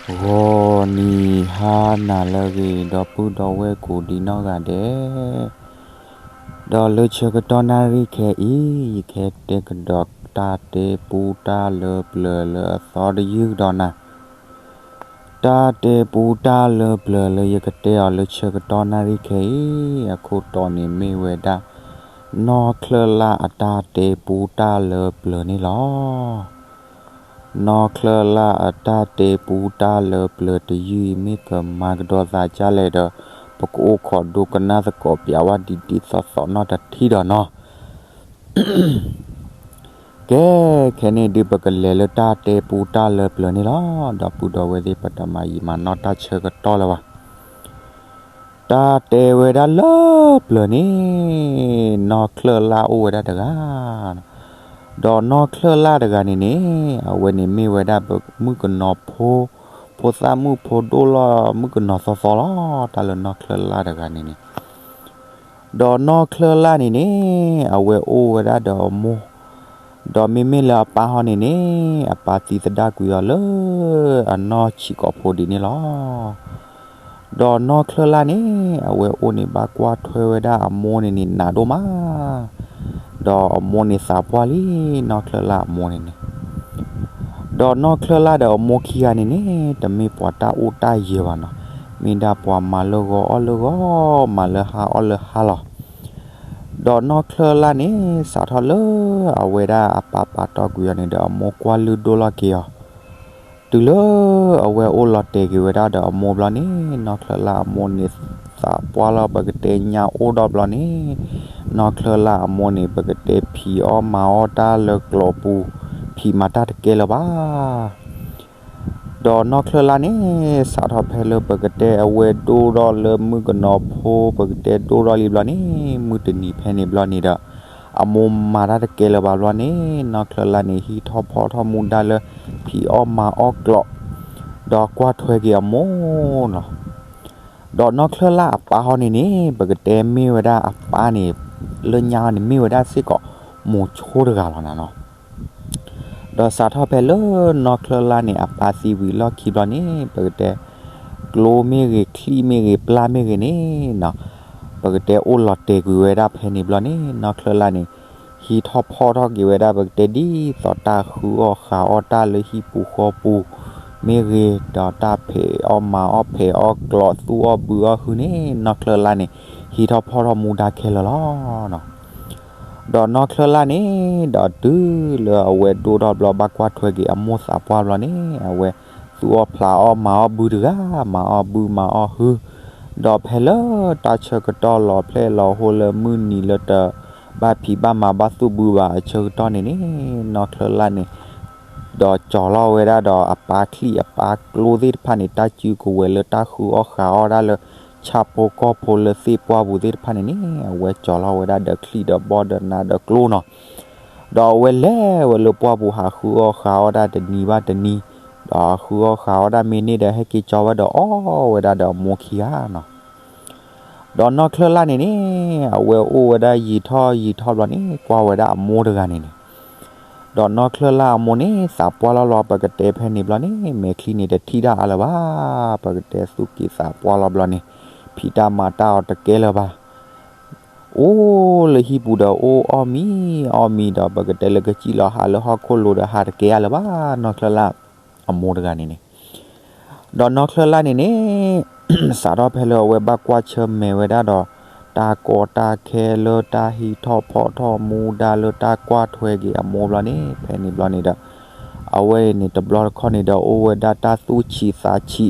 ဂီၤနံၤဟါနၤလၢအဂ့ၤ ဒီပုၢ်ဒီဝဲၢ်ကိးဒံနီၢ်ဂၤဒဲး, ဒီးလၢဆၢကတီၢ်နၣ်ရံၣ်ခဲအံၤ ယကဟဲတဲကဒီးတၢ်တဲပူတၢ်လၢပျၢၤလၢအသီတယုၢ်ကဒီးနၤ. တၢ်တဲပူတၢ်လၢပျၢၤလၢယကတဲအီၤလၢဆၢကတီၢ်နၣ်ရံၣ်ခဲအံၤ အခိၣ်တီန့ၣ်မ့ၢ်ဝဲဒၣ် နီၢ်ချၢၣ်လၣ်အတၢ်တဲပူတၢ်လၢပျၢၤန့ၣ်လီၤ. နီၢ်ချၢၣ်လၣ်အတၢ်တဲပူတၢ်လၢပျၢၤတယုၢ်အံၤ မ့ၢ်ကမၤကဒီးသးဒ်လဲၣ်ဒီး ပကအိၣ်ခိးဒိကနၣ်သကိးပၠးဝဲဒ်ဒ်သိးသိးနီၢ်တထံၣ်ဒီးနီၤ. ကဲ, ခဲန့ၣ်ဒုးပကလဲၤလၢတၢ်တဲပူတၢ်လၢပျၢၤန့ၣ်လီၤ. ဒီပုၢ်ဒီဝဲၢ်သ့ၣ် ပတမၤယံာ်မၤနီၢ်တၢ်ဆၢကတီၢ်လၢၤဘၣ်. တၢ်တဲဝဲဒၣ်လၢပျၢၤန့ၣ် နီၢ်ချၢၣ်လၣ်အိၣ်ဝဲဒၣ်တဂၤ, ဒီးနီၢ်ချၢၣ်လၣ်တဂၤန့ၣ်န့ၣ် အဝဲန့ၣ်မ့ၢ်ဝဲဒၣ်ပမုၣ်ကနီၤဖိ, ဖိသၣ်မုၣ်ဖိဒိၣ်လီၤ မုၣ်ကနီၤသီသီလီၤ. တၢ်လၢနီၢ်ချၢၣ်လၣ်တဂၤန့ၣ်န့ၣ် ဒီးနီၢ်ချၢၣ်လၣ်န့ၣ်န့ၣ် အဝဲအိၣ်ဝဲဒၣ်ဒီးအမိၢ်, ဒီးမ့မ့ၢ်လၢအပၢ်ဟီန့ၣ်န့ၣ် အပၢ်သံသဒၣ်ကွံာ်အီၤလၢအနီၢ်ဆံးကိာ်ဖိဒ်န့ၣ်လီၤ. ဒီးနီၢ်ချၢၣ်လၣ်န့ၣ် အဝဲအိၣ်န့ၣ်ဘၣ်ကွၢ်ထွဲဝဲဒၣ်အမိၢ်န့ၣ်န့ၣ်နးဒိၣ်မး, ဒီးအမိၢ်န့ၣ်သးပှၢ်လံ နီၢ်ချၢၣ်လၣ်အမိၢ်န့ၣ်န့ၣ် ဒီးနီၢ်ချၢၣ်လၣ်ဒီးအမိၢ်ခံဂၤန့ၣ်န့ၣ် တမ့ၢ်ပှၤတၢ်အိၣ်တၢ်ယၢၤဘၣ်နီၤ, မ့ၢ်ဒၣ်ပှၤမၤလၢဂီၤအီၣ်လၢဂီၤ, မၤလၢဟါအီၣ်လၢဟါလီၤ. ဒီးနီၢ်ချၢၣ်လၣ်န့ၣ် စးထီၣ်လၢအဝဲဒၣ်အပၢ်ပာ်တီၢ်ကွံာ်အီၤန့ၣ်ဒီး အမိၢ်ကွၢ်လုၢ်ဒိၣ်လီၤက့ၤအီၤ, တုၤလၢအဝဲအိၣ်လီၤတဲာ်က့ၤဝဲဒၣ်ဒီးအမိၢ်ဘျီန့ၣ် နီၢ်ချၢၣ်လၣ်အမိၢ်န့ၣ် သးပှၢ်လီၤပကတဲညါအိၣ်ဒီးဘျီန့ၣ်, နီၢ်ချၢၣ်လၣ်အမိၢ်န့ၣ် ပကတဲဖံးအီၣ်မၤအီၣ်တၢ်လၢကျိးပူၤ, ဖံးမၤတၢ်တကဲလၢၤဘၣ်. ဒီးနီၢ်ချၢၣ်လၣ်န့ၣ် စးထီၣ်ဖဲလၢပကတဲအဝဲဒိၣ်ထီၣ်လၢမုၣ်ကနီၤဖိ ပကတဲဒိၣ်ထီၣ်လံဘျီန့ၣ် မုၢ်တနံၤဖဲန့ၣ်ဘျီန့ၣ်ဒီး အမိၢ်မၤတၢ်တကဲလၢၤဘၣ်ဘျီန့ၣ် နီၢ်ချၢၣ်လၣ်န့ၣ် ဟံးထီၣ်ဖီၣ်ထီၣ်မူဒါလၢ ဖံးအီၣ်မၤအီၣ်ကျိး, ဒီးကွၢ်ထွဲက့ၤအမိၢ်လီၤ. ဒီးနီၢ်ချၢၣ်လၣ်အပၢ်ဟီန့ၣ်န့ၣ် ပကတဲမ့ၢ်ဝဲဒၣ်အပၢ်န့ၣ် လၢညါန့ၣ်မ့ၢ်ဝဲဒၣ်စ့ၢ်ကီး မိၤဆိတဂၤလီၤနၤနီၤ. ဒီးစးထီၣ်ဖဲလၢနီၢ်ချၢၣ်လၣ်န့ၣ် အပၢ်သံဝံၤလီၢ်ခံဘျီန့ၣ် ပကတဲ ကျိမ့ၢ်ဂ့ၤ ချံၣ်မ့ၢ်ဂ့ၤ ပျၢ်မ့ၢ်ဂ့ၤန့ၣ်နီၤ, ပကတဲအိၣ်လီၤတဲာ်ကွံာ်ဝဲဒၣ်ဖဲန့ၣ်ဘျီန့ၣ် နီၢ်ချၢၣ်လၣ်န့ၣ် ဟံးထီၣ်ဖီၣ်ထီၣ်က့ၤဝဲဒၣ်ပကတဲဒ်သိးတၢ်ဃုအီၣ်ဃုအီၣ်တၢ်လၢဟံၣ်ပူၤဃီပူၤမ့ၢ်ဂ့ၤ, ဒီးတၢ်ဖံးအီၣ်မၤအီၣ်ဖံးအီၣ်ကျိးသူၣ်အီၣ်ဘုအီၣ်ဟုန့ၣ် နီၢ်ချၢၣ်လၣ်န့ၣ် ဟံးထီၣ်ဖီၣ်ထီၣ်မူဒါခဲလၢာ်လီၤ. ဒီးနီၢ်ချၢၣ်လၣ်န့ၣ် ဒီးတုၤလၢအဝဲဒိၣ်ထီၣ်ဘျီ ဘၣ်ကွၢ်ထွဲက့ၤအမိၢ်သးပှၢ်ဘျီန့ၣ် အဝဲသူၣ်အီၣ်ဖျးအီၣ်မၤအီၣ်ဘုတဂၤ, မၤအီၣ်ဘုမၤအီၣ်ဟု, ဒီးဖဲလၢတၢ်ဆၢကတီၢ်လီၤဖျဲၣ်လီၤဟိလၢမုၢ်နံၤလၢတ ဘၣ်ဖံးဘၣ်မၤဘၣ်သူၣ်ဘုဘၣ်အဆၢကတီၢ်န့ၣ်န့ၣ် နီၢ်ချၢၣ်လၣ်န့ၣ် ဒီးကၠီၤလီၤဝဲဒၣ်ဒီးအပၢ်ချံၣ်အပၢ်ကျိသ့ၣ်တဖၣ်န့ၣ် တၢ်စုကဝဲၤလၢတၢ်ဃုအီၣ်ဃုအီၣ်တၢ်လၢ ဆၣ်ဖိကီၢ်ဖိလၢသ့ၣ်ပှၢ်ပူၤသ့ၣ်တဖၣ်န့ၣ်န့ၣ် အဝဲကၠီၤလီၤဝဲဒၣ်ဒီးချံၣ်ဒီးဘီၣ်ဒီးနးဒီးကျိနီၤ. ဒီးအဝဲလဲၤဝဲလၢပှၢ်ပူၤဟးဃုအီၣ်ဃုအီၣ်တၢ်တနံၤဘၣ်တနံၤ, ဒီးဃုအီၣ်ဃုအီၣ်တၢ်မ့ၢ်န့ၢ်ဒီး ဟဲက့ၤကၠီၤဝဲဒီးအီၣ်ဝဲဒၣ်ဒီးအမိၢ်ခံဂၤနီၤ. ဒီးနီၢ်ချၢၣ်လၣ်န့ၣ်န့ၣ် အဝဲအိၣ်ဝဲဒၣ်ယံာ်ထီၣ်ယံာ်ထီၣ်ဘျီန့ၣ် ကွၢ်ဝဲဒၣ်အမိၢ်တဂၤန့ၣ်န့ၣ် ဒီးနီၢ်ချၢၣ်လၣ်အမိၢ်န့ၣ် သးပှၢ်လီၤလီၤ ပကတဲဖဲန့ၣ်ဘျီန့ၣ် မဲာ်ချံန့ၣ်တထံၣ်တၢ်အါလၢၤဘၣ်, ပကတဲသူၣ်က့သးပှၢ်လီၤဘျီန့ၣ် ဖံးတၢ်မၤတၢ်အီၤတကဲလၢၤဘၣ်. အိၣ်လၢဟံၣ်ပူၤဒီးအိၣ်အီၣ်မံၤအီၣ်မံၤဒီး ပကတဲလၢကစံၣ်လီၤဟးလၢဟီၣ်ခိၣ်လိၤဒီးဟးတကဲအါလၢၤဘၣ် နီၢ်ချၢၣ်လၣ်အမိၢ်တဂၤန့ၣ်န့ၣ် ဒီးနီၢ်ချၢၣ်လၣ်န့ၣ်န့ၣ် စးထီၣ်ဖဲလၢအဝဲဘၣ်ကွၢ်ဆၢၣ်မဲာ်ဝဲဒၣ်ဒီး တၢ်ကီတၢ်ခဲလၢတၢ်ဟံးထီၣ်ဖီၣ်ထီၣ်မူဒါလၢတၢ်ကွၢ်ထွဲက့ၤအမိၢ်ဘျီန့ၣ် ဖဲန့ၣ်ဘျီန့ၣ်ဒီး အဝဲန့ၣ်တဘျီတခီၣ်န့ၣ်ဒီး အိၣ်ဝဲဒၣ်တၢ်သူၣ်ဆံးသးဆံး ခီ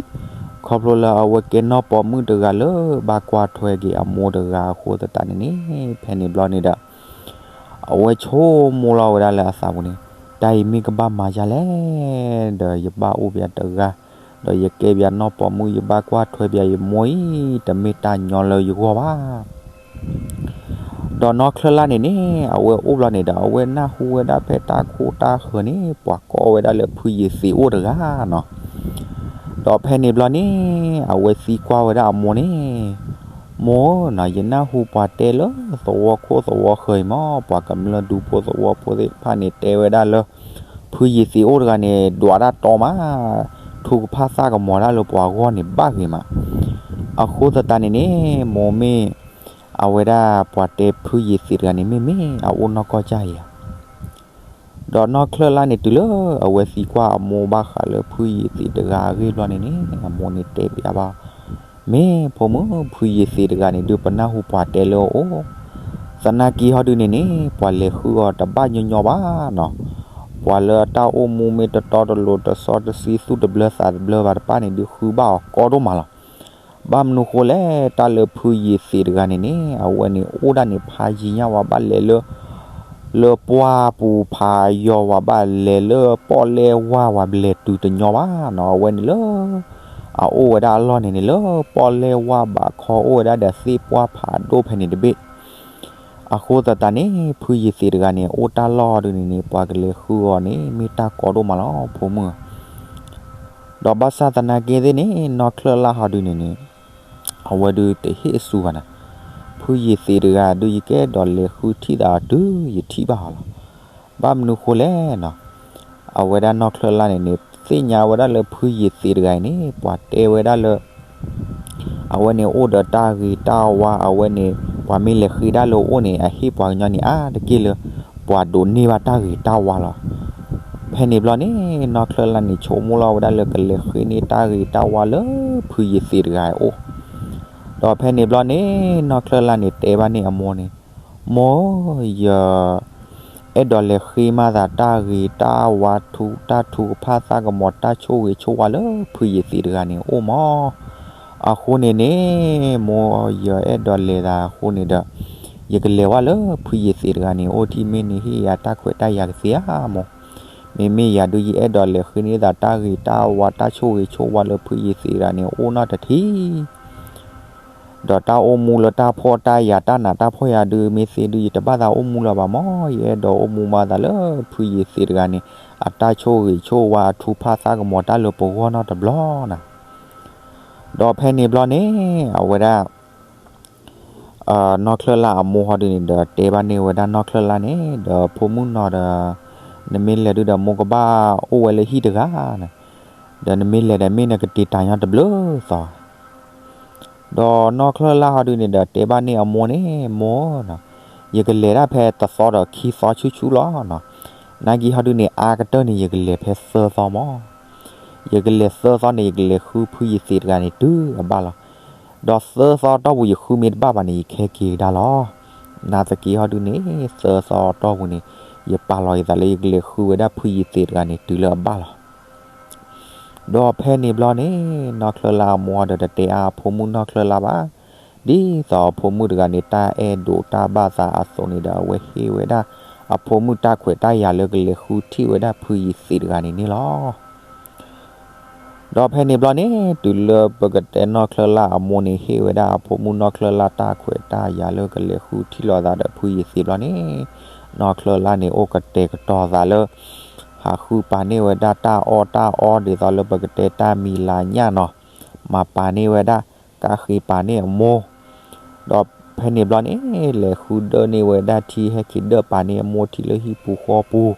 ဖျိလၢအဝဲကဲနီၢ်ပိာ်မုၣ်တဂၤလၢဘၣ်ကွၢ်ထွဲက့ၤအမိၢ်တဂၤအဃိသတးန့ၣ်န့ၣ် ဖဲန့ၣ်ဘျီန့ၣ်ဒီး အဝဲဆိကမိၣ်လီၤဝဲဒၣ်လၢအသးပူၤန့ၣ် တၢ်အံၤမ့ၢ်ကဘၣ်မၤဒ်လဲၣ်, ဒီးယဘၣ်အိၣ်ပယၤတဂၤ, ဒီးယကဲပယၤနီၢ်ပိာ်မုၣ် ယဘၣ်ကွၢ်ထွဲပယၤယမိၢ်အံၤ တမ့ၢ်တၢ်ညီလၢယဂီၢ်ဘၣ်. ဒီးနီၢ်ချၢၣ်လၣ်န့ၣ်န့ၣ် အဝဲအိၣ်ဘျီန့ၣ်ဒီး အဝဲနၢ်ဟူဝဲဒၣ်ဖဲတၢ်ခိတၢ်ဃၢၤန့ၣ် ပှၤကိးဝဲဒၣ်လၢဖုယ့ၤသ့းအိၣ်တဂၤနီၤ. ဒီးဖဲန့ၣ်ဘျီန့ၣ် အဝဲသံကွၢ်ဝဲဒၣ်အမိၢ်န့ၣ်, မိၢ်ဧၢ, ယနၢ်ဟူပှၤတဲလၢသဝီခိၣ်သဝီဃၢၤအံၤမ့ၢ် ပှၤကမျၢၢ်ဒူဖိသဝီဖိသ့ၣ်တဖၣ်န့ၣ် တဲဝဲဒၣ်လၢ ဖုယ့ၤသ့းအိၣ်တဂၤန့ၣ် ဒွးတၢ်တီမး, ထူကဖၣ်သၣ်ကမီၤတၢ်လၢပှၤဂီၢ်န့ၣ်ဘၣ်ဂ့ၤမး. အဃိသတးန့ၣ်န့ၣ် မိၢ်မ့ၢ် အဝဲဒၣ်ပှၤတဲဖုယ့ၤသ့းတဂၤန့ၣ် မ့မ့ၢ်အအိၣ်နီၢ်ကီၢ်ကၢ်ယၤ ဒီးနီၢ်ချၢၣ်လၢ်န့ၣ် တုၤလၢအဝဲသံကွၢ်အမိၢ်ဘၣ်ဃးလၢဖုယ့ၤသ့းတဂၤအဂ့ၢ်ဘျီန့ၣ်န့ၣ် အမိၢ်န့ၣ်တဲဘၣ်အီၤ, မ့ၢ်ဖိမုၣ် ဖုယ့ၤသ့းတဂၤန့ၣ် ဒုးပနၢ်ဟူပှၤတဲလၢအအိၣ်, သနာ်က့ဟီဒုန့ၣ်န့ၣ် ပှၤလဲၤဃုအီၤတဘၣ်ညီညီဘၣ်နီၤ, ပှၤလၢအတၢ်အိၣ်မူမ့ၢ်တတီတလိၤတစီတဆှံသူၣ်တဘျၢသးတဘျၢဘၣ်တဖၣ်န့ၣ် ဒုးဃုဘၣ်အီၤကီဒိၣ်မးလီၤ. ဘၣ်မနုၤဃိလဲၣ် တၢ်လၢဖုယ့ၤသ့းတဂၤန့ၣ်န့ၣ် အဝဲန့ၣ်အိၣ်ဒၣ်န့ၣ် ဖးယံာ်ညါဝဲဘၣ်လဲၤလၢ လၢပှၢ်ပူၤဖးယံာ်ဝဲဘၣ်လဲၤလၢပီၣ်လဲၣ်ဝါဝဲဘျဲၣ်တုၤတညီဘၣ်နီၤ, အဝဲန့ၣ်လၢ အအိၣ်ဝဲဒၣ်အလီၢ်န့ၣ်န့ၣ် လၢပီၣ်လဲၣ်ဝါဘးခီအိၣ်ဝဲဒၣ်ဒီးသ့ၣ်ပှၢ်ဖးဒိၣ်ဖဲန့ၣ်တဘ့ၣ်. အဃိသတးန့ၣ် ဖုယ့ၤသ့းတဂၤန့ၣ် အိၣ်တၢ်လီၢ်ဒုန့ၣ်န့ၣ် ပှၤကလဲၤဃုအီၤန့ၣ် မ့ၢ်တၢ်ကီဒိၣ်မးလီၤ ဖိမုၣ်ဧၢ. ဒီးဘၣ်ဆၣ်သနာ်က့သ့ၣ်န့ၣ် နီၢ်ချၢၣ်လၢ်ဟီဒုန့ၣ်န့ၣ် အဝဲဒုတဟ့ၣ်အစူဘၣ်နီၤ, ဖုယ့ၤသ့းတဂၤဒု ယကအဲၣ်ဒိးလဲၤဃုထံၣ်သးတုၤယထံၣ်ဘၣ်အီၤလီၤ. ဘၣ်မနုၤဃိလဲၣ်နီၤ, အဝဲဒၣ်နီၢ်ချၢၣ်လၢ်န့ၣ်န့ၣ် သ့ၣ်ညါဝဲဒၣ်လၢဖုယ့ၤသ့းတဂၤအံၤန့ၣ် ပှၤတဲဝဲဒၣ်လၢ အဝဲန့ၣ်အိၣ်ဒီးတၢ်ဂ့ၤတၢ်ဝါ အဝဲန့ၣ် ပှၤမ့ၢ်လဲၤဃ့ဒၣ်လၢအအိၣ်န့ၣ် အဟ့ၣ်ပှၤကညီန့ၣ်အါတက့ၢ်လၢ ပှၤဒိးန့ၢ်ဘၣ်တၢ်ဂ့ၤတၢ်ဝါလီၤ. ဖဲန့ၣ်ဘျီန့ၣ် နီၢ်ချၢၣ်လၢ်န့ၣ် ဆိကမိၣ်လီၤဝဲဒၣ်လၢကလဲၤဃ့န့ၢ်တၢ်ဂ့ၤတၢ်ဝါလၢဖုယ့ၤသ့းတဂၤအအိၣ်, ဒီးဖဲန့ၣ်ဘျီန့ၣ် နီၢ်ချၢၣ်လၢ်န့ၣ် တဲဘၣ်န့ၢ်အမိၢ်န့ၣ်, မိၢ်ဧၢ, ယ အဲၣ်ဒိးလဲၤဃ့မၤသးတၢ်ဂ့ၤတၢ်ဝါထူ တၢ်ထူကဖၣ်သၣ်ကမီၤ တၢ်ဆိၣ်ဂ့ၤဆိၣ်ဝါလၢဖုယ့ၤသ့းတဂၤန့ၣ်အိၣ်မး. အဃိန့ၣ်န့ၣ် မိၢ် ယအဲၣ်ဒိးလဲၤသးအဃိန့ၣ်ဒီး ယကလဲၤဝဲလၢဖုယ့ၤသ့းတဂၤန့ၣ်အိၣ်ထံၣ် မ့ၢ်န့ၣ်ဟ့ၣ်ယၤတၢ်ခွဲးတၢ်ယာ်ကသ့ဧါမိၢ်. မ့မ့ၢ်ယၤဒု ယအဲၣ်ဒိးလဲၤဃ့န့ၢ်သးတၢ်ဂ့ၤတၢ်ဝါတၢ်ဆိၣ်ဂ့ၤဆိၣ်ဝါလၢဖုယ့ၤသ့းတဂၤန့ၣ်အိၣ်နီတထံၣ် ဒီးတၢ်အိၣ်မူလၢတၢ်ဖှီၣ်တၢ်ယာ်တၢ်နးတၢ်ဖှီၣ်ယၤဒု မ့ၢ်သ့ဒု ယတဘၣ်သးအိၣ်မူလၢၤဘၣ်မး, ယအဲၣ်ဒိးအိၣ်မူမၤသးလၢဖုယ့ၤသ့းတဂၤန့ၣ် အတၢ်ဆိၣ်ဂ့ၤဆိၣ်ဝါအထူဖၣ်သၣ်ကမီၤတၢ်လၢပဂီၢ်နီတဘျီနၤ. ဒီးဖဲန့ၣ်ဘျီန့ၣ် အဝဲဒၣ် နီၢ်ချၢၣ်လၢ်အမိၢ်ဟီဒုန့ၣ်ဒီး တဲဘၣ်န့ၢ်ဝဲဒၣ်နီၢ်ချၢၣ်လၢ်န့ၣ် ဒီးဖိမုၣ်နီၤဒီး နမ့ၢ်လဲၤဒုဒီး မိၢ်ကဘၣ်အိၣ်ဝဲလၢဟံၣ်တဂၤန့ၣ်, ဒီးနမ့ၢ်လဲၤဒီးမ့ၢ်နကတ့တၢ်ညီတဘျုးသီ ဒီးနီၢ်ချၢၣ်လၢ်ဟီဒုန့ၣ်ဒီး တဲဘၣ်န့ၢ်အမိၢ်န့ၣ်, မိၢ်, ယကလဲၤဒၣ်ဖဲတသီဒီးခံသီဆူၣ်ဆူၣ်လီၤ. နာ်က့ဟီဒုန့ၣ် အါကတၢၢ်န့ၣ် ယကလဲၤဖဲသၢသီမး. ယကလဲၤသၢသီန့ၣ် ယကလဲၤဃုဖုယ့ၤသ့းတဂၤန့ၣ်တုၤအဘၣ်လီၤ. ဒီးသၢသီတီၢ်ပူၤယဃုမ့ၢ်တဘၣ်ဘၣ်န့ၣ် ယကဟဲက့ၤကဒါလီၤ. နာ်သက့ဟီဒုန့ၣ် သၢသီတီၢ်ပူၤန့ၣ် ယပာ်လီၤယသးလၢယကလဲၤဃုဝဲဒၣ်ဖုယ့ၤသ့းတဂၤန့ၣ်တုၤလၢအဘၣ်လီၤ. ဒီးဖဲန့ၣ်ဘျီန့ၣ် နီၢ်ချၢၣ်လၢ်အမိၢ်ဒီးတတဲအါအဖိမုၣ်နီၢ်ချၢၣ်လၢ်ဘၣ်. ဒ်သိးအဖိမုၣ်တဂၤန့ၣ် တၢ်အဲၣ်ဒိးတၢ်ဘၣ်သးအသိးန့ၣ်ဒီး အဝဲဟ့ၣ်ဝဲဒၣ်အဖိမုၣ်တၢ်ခွဲးတၢ်ယာ်လၢကလဲၤဃုထံၣ်ဝဲဒၣ်ဖုယ့ၤသ့းတဂၤန့ၣ်န့ၣ်လီၤ. ဒီးဖဲန့ၣ်ဘျီန့ၣ် တုၤလၢပကတဲနီၢ်ချၢၣ်လၢ်အမိၢ်န့ၣ် ဟ့ၣ်ဝဲဒၣ်အဖိမုၣ်နီၢ်ချၢၣ်လၢ်တၢ်ခွဲးတၢ်ယာ်လၢကလဲၤဃုထံၣ်လိာ်သးဒီးဖုယ့ၤသ့းဘျီန့ၣ် နီၢ်ချၢၣ်လၢ်န့ၣ် အိၣ်ကတဲာ်ကတီၤသးလၢ ဟးဃုပာ်န့ၢ်ဝဲဒၣ်တၢ်အီၣ်တၢ်အီ ဒ်သိးလၢပကတဲတၢ်မံၤလၤညၣ်နီၤ, မၤပာ်န့ၢ်ဝဲဒၣ် ကါဃ့ပာ်န့ၢ်အမိၢ် ဒီးဖဲန့ၣ်ဘျီန့ၣ် လဲၤဃုဒၢန့ၢ်ဝဲဒၣ်ထံ ဟဲက့ၤဒၢပာ်န့ၢ်အမိၢ်ထံလၢဟံၣ်ပူၤဃီပူၤ,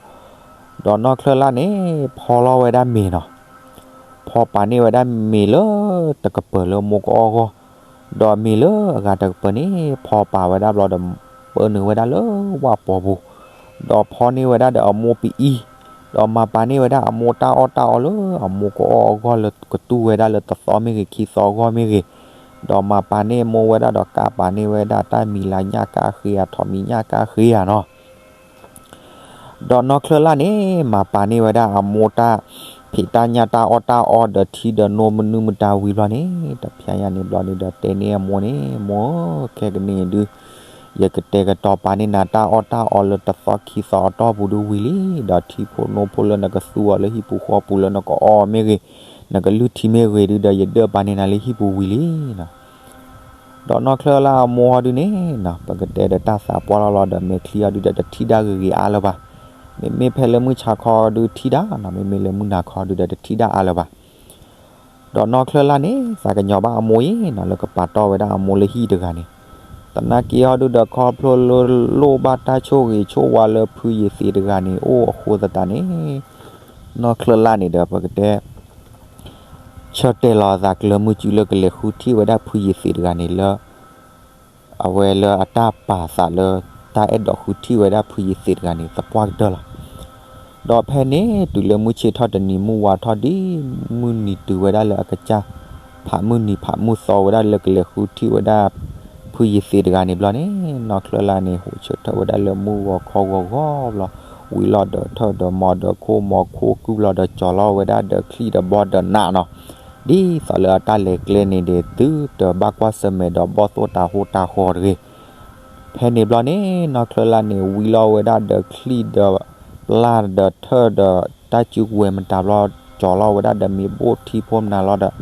ဒီးနီၢ်ချၢၣ်လၢ်န့ၣ် ဖီလီၤဝဲဒၣ်မ့ၤနီၤ, ဖီပာ်န့ၢ်ဝဲဒၣ်မ့ၤလၢတကပၤလၢမိၢ်ကအီၣ်အဂီၢ်, ဒီးမ့ၤလၢအဂၤတကပၤန့ၣ် ဖီပာ်ဝဲဒၣ်ဘျီဒီး ပၢနုာ်ဝဲဒၣ်လၢဝၣ်ပီၤပူၤ, ဒီးဖီန့ၢ်ဝဲဒၣ်ဒီးအမိၢ်ပအံၤ, ဒီးမၤပာ်န့ၢ်ဝဲဒၣ်အမိၢ်တၢ်အီၣ်တၢ်အီလၢအမိၢ်ကအီၣ်အဂီၢ်လၢကတူၢ်ဝဲဒၣ်လၢတသီမ့ၢ်ဂ့ၤ ခံသီအဂီၢ်မ့ၢ်ဂ့ၤ, ဒီးမၤပာ်န့ၢ်အမိၢ်ဝဲဒၣ်ဒီးကါပာ်န့ၢ်ဝဲဒၣ်တၢ်မံၤလၤညၣ်ကါဃ့ဧါ ထိးမံၤညၣ်ကါဃ့ဧါနီၤ ဒီးနီၢ်ချၢၣ်လၢ်န့ၣ် မၤပာ်န့ၢ်ဝဲဒၣ်အမိၢ်တၢ်ဖံးတၢ်ညၣ်တၢ်အီၣ်တၢ်အီဒီးထံဒီးနိမနုၤမတၤဝံၤဘျီန့ၣ် တဖျဲညါန့ၣ်ဘျီန့ၣ်ဒီးတဲန့ၢ်အမိၢ်န့ၣ် မိၢ်ဧၢ ခဲကနံၣ်အံၤဒု ယကတဲာ်ကတီၤပာ်န့ၢ်နၤတၢ်အီၣ်တၢ်အီလၢတသီခံသီအတီၢ်ပူၤဒုဝံၤလံ, ဒီးထံဖိနိဖိလၢနကသူအီၤလၢဟံၣ်ပူၤဃီပူၤလၢနကအီၣ်မ့ၢ်ဂ့ၤ, နကလုၢ်ထံမ့ၢ်ဂ့ၤဒုဒီး ယဒၢပာ်န့ၢ်နၤလၢဟံၣ်ပူၤဝံၤလံနီၤ ဒီးနီၢ်ချၢၣ်လၢ်အမိၢ်ဟီဒုန့ၣ်နီၤ ပကတဲဒီးတၢ်သးပှၢ်လီၤလီၤဒီး မဲာ်ချံအီၤဒုဒီးတထံၣ်ဒၣ်ဂ့ၤဂ့ၤအါလၢၤဘၣ်. မ့မ့ၢ်ဖဲလၢမုၢ်ဆါခီဒုထံၣ်ဒၣ်နီၤ, မ့မ့ၢ်လၢမုၢ်နၤခီဒုဒီးတထံၣ်ဒၣ်အါလၢၤဘၣ်. ဒီးနီၢ်ချၢၣ်လၢ်န့ၣ် သးကညီၤဘၣ်အမိၢ်အံၤနီၤ လၢကပာ်တီၢ်ဝဲဒၣ်အမိၢ်လၢဟံၣ်တဂၤန့ၣ်, သနာ်က့ဟီဒုဒီးခီဖျိလၢလိၣ်ဘၣ်တၢ်ဆိၣ်ဂ့ၤဆိၣ်ဝါလၢဖုယ့ၤသ့းတဂၤန့ၣ် အိၣ်အဃိသတးန့ၣ် နီၢ်ချၢၣ်လၢ်န့ၣ်ဒီးပကတဲ ဆၢတဲာ်လီၤအသးကျၢၤမုၢ်စုလၢကလဲၤဃုထံၣ်ဝဲဒၣ်ဖုယ့ၤသ့းတဂၤန့ၣ်လၢ အဝဲလၢအတၢ်ပာ်သးလၢ တၢ်အဲၣ်ဒိးဃုထံၣ်ဝဲဒၣ်ဖုယ့ၤသ့းတဂၤန့ၣ် သပှၢ်ကတၢၢ်လီၤ. ဒီးဖဲန့ၣ်တုၤလၢမုၢ်ဆ့ၣ်ထီၣ်တနံၤမုၢ်ဝါထီၣ်ဒ်မုၢ်နံၤတုၤဝဲဒၣ်လၢအကစၢ် ဖးမုၢ်နံၤဖးမုၢ်သီဝဲဒၣ်လၢကလဲၤဃုထံၣ်ဝဲဒၣ် ဖုယ့ၤသ့းတဂၤန့ၣ်ဘျီန့ၣ် နီၢ်ချၢၣ်လၢ်န့ၣ် ဟိးဆၢထၢၣ်ဝဲဒၣ်လၢမုၢ်ဂီၤခီဂီၤဂီၤဘျီ ဝံၤလီၤဒီးထၢၣ်ဒီးမီၤဒီးခိၣ်မီၤခိၣ်ကုၢ်ဘျီဒီးကၠီၤလီၤဝဲဒၣ်ဒီးချံၣ်ဒီးဘီဒီးနး နီၤ, ဒ်သိးလၢအတၢ်လဲၤကျဲန့ၣ်ဒီး သုတဘၣ်ကွၢ်ဆၢၣ်မဲာ်ဒီးဘီၣ်သိၣ်တၤဟိတၤဃီတဂ့ၤ. ဖဲန့ၣ်ဘျီန့ၣ် နီၢ်ချၢၣ်လၢ်န့ၣ် ဝံလီၤဝဲဒၣ်ဒီးချံၣ်ဒီးပျၢ်ဒီးထၢၣ်ဒီးတၢ်စုကဝဲၤမတၤဘျီ ကၠီၤလီၤဝဲဒၣ်ဒီးမ့ၤဘိၣ်ထံဖိမနၤလီၤဒီး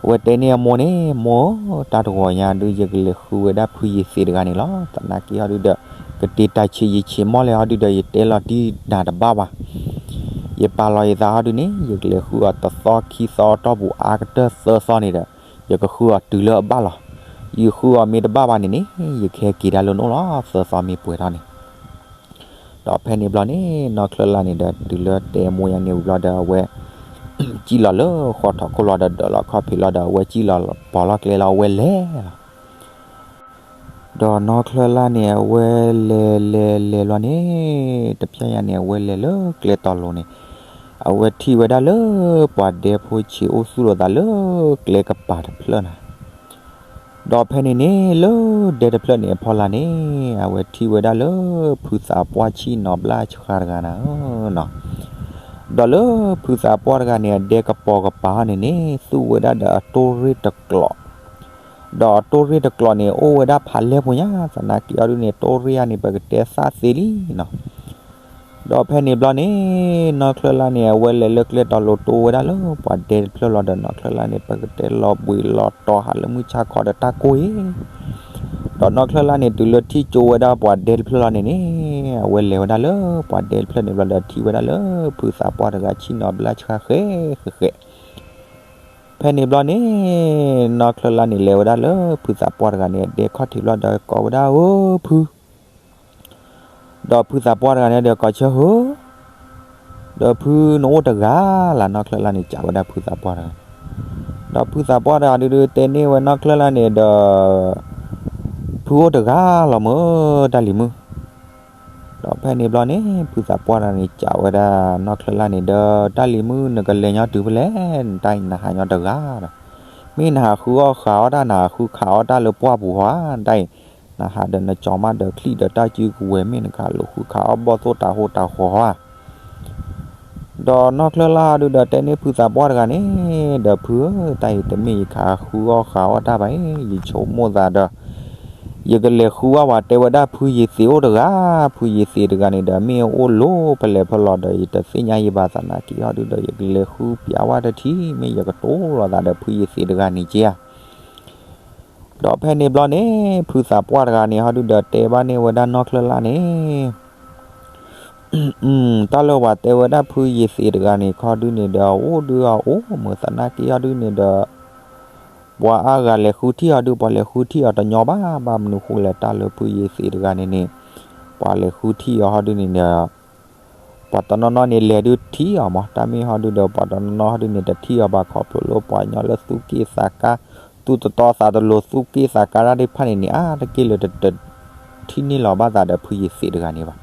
အဝဲတဲန့ၢ်အမိၢ်န့ၣ် မိၢ်ဧၢ တၢ်တဂီၤညါဒုး ယကလဲၤဃုဝဲဒၣ်ဖုယ့ၤသ့းတဂၤန့ၣ်လီၤ. သနာ်က့ဟီဒုဒီး ကတ့တၢ်ဆံးယံာ်ဆံးမီၢ်လဲၣ်ဟီဒုဒီး ယတဲလီၤတံၢ်နၤတဘၣ်ဘၣ်. ယပာ်လီၤယသးဟီဒုန့ၣ် ယကလဲၤဃုအီၤတသီခံသီတီၢ်ပူၤအါကတၢၢ်သၢသီန့ၣ်ဒီး ယကဃုအီၤတုၤလၢအဘၣ်လီၤ. ယဃုအီၤမ့ၢ်တဘၣ်ဘၣ်န့ၣ်န့ၣ် ယကဟဲက့ၤဒၣ်လၢနအိၣ်လီၤ သၢသီမ့ၢ်ပှဲၤထီၣ်န့ၣ် ဒီးဖဲန့ၣ်ဘျီန့ၣ် နီၢ်ချၢၣ်လၢ်န့ၣ်ဒီး တုၤလၢတဲမိၢ်ယါန့ၣ်ဝံၤဘျီဒီး အဝဲ စံၣ်လီၤလၢဃီထီၣ်ခိၣ်လီၤဒီး ဒၢးလီၤခီၣ်ဖံးလီၤဒီး အဝဲစံၣ်လီၤပီၤလီၢ်ကျဲလီၤ အဝဲလဲၤလီၤ. ဒီးနီၢ်ချၢၣ်လၢ်န့ၣ် အဝဲလဲၤလဲၤလဲၤဘျီန့ၣ် တဖျဲညါန့ၣ် အဝဲလဲၤလၢကျဲတီၤလိၤန့ၣ် အဝဲထံၣ်ဝဲဒၣ်လၢ ပှၤဒဲဖိဆံးအိၣ်သူၣ်လိာ်သးလၢကျဲကပၤတဖျၢၣ်နၤ ဒီးဖဲန့ၣ်န့ၣ် လၢဒဲတဖျၢၣ်န့ၣ်အဖီလာ်န့ၣ် အဝဲထံၣ်ဝဲဒၣ်လၢ ဖုသးပှၢ်ဆံၣ်နီၤဘျၣ်ဆှါတဂၤနၤဧၢနီၤ. ဒီးလၢဖုသးပှၢ်တဂၤန့ၣ် အဒဲကပီၤကပၤန့ၣ်န့ၣ် သူဝဲဒၣ်ဒီးအတိၢ်ရ့ၣ်တကျိာ်, ဒီးအတိၢ်ရ့ၣ်တကျိာ်န့ၣ် အိၣ်ဝဲဒၣ်ဖးလဲၢ်ပူၤညါ သနာ်က့အီၤဒုန့ၣ် တိၢ်ရ့ၣ်ဧါန့ၣ် ပကတဲသၣ်သ့လံနီၤ. ဒီးဖဲန့ၣ်ဘျီန့ၣ် နီၢ်ချၢၣ်လၢ်န့ၣ် အဝဲလဲၤလၢကျဲတီၤလိၤ တိဝဲဒၣ်လၢပှၤဒဲတဖျၢၣ်လီၤဒီး နီၢ်ချၢၣ်လၢ်န့ၣ် ပကတဲလီၤဘှံးလီၤတီၤဟးလၢမုၢ်ဆါခီဒီးတၢ်ကိၢ်အံၤ ဒီးနီၢ်ချၢၣ်လၢ်န့ၣ် တုၤလၢထံၣ်ကၠိဝဲဒၣ်ပှၤဒဲတဖျၢၣ်လီၤန့ၣ်န့ၣ် အဝဲလဲၤဝဲဒၣ်လၢပှၤဒဲတဖျၢၣ်န့ၣ်ဘျီဒီး ထံၣ်ဝဲဒၣ်လၢဖုသးပှၢ်တဂၤဆံၣ်နီၤဘျၣ်ဆှါဃဲဃဲဃဲ ဖဲန့ၣ်ဘျီန့ၣ် နီၢ်ချၢၣ်လၢ်န့ၣ် လဲၤဝဲဒၣ်လၢဖုသးပှၢ်တဂၤန့ၣ် အဒဲခီၣ်ထံးဘျီဒီးကိးဝဲဒၣ်ဧၢဖု ဒီးဖုသးပှၢ်တဂၤန့ၣ်ဒီးကိးဆၢဧၢ ဒီးဖုနအိၣ်တဂၤလၢ် နီၢ်ချၢၣ်လၢ်န့ၣ် စံးဝဲဒၣ်ဖုသးပှၢ်တဂၤန့ၣ်, ဒီးဖုသးပှၢ်တဂၤဒုဒုတဲန့ၢ်ဝဲနီၢ်ချၢၣ်လၢ်န့ၣ်ဒီး ဖုအိၣ်တဂၤလီၤမၢ် တၢ်လံၤမုၣ်. ဒီးဖဲန့ၣ်ဘျီန့ၣ် ဖုသးပှၢ်တဂၤန့ၣ် စံးဝဲဒၣ်နီၢ်ချၢၣ်လၢ်န့ၣ်ဒီး တၢ်လံၤမုၣ် နကလဲၤညီတုၤဖဲလဲၣ်, တၢ်အံၤနဟးညီတဂၤဒီး မ့ၢ်နဟးဃုအီၣ်ဃုအီၣ်တၢ် နဟးဃုခးအီၣ်တၢ်လၢပှၢ်ပူၤဧါ, တၢ်အံၤ နဟးဒီးနကၠီၤမးဒီးချံၣ်ဒီးတၢ်စုကဝဲၤ မ့ၢ်နကဟးလိာ်ဃုခးအီၣ်ဘီၣ်သိၣ်တၤဟိတၤဃီဧါ. ဒီးနီၢ်ချၢၣ်လၢ်ဒုဒီးတဲန့ၢ်ဖုသးပှၢ်တဂၤန့ၣ် ဒီးဖုဧၢ တၢ်အံၤတမ့ၢ်ယကဟးဃုအီၣ်ဃုအီၣ်တၢ်ဘၣ်အံၤ ယဆိကမိၣ်သးဒီး ယကလဲၤဃုအီၣ်ဝဲ တဲဝဲဒၣ်ဖုယ့ၤသ့းအိၣ်တဂၤ, ဖုယ့ၤသ့းတဂၤန့ၣ်ဒီး မ့ၢ်အအိၣ်လိၤဖဲလဲၣ်ဖဲလဲၣ်ဒီး ယတသ့ၣ်ညါယဘၣ်သနာ်က့ဟီဒုဒီး ယကလဲၤဃုပျးဝဲတထံၣ် မ့ၢ်ယကတိၤလိာ်သးဒီးဖုယ့ၤသ့းတဂၤန့ၣ်က့ဧါ. ဒီးဖဲန့ၣ်ဘျီန့ၣ် ဖုသးပှၢ်တဂၤန့ၣ် ဟီဒုဒီးတဲဘၣ်န့ၢ်ဝဲဒၣ်နီၢ်ချၢၣ်လၢ်န့ၣ် တၢ်လၢပှၤတဲဝဲဒၣ်ဖုယ့ၤသ့းတဂၤန့ၣ် ခီဒုန့ၣ်ဒီး အိၣ်ဒုအအိၣ်မုာ်သနာ်က့ဟီဒုန့ၣ်ဒီး ပှၤအါဂၤလဲၤဃုထံၣ်အီၤဒု ပှၤလဲၤဃုထံၣ်အီၤတညီဘၣ်, ဘၣ်မနုၤဃိလဲၣ် တၢ်လၢဖုယ့ၤသ့းတဂၤန့ၣ်န့ၣ် ပှၤလဲၤဃုထံၣ်အီၤဟီဒုန့ၣ်ဒီး ပှၤတနီၤနီၤန့ၣ် လဲၤဒုထံၣ်အီၤမး, တၢ်မ့ၢ်ဟီဒုဒီး ပှၤတနီၤနီၤဟီဒုန့ၣ် တထံၣ်အီၤဘၣ် ခီဖျိလၢပှၤကညီလၢသူၣ်က့ၣ်သးကါ သူၣ်တတီသးတလိၤ သူၣ်က့ၣ်သးကါတၢ်သ့ၣ်တဖၣ်န့ၣ်န့ၣ် အါတက့ၢ်လၢတ တထံၣ်န့ၢ်လီၤဘၣ်သးဒီးဖုယ့ၤသ့းတဂၤန့ၣ်ဘၣ်.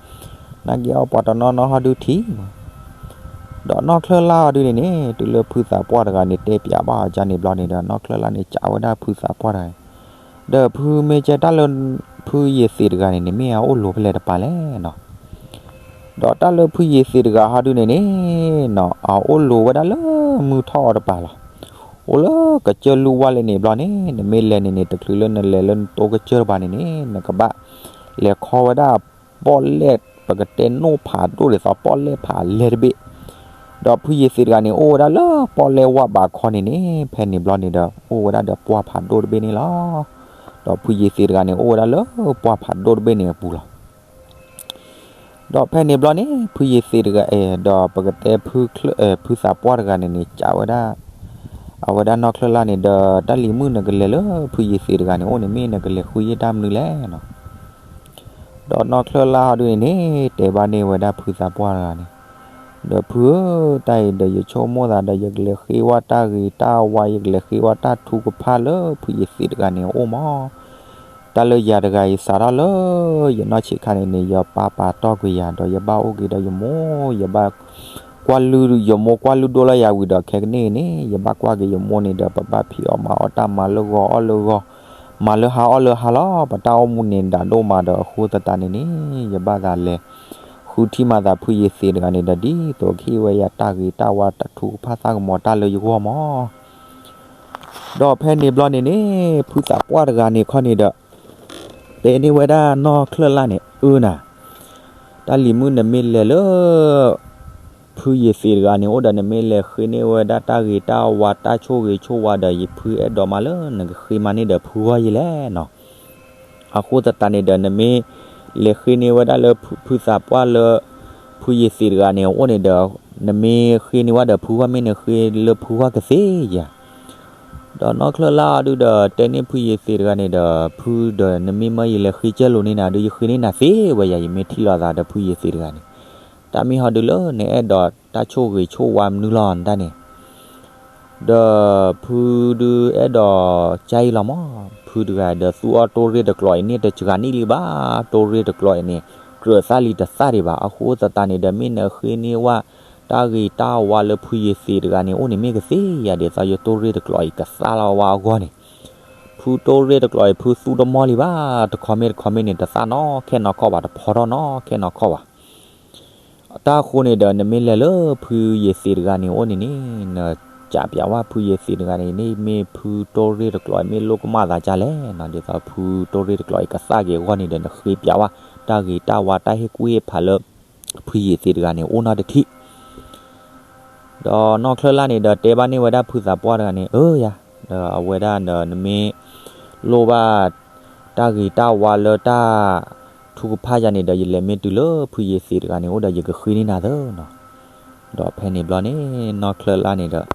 သနာ်က့အီၤ ပှၤတနီၤနီၤဟီဒုထံၣ်မး ဒီးနီၢ်ချၢၣ်လၢ်အီၤဒုန့ၣ်န့ၣ် တုၤလၢဖုသးပှၢ်တဂၤန့ၣ် တဲပျးဘၣ်အီၤကန့ၣ်ဘျီန့ၣ်ဒီး နီၢ်ချၢၣ်လၢ်န့ၣ် စံးဝဲဒၣ်ဖုသးပှၢ်တဂၤန့ၣ် ဒီးဖုမ့ၢ်ကဲတၢ်လၢ ဖုယ့ၤသ့းတဂၤန့ၣ်န့ၣ် မ့ၢ်အအိၣ်လိၤဖဲလဲၣ်တပၤလဲၣ်နီၤ. ဒီးတၢ်လၢဖုယ့ၤသ့းတဂၤဟီဒုန့ၣ်န့ၣ်နီၤ အအိၣ်လိၤဝဲဒၣ်လၢမုၢ်ထီၣ်အီၤတပၤလီၤ. အိၣ်လၢကစၢၢ်လူၢ်ဝါလၢန့ၣ်ဘျီန့ၣ် နမ့ၢ်လဲၤန့ၣ်န့ၣ် တချုးလၢနလဲၤလၢနတိကစၢၢ်တပၤန့ၣ်န့ၣ် နကဘၣ်လဲၤခီဝဲဒၣ် ပီၣ်လဲၣ် ပကတဲနိၣ်ဖးဒိၣ်ဒ်သိး ပီၣ်လဲၣ်ဖးလဲၢ်တဘ့ၣ်. ဒီးဖုယ့ၤသ့းတဂၤန့ၣ် အိၣ်ဝဲဒၣ်လၢပီၣ်လဲၣ်ဝၣ်ဘးခီန့ၣ်န့ၣ် ဖဲန့ၣ်ဘျီန့ၣ်ဒီး အိၣ်ဝဲဒၣ်ဒီးပှၢ်ဖးဒိၣ်တဘ့ၣ်န့ၣ်လီၤ. ဒီးဖုယ့ၤသ့းတဂၤန့ၣ် အိၣ်ဝဲဒၣ်လၢပှၢ်ဖးဒိၣ်တဘ့ၣ်န့ၣ်အပူၤလီၤ. ဒီးဖဲန့ၣ်ဘျီန့ၣ် ဖုယ့ၤသ့းတဂၤ ဒီးပကတဲ ဖုသးပှၢ်တဂၤန့ၣ်န့ၣ် စံးဝဲဒၣ် အဝဲဒၣ်နီၢ်ချၢၣ်လၢ်န့ၣ်ဒီး တၢ်လံၤမုၣ် နကလဲၤလၢဖုယ့ၤသ့းတဂၤန့ၣ်အိၣ်န့ၣ် မ့ၢ်နကလဲၤဃုယ့ၢ်တၢ်မနုၤလဲၣ်နီၤ. ဒီးနီၢ်ချၢၣ်လၢ်ဟီဒုန့ၣ်န့ၣ် တဲဘၣ်န့ၢ်ဝဲဒၣ်ဖုသးပှၢ်တဂၤန့ၣ် ဒီးဖုဧၢ, တၢ်အံၤဒီးယဆိကမိၣ်သးဒီး ယကလဲၤဃ့ဝဲတၢ်ဂ့ၤတၢ်ဝါ ယကလဲၤဃ့ဝဲတၢ်ထုကဖၣ်လၢဖုယသံးတဂၤန့ၣ်အအိၣ်မး. တၢ်လၢယၤတဂၤအံၤစးထီၣ်လၢ ယနီၢ်ဆံးခါန့ၣ်န့ၣ် ယပၢ်ပာ်တီၢ်ကွံာ်ယၤ ဒီးယဘၣ်အိၣ်က့ၤဒီးယမိၢ်, ယဘၣ်ကွၢ်လုၢ် ယမိၢ်ကွၢ်လုၢ်ဒိၣ်လၢယၤဝံၤဒီး ခဲကနံၣ်အံၤန့ၣ် ယဘၣ်ကွၢ်က့ၤယမိၢ်န့ၣ်ဒီး ပဘၣ်ဖံးအီၣ်မၤအီၣ်တၢ် မၤလၢဂီၤအီၣ်လၢဂီၤ, မၤလၢဟါအီၣ်လၢဟါလီၤ. ပတၢ်အိၣ်မူန့ၣ်ဒိၣ်ဒိၣ်မးဒီး အဃိသတးန့ၣ်န့ၣ် ယဘၣ်သးလဲၤ ဃုထံၣ်မၤသးဖုယသံးတဂၤန့ၣ်ဒီး ဒ်သိးကဟ့ၣ်ဝဲယၤတၢ်ဂ့ၤတၢ်ဝါ တၢ်ထုကဖၣ်သၣ်ကမီၤတၢ်လၢယဂီၢ်မး. ဒီးဖဲန့ၣ်ဘျီန့ၣ်န့ၣ် ဖုသးပှၢ်တဂၤန့ၣ်ခီန့ၣ်ဒီး တဲန့ၢ်ဝဲဒၣ်နီၢ်ချၢၣ်လၢ်န့ၣ်, အၢနၤ, တၢ်လံၤမုၣ်နမ့ၢ်လဲၤလၢ ဖုယသံးတဂၤန့ၣ်အိၣ်ဒီး နမ့ၢ်လဲၤဃ့န့ၢ်ဝဲဒၣ်တၢ်ဂ့ၤတၢ်ဝါ တၢ်ဆိၣ်ဂ့ၤဆိၣ်ဝါဒီး ယဖုအဲၣ်ဒိးမးလၢနကဃ့မၤန့ၢ်ဒီးဖုဂီၢ်ယဲလဲၣ်နီၤ. အဃိသတးန့ၣ်ဒီး နမ့ၢ်လဲၤဃ့န့ၢ်ဝဲဒၣ်လၢဖုသးပှၢ်လၢ ဖုယသံးတဂၤန့ၣ်အအိၣ်န့ၣ်ဒီး နမ့ၢ်ဃ့န့ၢ်ဝဲဒီးဖုဂီၢ် မ့ၢ်နဃ့လၢဖုဂီၢ်ကသ့ဧါ. ဒီးနီၢ်ချၢၣ်လၢ်အီၤဒုဒီး တဲန့ၢ်ဖုယသံးတဂၤန့ၣ်ဒီး ဖုဒီးနမ့ၢ်မၢယလဲၤဃ့ကၢၢ်လိာ်န့ၢ်နၤဒု ယဃ့န့ၢ်နၤသ့ဝဲယၤ ယမ့ၢ်ထံၣ်လိာ်သးဒီးဖုယသံးတဂၤန့ၣ်, တၢ်မ့ၢ်ဟီဒုလၢနအဲၣ်ဒိးတၢ်ဆိၣ်ဂ့ၤဆိၣ်ဝါမနုၤလီၤနတၢ်န့ၣ် ဒီးဖုဒုးအဲၣ်ဒိးကအံၤလီၤမး, ဖုတဂၤဒီးသူအီၤတိရ့တကျိးအံၤန့ၣ် တစှၤနံၣ်လံဘၣ်, တိရ့တကျိးအံၤန့ၣ် ကြၢးသၣ်လံတသၣ်ဒံးဘၣ်. အဃိသတးန့ၣ်ဒီး မ့ၢ်နဃ့န့ၢ်ဝဲ တၢ်ဂ့ၤတၢ်ဝါလၢဖုယသံးတဂၤန့ၣ်အိၣ်န့ၣ် မ့ၢ်ကသ့ဧါ, ဒ်သိးယတိရ့တကျိးအံၤကသၣ်လီၤဝဲအဂီၢ်န့ၣ်, ဖုတိရ့တကျိးအံၤ ဖုသူတမီၢ်လံဘၣ်, တခီမ့ၢ်တခီမ့ၢ်န့ၣ် တသၣ်နီၢ်ခဲနီၢ်ခီၣ်ဘၣ်, တဖီထီၣ်နီၢ်ခဲနီၢ်ခီၣ်ဘၣ်. တၢ်ဃိန့ၣ်ဒီး နမ့ၢ်လဲၤလၢဖုယသံးတဂၤန့ၣ်အိၣ်န့ၣ်န့ၣ် နကးပၠးဝဲဖုယသံးတဂၤန့ၣ်န့ၣ် မ့ၢ်ဖုတိရ့တကျိးအံၤ မ့ၢ်လိၣ်ကမၣ်သးဒ်လဲၣ်နီၤ, ဒ်သိးဖုတိရ့တကျိးအံၤကသၣ်က့ၤအဂီၢ်န့ၣ်ဒီး နဃ့ပၠးဝဲ တၢ်ဂ့ၤတၢ်ဝါ တၢ်ဟ့ၣ်ကူၣ်ဟ့ၣ်ဖးလၢ ဖုယသံးတဂၤန့ၣ်အိၣ်နီတထံၣ် ဒီးနီၢ်ချၢၣ်လၢ်န့ၣ်ဒီး တဲဘၣ်န့ၢ်ဝဲဒၣ်ဖုသးပှၢ်တဂၤန့ၣ်, အၢယၤ, ဒီးအဝဲဒၣ်ဒီး နမ့ၢ်လိၣ်ဘၣ် တၢ်ဂ့ၤတၢ်ဝါလၢတၢ်ထုကဖၣ်ယၤန့ၣ်ဒီး ယလဲၤမ့ၢ်တုၤလၢဖုယသံးတဂၤန့ၣ်အိၣ်ဒီး ယကဃ့န့ၢ်နၤသ့နီၤ. ဒီးဖဲန့ၣ်ဘျီန့ၣ် နီၢ်ချၢၣ်လၢ်န့ၣ်ဒီး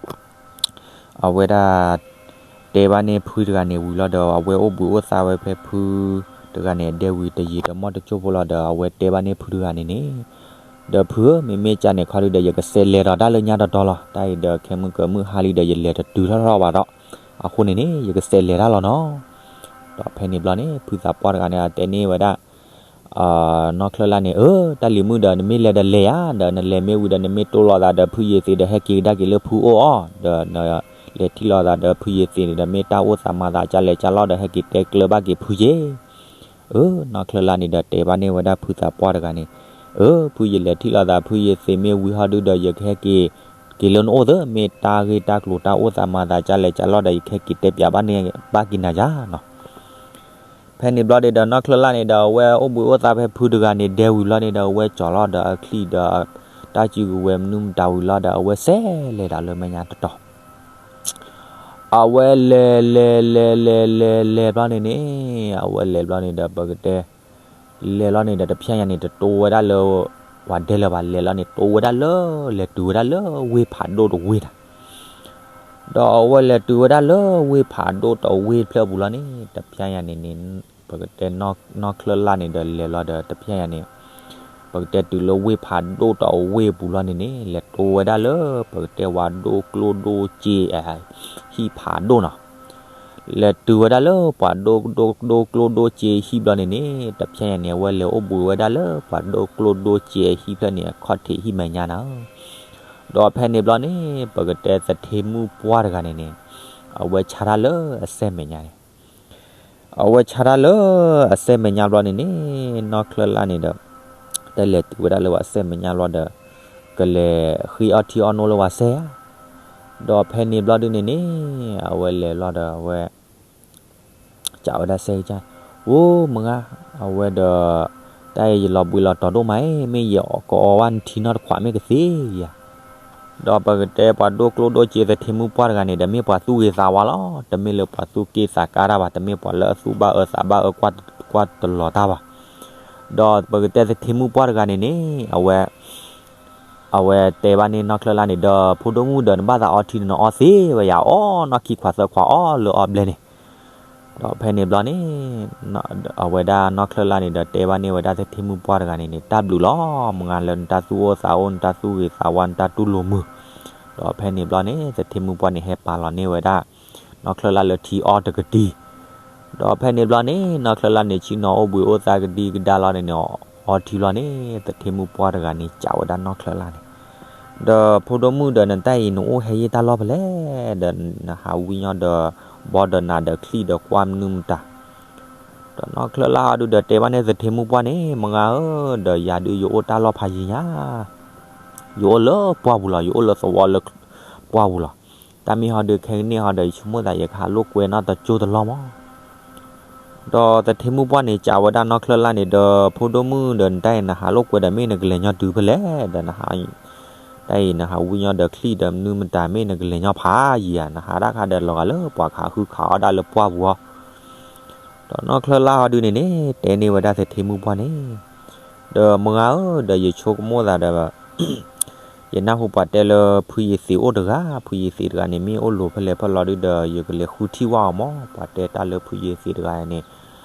အဝဲဒၣ် တဲဘၣ်န့ၢ်ဖုတဂၤန့ၣ်ဝံၤလီၤဒီး အဝဲအိၣ်ဘှံးအိၣ်သါဝဲဖဲဖုတဂၤန့ၣ် အဒဲဝံၤတယံာ်တမီၢ်တစိၢ်ဖိလီၤဒီး အဝဲတဲဘၣ်န့ၢ်ဖုတဂၤန့ၣ်န့ၣ်, ဒီးဖုဧၢ, မ့မ့ၢ်ကန့ၣ်ခီဒုဒီး ယကစးလဲၤဒီးတၢ်လၢညါတီတီလီၤ. တၢ်အံၤဒီး ခဲမုၢ်ကမုၢ်ဟါလံဒီး ယလဲၤတတုၤထီၣ်ထီၣ်ဘၣ်ဒီး, အဃိန့ၣ်န့ၣ် ယကစးလဲၤတၢ်လီၤနီၤ. ဒီးဖဲန့ၣ်ဘျီန့ၣ် ဖုသးပှၢ်တဂၤန့ၣ် တဲန့ၢ်ဝဲဒၣ် နီၢ်ချၢၣ်လၢ်န့ၣ်, အၢ, တၢ်လံၤမုၣ်ဒီး နမ့ၢ်လဲၤဒီးလဲၤယၤ, ဒီးနလဲၤမ့ၢ်ဝံၤဒီး နမ့ၢ်တိၢ်လိာ်သးဒီးဖုယသံးဒီး ဟဲက့ၤကဒါက့ၤလၢဖုအိၣ်အီၤ, ဒီးနလဲၤထံၣ်လိာ်သးဒီးဖုယသံးန့ၣ်ဒီး မ့ၢ်တၢ်အိၣ်သးမၤသးကလဲာ်ကလီဒီး ဟဲက့ၤတဲကျၢၤဘၣ်က့ၤဖုယ့ၢ်. အၢ, နီၢ်ချၢၣ်လၢ်န့ၣ်ဒီး တဲဘၣ်န့ၢ်ဝဲဒၣ်ဖုသးပှၢ်တဂၤန့ၣ်, အၢ, ဖုယလဲၤထံၣ်လိာ်သး ဖုယသံးမ့ၢ်ဝံၤဟီဒုဒီး ယကဟဲက့ၤ က့ၤလၢနအိၣ်သ့, မ့ၢ်တၢ်ဂ့ၢ်တၢ်ကျိၤတၢ်အိၣ်သးမၤသးကလဲာ်ကလီဒီး ယကဟဲက့ၤတဲပၠးဘၣ်န့ၢ်ဘၣ်က့ၤနၤယၤနီၤ. ဖဲန့ၣ်ဘျီဒုဒီး နီၢ်ချၢၣ်လၢ်န့ၣ်ဒီး အဝဲအိၣ်ဘှံးအိၣ်သါဖဲဖုတဂၤန့ၣ် ဒဲဝံၤလီၤန့ၣ်ဒီး အဝဲကၠီၤလီၤဒီးအချံၣ်ဒီး တၢ်စုကဝဲၤမနုၤမတၤဝံၤလီၤဒီး အဝဲစးလဲၤဒီးလၢမဲာ်ညါတတီၤ အဝဲလဲၤလဲၤလဲၤလဲၤလဲၤလဲၤဘျီန့ၣ်န့ၣ်, အဝဲလဲၤဘျီန့ၣ်ဒီး ပကတဲ လဲၤလီၤန့ၣ်ဒီး တဖျဲညါန့ၣ် တတိဝဲဒၣ်လၢ ပှၤဒဲလၢၤဘၣ်, လဲၤလီၤန့ၣ် တိဝဲဒၣ်လၢ လဲၤတုၤဝဲဒၣ်လၢဝ့ၢ်ဖးဒိၣ်တဝ့ၢ်တၢ် ဒီးအဝဲလဲၤတုၤဝဲဒၣ်လၢဝ့ၢ်ဖးဒိၣ်တဝ့ၢ်တဖျၢၣ်ပူၤလီၤန့ၣ် တဖျဲညါန့ၣ်န့ၣ် ပကတဲ နီၢ်ချၢၣ်လၢ်န့ၣ်ဒီး လဲၤလီၤဒီး တဖျဲညါန့ၣ် ပကတဲတုၤလၢဝ့ၢ်ဖးဒိၣ်တဝ့ၢ်ပူၤလီၤန့ၣ်န့ၣ် လဲၤတိဝဲဒၣ်လၢ ပကတဲဝဲဒိၣ်ကျိၣ်ဒိၣ်စ့ ဟံၣ်ဖးဒိၣ်နီၤ လဲၤတုၤဝဲဒၣ်လၢပှၤဒိၣ်ဒိၣ်ဒိၣ်ကျိၣ်ဒိၣ်စ့ဟံၣ်ဘျီန့ၣ်န့ၣ် တဖျဲညါန့ၣ် အဝဲလဲၤအိၣ်ဘှံးဝဲဒၣ်လၢပှၤဒိၣ်ကျိၣ်ဒိၣ်စ့ဟံၣ်ဖျၢၣ်န့ၣ် အခီၣ်ထံးဟံၣ်မဲာ်ညါနီၤ. ဒီးဖဲန့ၣ်ဘျီန့ၣ် ပကတဲသထ့မုၣ်ပှၢ်တဂၤန့ၣ်န့ၣ် အဝဲဆါတၢ်လၢအစဲမဲာ်ညါန့ၣ် အဝဲဆါတၢ်လၢအစဲမဲာ်ညါဘျီန့ၣ်န့ၣ် နီၢ်ချၢၣ်လၢ်န့ၣ်ဒီး တၢ်လဲၤတုၤဝဲဒၣ်လၢပှၤစဲမဲာ်ညါဘျီဒီး ကလဲၤဃ့အီၣ်ထံအီၣ်နိလၢပှၤစဲဧါ. ဒီးဖဲန့ၣ်ဘျီဒုန့ၣ်န့ၣ် အဝဲလဲၤလီၤဒီးအဝဲ ကးဝဲဒၣ်စဲကစၢ်, အိ မုၢ်ဂၤ, အဝဲဒီး တၢ်အံၤယလီၤဘှံးလီၤတီၤဒိၣ်မးအံၤ မ့ၢ်ယကအီၣ်ဝဲနထံနီတခွးမ့ၢ်ကသ့ဧါ. ဒီးပကတဲပှၤဒိၣ်ကျိၣ်ဒိၣ်စ့သထ့မုၣ်ပှၢ်တဂၤန့ၣ်ဒီး မ့ၢ်ပှၤသူၣ်ဂ့ၤသးဝါလီၤ. တမ့ၢ်လၢပှၤသူၣ်က့ၣ်သးကါတၢ်ဘၣ်, တမ့ၢ်ပှၤလၢအသူၣ်ဘၣ်အၢသးဘၣ်အၢကွၢ်တလီၤတၢ်ဘၣ်. ဒီးပကတဲသထ့မုၣ်ပှၢ်တဂၤန့ၣ်န့ၣ် အဝဲ အဝဲတဲဘၣ်န့ၣ်နီၢ်ချၢၣ်လၢ်န့ၣ်ဒီး ဖိဒိၣ်မုၣ်ဒီး နဘၣ်သးအီထံန့ၣ် နအီသ့ဝဲယၤ အီနီၢ်ခံခွးသၢခွးအီလၢအီဘျဲၣ်န့ၣ်. ဒီးဖဲန့ၣ်ဘျီန့ၣ် အဝဲဒၣ်နီၢ်ချၢၣ်လၢ်န့ၣ်ဒီးတဲဘၣ်န့ၢ်ဝဲဒၣ်သထ့မုၣ်ပှၢ်တဂၤန့ၣ်န့ၣ် တၢ်ဘျုးလီၤ မုၢ်ဂၤလၢနတၢ်သူၣ်အိၣ်သးအိၣ် နတၢ်သူၣ်ဂ့ၤသးဝါ နတၢ်တူၢ်လိာ်မုာ်, ဒီးဖဲန့ၣ်ဘျီန့ၣ် သထ့မုၣ်ပှၢ်န့ၣ်ဟဲပာ်လီၤန့ၢ်ဝဲဒၣ် နီၢ်ချၢၣ်လၢ်လၢထံအီၣ်တကတံၤ, ဒီးဖဲန့ၣ်ဘျီန့ၣ် နီၢ်ချၢၣ်လၢ်န့ၣ် ဆ့ၣ်နီၤအိၣ်ဘှံးအိၣ်သါကဒံကဒါလီၤန့ၣ်န့ၣ် အီထံလီၤန့ၣ် သထ့မုၣ်ပှၢ်တဂၤန့ၣ် စံးဝဲဒၣ်နီၢ်ချၢၣ်လၢ်န့ၣ် ဒီးဖိဒိၣ်မုၣ်ဒီးနတၢ်အံၤနအိၣ်ဟဲယံာ်တၢ်လီၢ်ဖဲလဲၣ်, ဒီးနဟးဝံညီဒီး ဘီဒီးနၤဒီးချံၣ်ဒီးကွၢ်မနုၤမတၤ, ဒီးနီၢ်ချၢၣ်လၢ်ဟီဒုဒီးတဲဘၣ်န့ၢ်သထ့မုၣ်ပှၢ်န့ၣ် မုၢ်ဂၤဧၢ, ဒီးယၤဒုးယအိၣ်တၢ်လီၢ်ဖးယံၤညါ, ယအိၣ်လၢပှၢ်ပူၤလီၤ, ယအိၣ်လၢသဝီလၢပှၢ်ပူၤလီၤ, တၢ်မ့ၢ်ဟီဒုးခဲကနံၣ်ဟီဒီး ယဆိကမိၣ်သးယကဟးလိာ်ကွဲနီၢ်တကၠိတလီၢ်မး ဒီးသထ့မုၣ်ပှၢ်န့ၣ် စံးဝဲဒၣ်နီၢ်ချၢၣ်လၢ်န့ၣ် ဒီးဖိဒိၣ်မုၣ်ဒီးနတၢ်အံၤနဟးလိာ်ကွဲဒီးမ့ၢ်နကလဲၤညီတုၤဖဲလဲၣ်, ဒီးနဟး တၢ်အံၤနဟးဝံညီဒီးချံၣ်ဒီးမနုၤမတၤမ့ၢ်နကလဲၤညီဖးယံၤဧါ, နဟးဒၣ်ခါဒီးလီၤဂာ်လၢပှၤခးဃုခးအီၣ်ဒၣ်လၢပှၢ်ပူၤ, ဒီးနီၢ်ချၢၣ်လၢ်ဟီဒုန့ၣ်န့ၣ် တဲန့ၢ်ဝဲဒၣ်သထ့မုၣ်ပှၢ်န့ၣ်, ဒီးမုၢ်ဂၤဧၢ, ဒီးယဆိကမိၣ်သးဒီး ယနၢ်ဟူပှၤတဲလၢဖုယ့ၤသ့းအိၣ်တဂၤ, ဖုယ့ၤသ့းတဂၤန့ၣ် မ့ၢ်အိၣ်လီၤဖဲလဲၣ်ဖဲလဲၣ်ဒုဒီး ယကလဲၤဃုထံၣ်ဝဲအီၤမး, ပှၤတဲတၢ်လၢဖုယ့ၤသ့းတဂၤန့ၣ်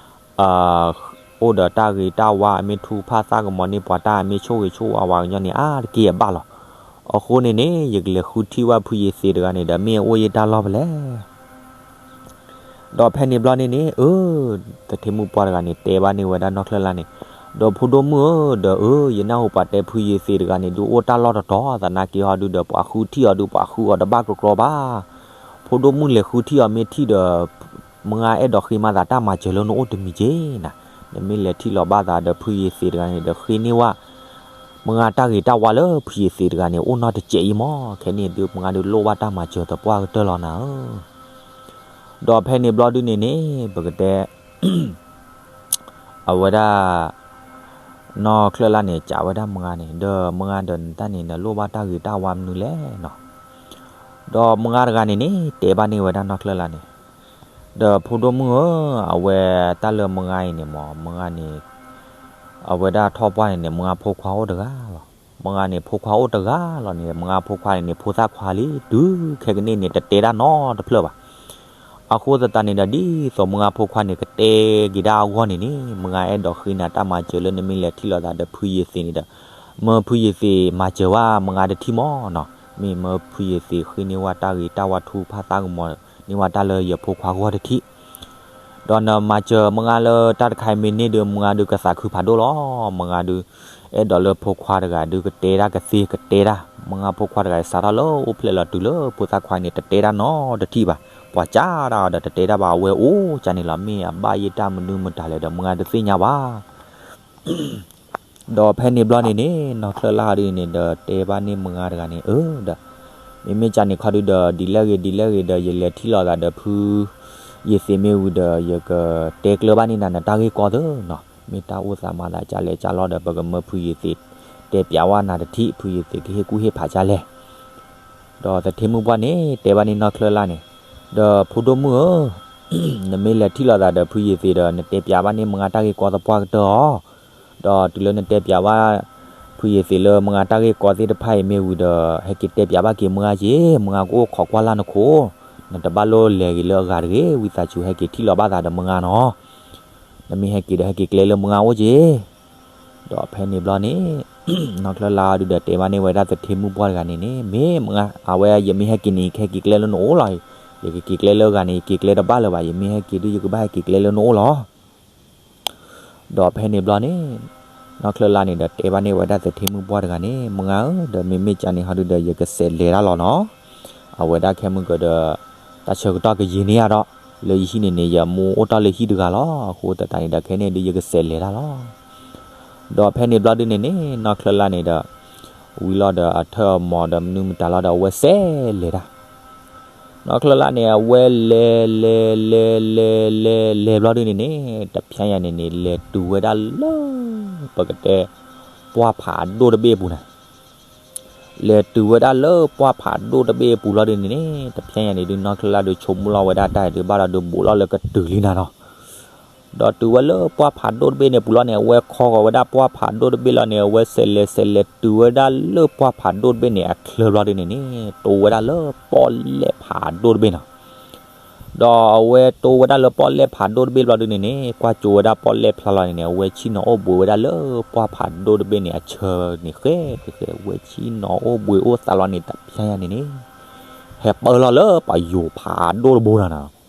အိၣ်ဒီးတၢ်ဂ့ၤတၢ်ဝါ အမ့ၢ်ထူဖၣ်သၣ်ကမီၤန့ၢ်ပှၤတၢ် အမ့ၢ်ဆိၣ်ဂ့ၤဆိၣ်ဝါပှၤကညီန့ၣ် အါတက့ၢ်အဘၣ်လီၤ. အဃိန့ၣ်န့ၣ် ယကလဲၤဃုထံၣ်ဝဲဖုယ့ၤသ့းတဂၤန့ၣ်ဒီး မ့ၢ်အအိၣ်ယံာ်တၢ်လီၢ်ဖဲလဲၣ် ဒီးဖဲန့ၣ်ဘျီန့ၣ်န့ၣ် အၢ သထ့မုၣ်ပှၢ်တဂၤန့ၣ် တဲဘၣ်န့ၢ်ဝဲဒၣ်နီၢ်ချၢၣ်လၢ်န့ၣ်, ဒီးဖိဒိၣ်မုၣ်ဧၢ, ဒီးအၢ ယနၢ်ဟူပှၤတဲဖုယ့ၤသ့းတဂၤန့ၣ် ဒုးအိၣ်တၢ်လီၢ်တတီၤ သနာ်က့ဟီဒုဒီး ပှၤဃုထံၣ်အီၤဒုး ပှၤဃုအီၤတဘၣ်ကြီကြီဘၣ်. ဖိဒိၣ်မုၣ်လဲၤဃုထံၣ်အီၤမ့ၢ်ထံၣ်ဒီး မုၢ်ဂၤအဲၣ်ဒိးဃ့မၤသးတၢ်မၤစၢၤလၢနအိၣ်တမံၤက့ၤနၤ, နမ့ၢ်လဲၤထံၣ်လီၤဘၣ်သးဒီးဖုယ့ၤသ့းတဂၤန့ၣ်ဒီး ဃ့န့ၢ်ဝဲ မုၢ်ဂၤတၢ်ဂ့ၤတၢ်ဝါလၢဖုယ့ၤသ့းတဂၤန့ၣ် အိၣ်နီတစဲးအံၤမး, ခဲန့ၣ်ဒုးမုၢ်ဂၤဒုးလိၣ်ဘၣ်တၢ်မၤစၢၤသပှၢ်ကတၢၢ်လီၤနၤဧၢ. ဒီးဖဲန့ၣ်ဘျီဒုန့ၣ်န့ၣ် ပကတဲ အဝဲဒၣ် နီၢ်ချၢၣ်လၢ်န့ၣ် စံးဝဲဒၣ်မုၢ်ဂၤန့ၣ် ဒီးမုၢ်ဂၤဒီးနတၢ်န့ၣ် နလိၣ်ဘၣ်တၢ်ဂ့ၤတၢ်ဝါမနုၤလဲၣ်နီၤ. ဒီးမုၢ်ဂၤတဂၤန့ၣ်န့ၣ် တဲဘၣ်န့ၢ်ဝဲဒၣ်နီၢ်ချၢၣ်လၢ်န့ၣ်, ဒီးဖိဒိၣ်မုၣ်ဧၢ, အဝဲတၢ်လၢမုၢ်ဂၤအံၤန့ၣ်မး မုၢ်ဂၤန့ၣ် အဝဲဒၣ်ထီၣ်ပှၢ်န့ၣ်န့ၣ် မုၢ်ဂၤဖိခွါအိၣ်တဂၤလီၤ. မုၢ်ဂၤန့ၣ် ဖိခွါအိၣ်တဂၤလီၤန့ၣ် မုၢ်ဂၤဖိခွါန့ၣ်န့ၣ် ဖိသၣ်ခွါလံ တုၤခဲကနံၣ်န့ၣ် တတဲတၢ်နီတဖျၢၣ်ဘၣ်. အဃိသတးန့ၣ်ဒီး ဒ်သိးမုၢ်ဂၤဖိခွါန့ၣ် ကတဲက့ၤဒၣ်အဂီၢ်န့ၣ်န့ၣ် မုၢ်ဂၤအဲၣ်ဒိးဃ့နၤတၢ်မၤစၢၤလၢနမ့ၢ်လဲၤထံၣ်လိာ်သးဒီးဖုယ့ၤသ့းန့ၣ်ဒီး မၢဖုယ့ၤသ့းမၤစၢၤဝဲမုၢ်ဂၤတထံၣ်မးနီၤ. မ့ၢ်မၢဖုယ့ၤသ့းဃ့န့ၢ်ဝဲတၢ်ဂ့ၤတၢ်ဝါထူဖၣ်သၣ်ကမီၤန့ၢ်ဝဲတၢ်လၢယဖိခွါဂီၢ်တထံၣ် ဒီးနမၤစၢၤမုၢ်ဂၤလၢတၢ်တခါအံၤမ့ၢ်န့ၢ်ဒုး မုၢ်ဂၤဒုးကသးခုဖးဒိၣ်လီၤ. မုၢ်ဂၤဒုး အဲၣ်ဒိးလၢဖိခွါတဂၤဒုးကတဲတၢ်ကသ့ကတဲတၢ်, မုၢ်ဂၤဖိခွါတဂၤစးထီၣ်လၢအိၣ်ဖျဲၣ်လီၤတုၤလၢဖိသၣ်ခွါန့ၣ် တတဲတၢ်နီတထံၣ်ဘၣ်. ပှၤစၢ်ဒၣ်အီၤဒီးတတဲတၢ်ဘၣ် အဝဲအိၣ်ကၢ်န့ၣ်လီၤ. မ့ၢ်အဘၣ်ယဲၢ်တၢ်မနုၤမတၤလဲၣ်ဒီး မုၢ်ဂၤတသ့ၣ်ညါဘၣ်. ဒီးဖဲန့ၣ်ဘျီန့ၣ်န့ၣ် နီၢ်ချၢၣ်လၢ်ဒုန့ၣ် ဒီးတဲဘၣ်န့ၢ်မုၢ်ဂၤတဂၤန့ၣ် အၢ ဒီး မ့မ့ၢ်ကၢ်န့ၣ်ခီဒုဒီး ဒ်လဲၣ်ဂ့ၤဒ်လဲၣ်ဂ့ၤဒီး ယလဲၤထံၣ်လိာ်သးဒီးဖုယ့ၤသ့းမ့ၢ်ဝံၤဒီး ယကတဲကျၢၤဘၣ်န့ၢ်နၤနတၢ်ဂ့ၢ်ကီသၢနီၤ. မ့ၢ်တၢ်အိၣ်သးမၤသးကလဲၣ်ကလဲၣ်လီၤဒီး ပကမၢဖုယ့ၤသ့းတဲပၠးဝဲနၤတထံၣ် ဖုယ့ၤသ့းကဟ့ၣ်ကူၣ်ဟ့ၣ်ဖးကလဲၣ် ဒီးသထ့မုၣ်ပှၢ်န့ၣ် တဲဘၣ်န့ၢ်နီၢ်ချၢၣ်လၢ်န့ၣ်, ဒီးဖိဒိၣ်မုၣ်ဧၢ, နမ့ၢ်လဲၤထံၣ်လိာ်သးဒီးဖုယ့ၤသ့းဒီး နတဲပၠးဘၣ်န့ၢ်မုၢ်ဂၤတၢ်ဂ့ၢ်ကီသပှၢ်ကတၢၢ်အီၤ, ဒီးတုၤလၢနတဲပၠးဘၣ် ဖုယ့ၤသ့းလၢမုၢ်ဂၤတၢ်ဂ့ၢ်ကီသ့ၣ်တဖၣ်အံၤမ့ၢ်ဝံၤဒီး ဟဲက့ၤတဲပၠးဘၣ်က့ၤမုၢ်ဂၤက့ၤ, မုၢ်ဂၤကအိၣ်ခိးကွၢ်လၢ်နခိၣ်, နတဘၣ်လိၣ်လဲၤဂ့ၤလၢအဂၤတဂ့ၤ, ဝံသးစူၤဟဲက့ၤထံၣ်လိာ်ဘၣ်သးဒီးမုၢ်ဂၤနီၤ. နမ့ၢ်ဟဲက့ၤဒီး ဟဲက့ၤကျဲလၢမုၢ်ဂၤအိၣ်က့ၤ ဒီးဖဲန့ၣ်ဘျီန့ၣ် နီၢ်ချၢၣ်လၢ်ဒုဒီးတဲဘၣ်န့ၢ်ဝဲဒၣ်သထ့မုၣ်ပှၢ်တဂၤန့ၣ်န့ၣ် မ့ၢ်မုၢ်ဂၤ အဝဲယမ့ၢ်ဟဲက့ၤန့ၣ် ယကဟဲက့ၤကျဲလၢနအိၣ်လီၤ. ယကက့ၤကျဲလၢဂၤန့ၣ် ယက့ၤကျဲတဘၣ်လၢၤဘၣ်. ယမ့ၢ်ဟဲက့ၤဒု ယကဘၣ်ဟဲက့ၤကျဲလၢနအိၣ်လီၤ. ဒီးဖဲန့ၣ်ဘျီန့ၣ် နီၢ်ချၢၣ်လၢ်န့ၣ်ဒီးတဲဘၣ်န့ၢ်ဝဲဒၣ်သထ့မုၣ်ပှၢ်တဂၤန့ၣ် မုၢ်ဂၤဧၢ, ဒီးမ့မ့ၢ်ကၢ်န့ၣ်ဟီဒုဒီး ယကစးလဲၤတၢ်လီၤနီၤ. အဝဲဒၣ်ခဲမုၢ်ကဒီး တၢ်ဆၢကတီၢ်ကယံာ်န့ၢ်ဧါဒီး လၢယဟံၣ်န့ၣ်န့ၣ် ယမိၢ်အိၣ်တ့ၢ်လၢဟံၣ်တဂၤလီၤ. အဃိသတးန့ၣ်ဒီး ခဲန့ၣ်ဒု ယကစးလဲၤတၢ်လီၤ. ဒီးဖဲန့ၣ်ဘျီဒုန့ၣ်န့ၣ် နီၢ်ချၢၣ်လၢ်န့ၣ်ဒီး ဝံၤလီၤဒီးအထၢၣ်အမီၤဒီးမနုၤမတၤလီၤဒီး အဝဲစးလဲၤတၢ် နီၢ်ချၢၣ်လၢ်န့ၣ် အဝဲလဲၤ လဲၤ လဲၤ လဲၤ လဲၤ လဲၤဘျီဒုန့ၣ်န့ၣ် တဖျဲညါန့ၣ်န့ၣ် လဲၤတုၤဝဲဒၣ်လၢ ပကတဲ ပှၢ်ဖးဒိၣ်တဘ့ၣ်အပူၤန့ၣ်, လဲၤတုၤဝဲဒၣ်လၢပှၢ်ဖးဒိၣ်တဘ့ၣ်အပူၤလီၤဒုန့ၣ်န့ၣ် တဖျဲညါန့ၣ်ဒု နီၢ်ချၢၣ်လၢ်ဒု ဆိကမိၣ်လီၤဝဲဒၣ်တၢ်အံၤဒု ဘၣ်ဒီးဒုးဘူးလီၤလၢကတုၤလံနၤနီၤ. ဒီးတုၤဝဲလၢပှၢ်ဖးဒိၣ်တဘ့ၣ်န့ၣ်ပူၤလီၤန့ၣ် အဝဲခီဂီၤဝဲဒၣ်ပှၢ်ဖးဒိၣ်တဘ့ၣ်လီၤန့ၣ် အဝဲစးလဲၤ စးလဲၤတုၤဝဲဒၣ်လၢပှၢ်ဖးဒိၣ်တဘ့ၣ်န့ၣ် အချၢဘျီဒုန့ၣ်န့ၣ် တိဝဲဒၣ်လၢပီၣ်လဲၣ်ဖးဒိၣ်တဘ့ၣ်နီၤ. ဒီးအဝဲတိဝဲဒၣ်လၢပီၣ်လဲၣ်ဖးဒိၣ်တဘ့ၣ်ဘျီဒုန့ၣ်န့ၣ် ကွၢ်ကၠိဝဲဒၣ်ပီၣ်လဲၣ်ဖျါလီၤန့ၣ်န့ၣ် အဝဲဆ့ၣ်နီၤအိၣ်ဘှံးဝဲဒၣ်လၢပှၢ်ဖးဒိၣ်တဘ့ၣ်န့ၣ် အဆၢန့ၣ် ဃဲဃဲဃဲ အဝဲဆ့ၣ်နီၤအိၣ်ဘှံးအိၣ်သးလီၤန့ၣ် တၢ်ဖၠါယၤန့ၣ်န့ၣ် ဟဲပၢလီၤလၢပယိၤဖးဒိၣ်တဘိနၤနီၤ.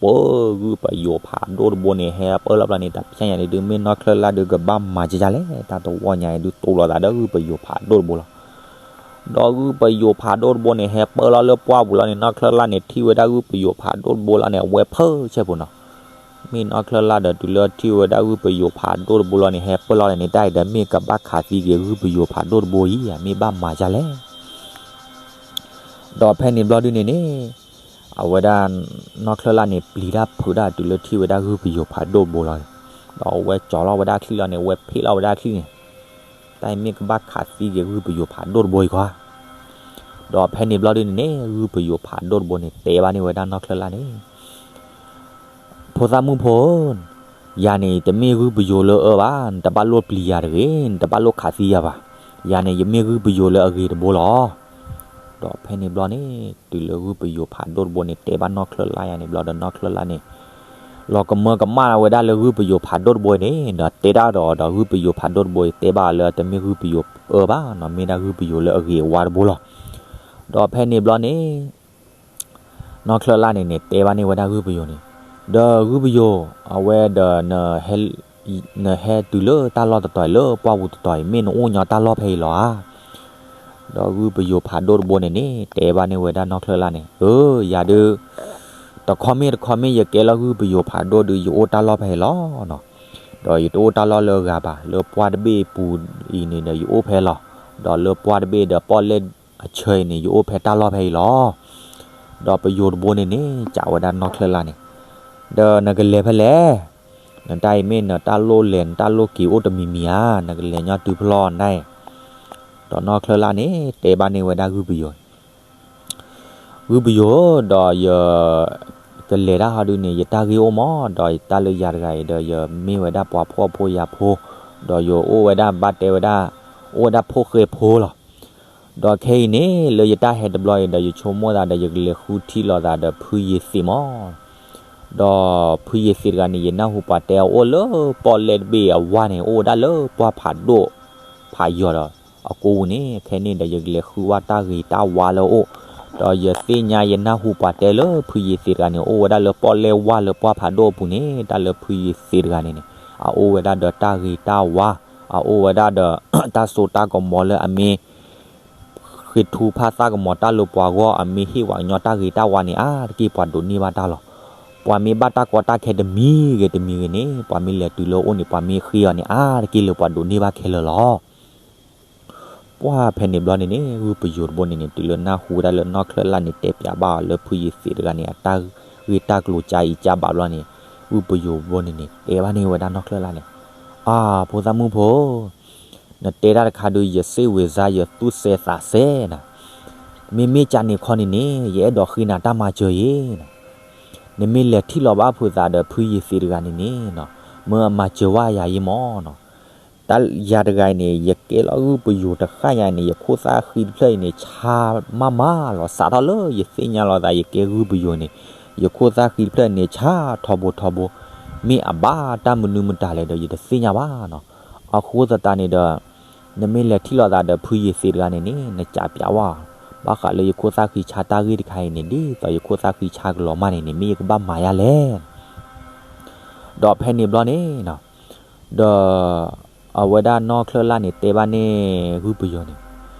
ပဂုၢ်ပယိၤဖးဒိၣ်တဘိန့ၣ် ဟဲပၢလီၤဘျီန့ၣ် တၢ်ဖၠါယၤန့ၣ် ဒုးမ့ၢ်နီၢ်ချၢၣ်လၣ်ဒုးကဘၣ်မၤကကလဲၣ် တၢ်တဝီညါအံၤဒုးတိလိာ်သးဒီးဂုၢ်ပယိၤဖးဒိၣ်တဘိလီၤ. ဒီးဂုၢ်ပယိၤဖးဒိၣ်တဘိန့ၣ် ဟဲပၢလီၤလၢပှၢ်ပူၤလီၤန့ၣ် နီၢ်ချၢၣ်လၣ်န့ၣ် ထံၣ်ဝဲဒၣ်ဂုၢ်ပယိၤဖးဒိၣ်တဘိလီၤန့ၣ် အဝဲဖၢဆဲၣ်ဖိနီၤ. မ့ၢ်နီၢ်ချၢၣ်လၣ်ဒီးတုၤလၢထံၣ်ဝဲဒၣ်ဂုၢ်ပယိၤဖးဒိၣ်တဘိလီၤန့ၣ် ဟဲပၢလီၤန့ၣ် တၢ်အံၤဒီးမ့ၢ်ကဘၣ်ခးသံက့ၤဂုၢ်ပယိၤဖးဒိၣ်တဘိအံၤ မ့ၢ်ဘၣ်မၤဒ်လဲၣ်. ဒီးဖဲန့ၣ်ဘျီဒုန့ၣ်န့ၣ် အဝဲဒၣ်နီၢ်ချၢၣ်လၣ်န့ၣ် ပျံၤတၢ်ဖုးတၢ်တုၤလၢထံၣ်ဝဲဒၣ်ဂုၢ်ပယိၤဖးဒိၣ်တဘိလီၤ. ဒီးအဝဲကၠီၤလီၤဝဲဒၣ်ချံၣ်လီၤန့ၣ် အဝဲဖ့ၣ်လီၤဝဲဒၣ်ချံၣ်န့ၣ် တၢ်အံၤမ့ၢ်ကဘၣ်ခးသံက့ၤဂုၢ်ပယိၤဖးဒိၣ်တဘိအံၤခီ. ဒီးဖဲန့ၣ်ဘျီဒုန့ၣ်န့ၣ် ဂုၢ်ပယိၤဖးဒိၣ်တဘိန့ၣ် တဲဘၣ်န့ၢ်ဝဲဒၣ်နီၢ်ချၢၣ်လၣ်န့ၣ် ဖိသၣ်မုၣ်ဖိဧၢ, ယၤန့ၣ် တမ့ၢ်ဂုၢ်ပယိၤလၢအအၢဘၣ်, နတဘၣ်လိၣ်ပျံၤယၤတဂ့ၤ, နတဘၣ်လိၣ်ခးသံယၤဘၣ်. ယၤန့ၣ် ယမ့ၢ်ဂုၢ်ပယိၤလၢအဂ့ၤတဘိလီၤ. ဒီးဖဲန့ၣ်ဘျီန့ၣ် တုၤလၢဂုၢ်ပယိၤဖးဒိၣ်တဘိန့ၣ် တဲဘၣ်နီၢ်ချၢၣ်လၣ်ယၤန့ၣ်ဘျီဒီး နီၢ်ချၢၣ်လၣ်န့ၣ် လီၤကမၢကမၣ်ဝဲဒၣ်လၢဂုၢ်ပယိၤဖးဒိၣ်တဘိန့ၣ် ဒီးတဲတၢ်ဒီး ဒီးဂုၢ်ပယိၤဖးဒိၣ်တဘိ တဲဘၣ်အီၤလၢတမ့ၢ်ဂုၢ်ပယိၤအၢဘၣ်နီၤ, မ့ၢ်ဒၣ်ဂုၢ်ပယိၤလၢအဂ့ၤအဝါတဘိလီၤ. ဒီးဖဲန့ၣ်ဘျီန့ၣ် နီၢ်ချၢၣ်လၣ်န့ၣ်န့ၣ် တဲဘၣ်န့ၢ်ဝဲဒၣ်ဂုၢ်ပယိၤန့ၣ်, ဒီးဂုၢ်ပယိၤ, အဝဲဒီး နဟဲတုၤလၢတၢ်လီၢ်တတီၤအံၤ လၢပှၢ်ပူၤတတီၤအံၤ မ့ၢ်နအိၣ်ညီတၢ်လီၢ်ဖဲအံၤလီၤဧါ. ဒီးဂုၢ်ပယိၤဖးဒိၣ်တဘိန့ၣ်န့ၣ် တဲဘၣ်န့ၢ်ဝဲဒၣ်နီၢ်ချၢၣ်လၣ်န့ၣ်, အၢ ယၤဒုး တခီမ့ၢ်တခီမ့ၢ် ယကဲလီၤဂုၢ်ပယိၤဖးဒိၣ်ဒုး ယအိၣ်တၢ်လီၢ်ဖဲအံၤလီၤနီၤ. ဒီးယတအိၣ်တၢ်လီၢ်လၢအဂၤဘၣ်, လၢပှၢ်တဘ့ၣ်ပူၤအံၤန့ၣ်ဒီး ယအိၣ်ဖဲလီၤ. ဒီးလၢပှၢ်တဘ့ၣ်ဒီးပီၣ်လဲၣ်အဆၢအံၤန့ၣ် ယအိၣ်ဖဲတၢ်လီၢ်ဖဲအံၤလီၤ. ဒီးပယိၤတဘိန့ၣ်န့ၣ် စံးဝဲဒၣ်နီၢ်ချၢၣ်လၣ်န့ၣ်, ဒီးနကလဲၤဖဲလဲၣ်, နတၢ်အံၤမ့ၢ်နတၢ်လိၣ်လဲၤ နတၢ်လိၣ်က့ၤအိၣ်တမံၤမံၤဧါ, နကလဲၤညီတုၤဖဲလဲၣ်နတၢ်အံၤ. ဒီးနီၢ်ချၢၣ်လၣ်န့ၣ် တဲဘၣ်န့ၢ်ဝဲဒၣ်ဂုၢ်ပယိၤ ဂုၢ်ပယိၤဧၢ, ဒီးယကလဲၤတၢ်ဟီဒုန့ၣ် ယတၢ်ဂ့ၢ်အိၣ်မး, ဒီးတၢ်လၢယၤတဂၤအံၤဒီး ယမ့ၢ်ဝဲဒၣ်ပှၤဖှီၣ်ဖိယာ်ဖိ, ဒီးယအိၣ်ဝဲဒၣ်ဘၣ်တဲဝဲဒၣ်, အိၣ်ဝဲဒၣ်ဖိၣ်ဃဲဖိလီၤ. ဒီးခဲအံၤန့ၣ် လၢယတၢ်ဟဲတဘျီအံၤဒီး ယဆိကမိၣ်သးဒီး ယကလဲၤဃုထံၣ်လိာ်သးဒီးဖုယ့ၤသ့းမး. ဒီးဖုယ့ၤသ့းတဂၤန့ၣ် ယနၢ်ဟူပှၤတဲအအိၣ်လၢပီၣ်လဲၣ်တဘ့ၣ်အဝါန့ၣ် အိၣ်ဝဲဒၣ်လၢပှၢ်ဖးဒိၣ် ဖးယီၤဒီး အကိပူၤန့ၣ်, ခဲန့ၣ်ဒီး ယကလဲၤဃုဝဲတၢ်ဂ့ၤတၢ်ဝါလၢအအိၣ်, ဒီးယသ့ၣ်ညါယနၢ်ဟူပှၤတဲလၢဖုယ့ၤသ့းတဂၤန့ၣ် အိၣ်ဝဲဒၣ်လၢပီၣ်လဲၣ်ဝါလၢပှၢ်ဖးဒိၣ်အပူၤန့ၣ်, တၢ်လၢဖုယ့ၤသ့းတဂၤန့ၣ်န့ၣ် အအိၣ်ဝဲဒၣ်ဒီးတၢ်ဂ့ၤတၢ်ဝါ, အအိၣ်ဝဲဒၣ်ဒီး တၢ်စိတၢ်ကမီၤလၢအမ့ၢ် ဃ့ထုကဖၣ်သၣ်ကမီၤတၢ်လၢပှၤဂီၢ်, အမ့ၢ်ဟ့ၣ်ဝဲကညီတၢ်ဂ့ၤတၢ်ဝါန့ၣ် အါတက့ၢ် ပှၤဒိးန့ၢ်ဘၣ်တၢ်လီၤ. ပှၤမ့ၢ်ဘၣ်တၢ်ကီတၢ်ခဲတမံၤဂ့ၤတမံၤဂ့ၤန့ၣ်, ပှၤမ့ၢ်လဲၤတုၤလၢအအိၣ်န့ၣ် ပှၤမ့ၢ်ဃ့အီၤန့ၣ် အါတက့ၢ်လၢပှၤဒိးန့ၢ်ဘၣ်ခဲလၢာ်လီၤ. ပှၢ်ဖဲန့ၣ်ဘျီန့ၣ်န့ၣ် ဂုၢ်ပယိၤတဘိန့ၣ်န့ၣ် တုၤလၢနၢ်ဟူဝဲဒၣ်လၢနီၢ်ချၢၣ်လၣ်န့ၣ် တဲပၠးဘၣ်အီၤလၢဖုယ့ၤသ့းတဂၤန့ၣ် အတၢ်ဂ့ၢ်တၢ်ကျိၤကါအံၤကါဘၣ်ဘျီန့ၣ်, ဂုၢ်ပယိၤတဘိန့ၣ်န့ၣ် တဲဘၣ်န့ၢ်ဝဲဒၣ်နီၢ်ချၢၣ်လၣ်န့ၣ်, အါ ဖိသၣ်မုၣ်ဖိ နတဲတၢ်တခါဒုး ယစ့ဝ့ၤစါ ယသူၣ်စဲသးစဲနၤ, မ့မ့ၢ်ကန့ၣ်ခီန့ၣ်န့ၣ် ယအဲၣ်ဒိးဃ့နၤတၢ်မၤစၢၤအံၤ, နမ့ၢ်လဲၤထံၣ်လီၤဘၣ်ဖုးသးဒီးဖုယ့ၤသ့းတဂၤန့ၣ်န့ၣ်, မၢအမၤစၢၤဝဲယၤအံၤမးနီၤ. တၢ်ယၤတဂၤအံၤန့ၣ် ယကဲလီၤဂုၢ်ပယိၤတဃၣ်ညါအံၤန့ၣ် ယခိၣ်သၣ်ဃံတဖျၢၣ်အံၤန့ၣ် ဆါမးမးလီၤ. စးထီၣ်လၢယသ့ၣ်ညါလီၤသး ယကဲဂုၢ်ပယိၤန့ၣ် ယခိၣ်သၣ်ဃံတဖျၢၣ်အံၤန့ၣ် ဆါထီဘိထီဘိ, မ့ၢ်အဘၣ်တၢ်မနုၤမတၤလဲၣ်ဒီး ယတသ့ၣ်ညါဘၣ်နီၤ. အဃိသတးန့ၣ်ဒီး နမ့ၢ်လဲၤထံၣ်လိာ်သးဒီးဖုယ့ၤသ့းတဂၤန့ၣ်န့ၣ် နကးပၠးဝဲ, ဘၣ်ဃးလၢယခိၣ်သၣ်ဃံဆါတၢ်ဂ့ၢ်တခါအံၤန့ၣ် ဒ်သိးယခိၣ်သၣ်ဃံဆါကလီၤမၢ်န့ၣ်န့ၣ် မ့ၢ်ယကဘၣ်မၤယၤလဲၣ်. ဒီးဖဲန့ၣ်ဘျီန့ၣ် ဒီး အဝဲဒၣ်နီၢ်ချၢၣ်လၣ်န့ၣ် တဲဘၣ်န့ၣ်ဂုၢ်ပယိၤန့ၣ်,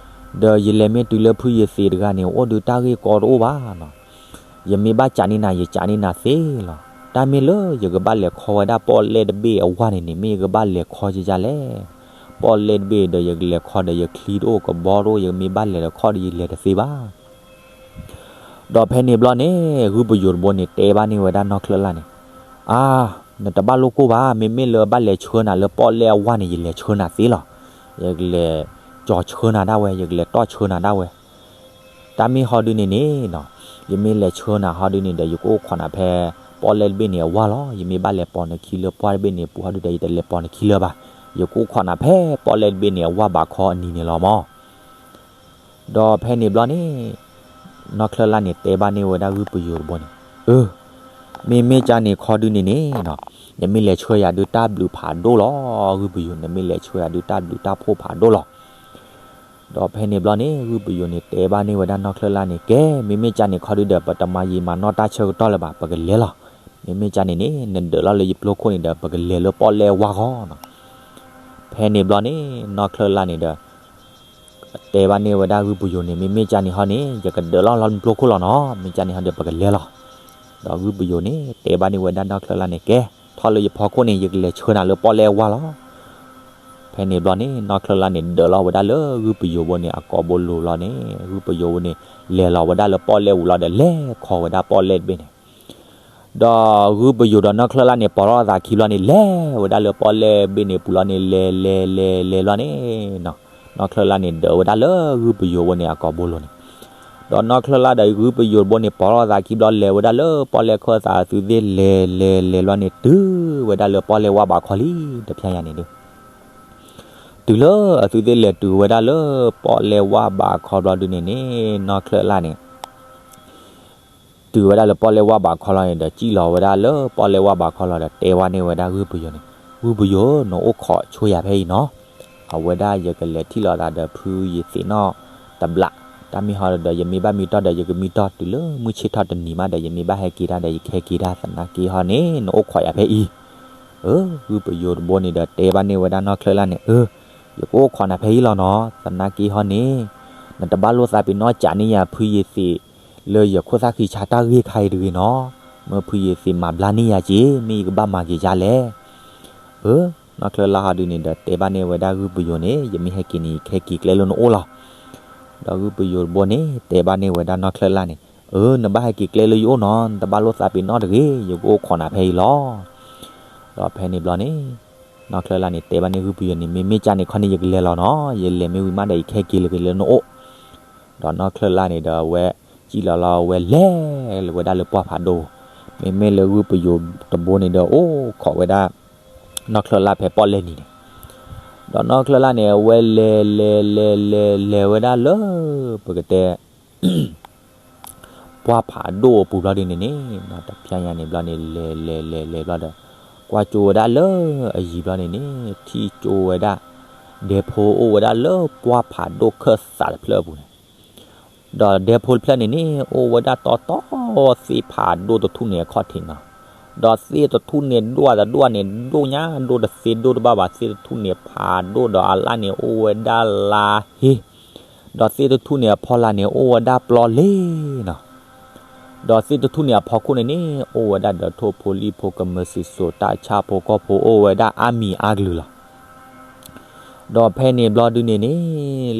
ဒီးယလဲၤမ့ၢ်တုၤလၢဖုယ့ၤသ့းတဂၤန့ၣ် အိၣ်ဒုးတၢ်ဂ့ၢ်ကီတအိၣ်ဘၣ်နီၤ. ယမ့ၢ်ဘၣ်ကးန့ၢ်နၤ ယကးန့ၢ်နၤသ့လီၤ. တၢ်မ့ၢ်လၢယကဘၣ်လဲၤခီဝဲဒၣ်ပီၣ်လဲၣ်တဘ့ၣ်အဝါန့ၣ်န့ၣ် မ့ၢ်ယကဘၣ်လဲၤခီကယၤလဲၣ်. ပီၣ်လဲၣ်တဘ့ၣ်ဒီး ယကလဲၤခီဒီး ယချံတအိၣ် ကဘီတအိၣ် ယမ့ၢ်ဘၣ်လဲၤဒီးခီဒီး ယလဲၤတသ့ဘၣ်. ဒီးဖဲန့ၣ်ဘျီန့ၣ် ဂုၢ်ပယိၤတဘိန့ၣ် တဲဘၣ်န့ၢ်ဝဲဒၣ်နီၢ်ချၢၣ်လၣ်န့ၣ်, အါ, နတဘၣ်လိၣ်ကိၢ်ဘၣ်, မ့မ့ၢ်လၢဘၣ်လဲၤဆှၢနၤလၢပီၣ်လဲၣ်အဝါန့ၣ် ယလဲၤဆှၢနၤသ့လီၤ. ယကလဲၤကၠီၤဆှၢနၤဒၣ်ဝဲ, ယကလဲၤတီၢ်ဆှၢနၤဒၣ်ဝဲ. တၢ်မ့ၢ်ဟီဒုန့ၣ်န့ၣ်နီၤ, ယမ့ၢ်လဲၤဆှၢနၤဟီဒုန့ၣ်ဒီး ယကအိၣ်ခိးနၤဖဲ ပီၣ်လဲၣ်တဘ့ၣ်န့ၣ်အဝါလီၤ. ယမ့ၢ်ဘၣ်လဲၤပိာ်နခံလၢပှၢ်တဘ့ၣ်န့ၣ်အပူၤဟီဒုဒီး ယတလဲၤပိာ်နခံလၢၤဘၣ်. ယကအိၣ်ခိးနၤဖဲပီၣ်လဲၣ်တဘ့ၣ်န့ၣ်အဝါဘးခီအနံၤန့ၣ်လီၤမး. ဒီးဖဲန့ၣ်ဘျီန့ၣ် နီၢ်ချၢၣ်လၣ်န့ၣ် တဲဘၣ်န့ၢ်ဝဲဒၣ်ဂုၢ်ပယိၤတဘိန့ၣ်, အၢ မ့မ့ၢ်ကၢ်န့ၣ်ခီဒုန့ၣ်န့ၣ်, နမ့ၢ်လဲၤဆှၢယၤဒုတၢ်ဘျုးဖးဒိၣ်လီၤ, ဂုၢ်ပယိၤ နမ့ၢ်လဲၤဆှၢယၤဒုတၢ်ဘျုးတၢ်ဖှိၣ်ဖးဒိၣ်လီၤ. ဒီးဖဲန့ၣ်ဘျီန့ၣ် ဂုၢ်ပယိၤန့ၣ် တဲဘၣ်န့ၢ်ဝဲဒၣ်နီၢ်ချၢၣ်လၢ်န့ၣ် ကဲ မ့မ့ၢ်ကၢ်န့ၣ်ခီဒုဒီး ပတမၤယံာ်မၤနီၢ်တၢ်ဆၢကတီၢ်လၢၤဘၣ်, ပကလဲၤလီၤ. မ့မ့ၢ်ကၢ်န့ၣ်န့ၣ် နဒၢးလီၤလၢယပျိခိၣ်န့ၣ်ဒီး ပကလဲၤလၢပီၣ်လဲၣ်ဝၢ်ဃီနီၤ. ဖဲန့ၣ်ဘျီန့ၣ် နီၢ်ချၢၣ်လၢ်န့ၣ်ဒီး တဲဘၣ်န့ၢ်ဝဲဒၣ်ဂုၢ်ပယိၤန့ၣ် မ့မ့ၢ်ကၢ်န့ၣ်ဟီန့ၣ် ယကဒၢးလီၤလၢပျိခိၣ်လီၤနီၤ, မ့ၢ်ကၢ်န့ၣ်ဟီဒီး ပကလဲၤလီၤ. ဒီးဂုၢ်ပယိၤန့ၣ် တဲဘၣ်န့ၢ်ဝဲဒၣ်နီၢ်ချၢၣ်လၢ်န့ၣ် ကဲ ထီၣ်လၢယဖီခိၣ်န့ၣ် ယကလဲၤဆှၢနၤလၢပီၣ်လဲၣ်ဝၢ်လီၤ. ဖဲန့ၣ်ဘျီန့ၣ် နီၢ်ချၢၣ်လၢ်န့ၣ် ဒၢးလီၤဝဲဒၣ်လၢဂုၢ်ပယိၤဘိန့ၣ် အကိာ်ဘိလိၤလီၤန့ၣ် ဂုၢ်ပယိၤဘိန့ၣ် လဲၤလီၤဝဲဒၣ်လၢပီၣ်လဲၣ်ဝံၤလီၤဒီး လဲၤခီဝဲဒၣ်ပီၣ်လဲၣ်တဘ့ၣ်န့ၣ် ဒီးဂုၢ်ပယိၤဒီးနီၢ်ချၢၣ်လၢ်န့ၣ် ပိာ်ထီၣ်သးခံဘျီန့ၣ် လဲၤဝဲဒၣ်လၢပီၣ်လဲၣ်ဘ့ၣ်န့ၣ် ပူၤလီၤန့ၣ် လဲၤလဲၤလဲၤလဲၤဘျီန့ၣ် နီၢ်ချၢၣ်လၢ်န့ၣ် ဒၢးဝဲဒၣ်လၢဂုၢ်ပယိၤဘိန့ၣ် အကိာ်ဘိလိၤန့ၣ် ဒီးနီၢ်ချၢၣ်လၢ်ဒီးဂုၢ်ပယိၤတဘိန့ၣ် ပိာ်ထီၣ်သးခံဘျီ လဲၤဝဲဒၣ်လၢပီၣ်လဲၣ်ခၢၣ်သးအသုးသ့ၣ် လဲၤလဲၤလဲၤဘျီန့ၣ် တုၤဝဲဒၣ်လၢပီၣ်လဲၣ်ဝၢ်ဘးခီလံ တဖျဲညါန့ၣ်ဒုး တုၤလၢအသုးသ့ၣ်လဲၤတုၤဝဲဒၣ်လၢ ပီၣ်လဲၣ်ဝၢ်ဘးခီဘျီဒုန့ၣ်န့ၣ် နီၢ်ချၢၣ်လၢ်န့ၣ် တုၤဝဲဒၣ်လၢပီၣ်လဲၣ်ဝၢ်ဘးခီလီၤန့ၣ်ဒီး စံၣ်လီၤဝဲဒၣ်လၢပီၣ်လဲၣ်ဝၢ်ဘးခီလီၤဒီး တဲဝဲန့ၢ်ဝဲဒၣ်ဂုၢ်ပယိၤန့ၣ်, ဂုၢ်ပယိၤ နအိၣ်ခိးဆိယၤဖဲအံၤနီၤ, အဝဲဒၣ်ယကလဲၤထံၣ်လိာ်သးဒီးဖုယသံးနီၣ်တဘျီ, တၢ်မ့ၢ်ဟီဒီး ယမ့ၢ်ဘၣ်မံတီၢ်ဒီး ယကမံတီၢ်တုၤလၢမုၢ်ဆ့ၣ်ထီၣ်တနံၤမးဒီး ယမ့ၢ်ဘၣ်ဟဲက့ၤတၢ်ဒီး ယကဟဲက့ၤတၢ်, သနာ်က့ဟီန့ၣ် နအိၣ်ခိးယၤဖဲအံၤ အၢ ဂုၢ်ပယိၤတဘိန့ၣ်ဒီး တဲဘၣ်န့ၢ်ဝဲဒၣ်နီၢ်ချၢၣ်လၢ်န့ၣ်, အၢ ယကအိၣ်ခိးနၤဖဲအံၤလီၤနီၤ, သနာ်က့ဟီန့ၣ် နတဘၣ်လိၣ်သးပ့ၤနီၣ်ကးန့ၢ်ယၤဖုယသံး လၢယခိၣ်သၣ်ဃံဆါတၢ်ဂ့ၢ်ခါအံၤတဂ့ၤနီၤ, မ့ၢ်ဖုယသံးမၤဘျါန့ၢ်ယၤက့ၤ မ့ၢ်ယကဘၣ်မၤက့ၤဒ်လဲၣ်. အၢ နီၢ်ချၢၣ်လၢ်ဟီဒုန့ၣ်ဒီး တဲဘၣ်န့ၢ်ဝဲဒၣ်ဂုၢ်ပယိၤန့ၣ် ယမ့ၢ်ဟဲက့ၤန့ၣ် ယကဟဲက့ၤကျဲလၢနအိၣ်လီၤ. ဒီးဂုၢ်ပယိၤတဘိန့ၣ် တဲဘၣ်န့ၢ်ဝဲဒၣ်နီၢ်ချၢၣ်လၢ်န့ၣ်, အၢ နဘၣ်ဟဲက့ၤကျဲလၢယအိၣ်နီၤ, နတဘၣ်လိၣ်သးပ့ၤနီၣ်တဂ့ၤ, ယကအိၣ်ခိးနၤဖဲအံၤလီၤ. ဒီးဖဲန့ၣ်ဘျီန့ၣ် နီၢ်ချၢၣ်လၢ်န့ၣ် တဲဘၣ်န့ၢ်ဂုၢ်ပယိၤန့ၣ် မ့မ့ၢ်ကၢ်န့ၣ်ခီန့ၣ် ယကလဲၤလီၤနီၤ, ယလဲၤမ့ၢ်ဝံၤမးဒီး ယကဟဲက့ၤလၢက့ၤလၢနအိၣ်. ဒီးနီၢ်ချၢၣ်လၢ်န့ၣ်ဒီး အဝဲစံၣ်လီၤလီၤ အဝဲလဲၤဝဲဒၣ်လၢပှၢ်ဖးဒိၣ်, မ့မ့ၢ်လၢဂုၢ်ပယိၤတဘိန့ၣ်ဒီး အိၣ်ခိးဝဲဒၣ် နီၢ်ချၢၣ်လၢ်ဖဲပီၣ်လဲၣ်နံၤန့ၣ်, ဒီးနီၢ်ချၢၣ်လၢ်န့ၣ် အဝဲလဲၤလဲၤလဲၤလဲၤလဲၤဝဲဒၣ်လၢ ပကတဲ ပှၢ်ဖးဒိၣ်အပူၤဘျီဒုန့ၣ်န့ၣ် တဖျဲညါန့ၣ်ဘျီန့ၣ် လဲၤလဲၤလဲၤလဲၤဘျီဒီး ကွၢ်ကၠိဝဲဒၣ်လၢအယံၤဘျီန့ၣ်န့ၣ် ထံၣ်ကၠိဝဲဒၣ် ဒဲဖိအိၣ်ဝဲဒၣ်လၢပှၢ်ဖးဒိၣ်ခၢၣ်သးတဖျၢၣ်အပူၤန့ၣ်, ဒီးဒဲဖိတဖျၢၣ်န့ၣ်န့ၣ် အိၣ်ဝဲဒၣ်တီတီသ့ၣ်ဖးဒိၣ်တထူၣ်န့ၣ်အခီၣ်ထံးနီၤ, ဒီးသ့ၣ်တထူၣ်န့ၣ်ဒိၣ်တဒိၣ်န့ၣ် ဒိၣ်ညါဒိၣ်တသ့ဒိၣ်တဘၣ်ဘၣ်, သ့ၣ်တထူၣ်န့ၣ်ဖးဒိၣ်ဒီးအလၣ်န့ၣ်အိၣ်ဝဲဒၣ်လါဟ့ ဒီးသ့ၣ်တထူၣ်န့ၣ်အဖီလာ်န့ၣ် အိၣ်ဝဲဒၣ်ပျီလ့နီၤ, ဒီးသ့ၣ်တထူၣ်န့ၣ်အဖီခိၣ်န့ၣ်န့ၣ် အိၣ်ဝဲဒၣ်ဒီးထိၣ်ဖိလံၣ်ဖိကမၢစံၣ်စိၤ တၢ်ဆၣ်ဖိကီၢ်ဖိ အိၣ်ဝဲဒၣ်အါမံၤအါကလုာ်လီၤ. ဒီးဖဲန့ၣ်ဘျီဒုန့ၣ်န့ၣ်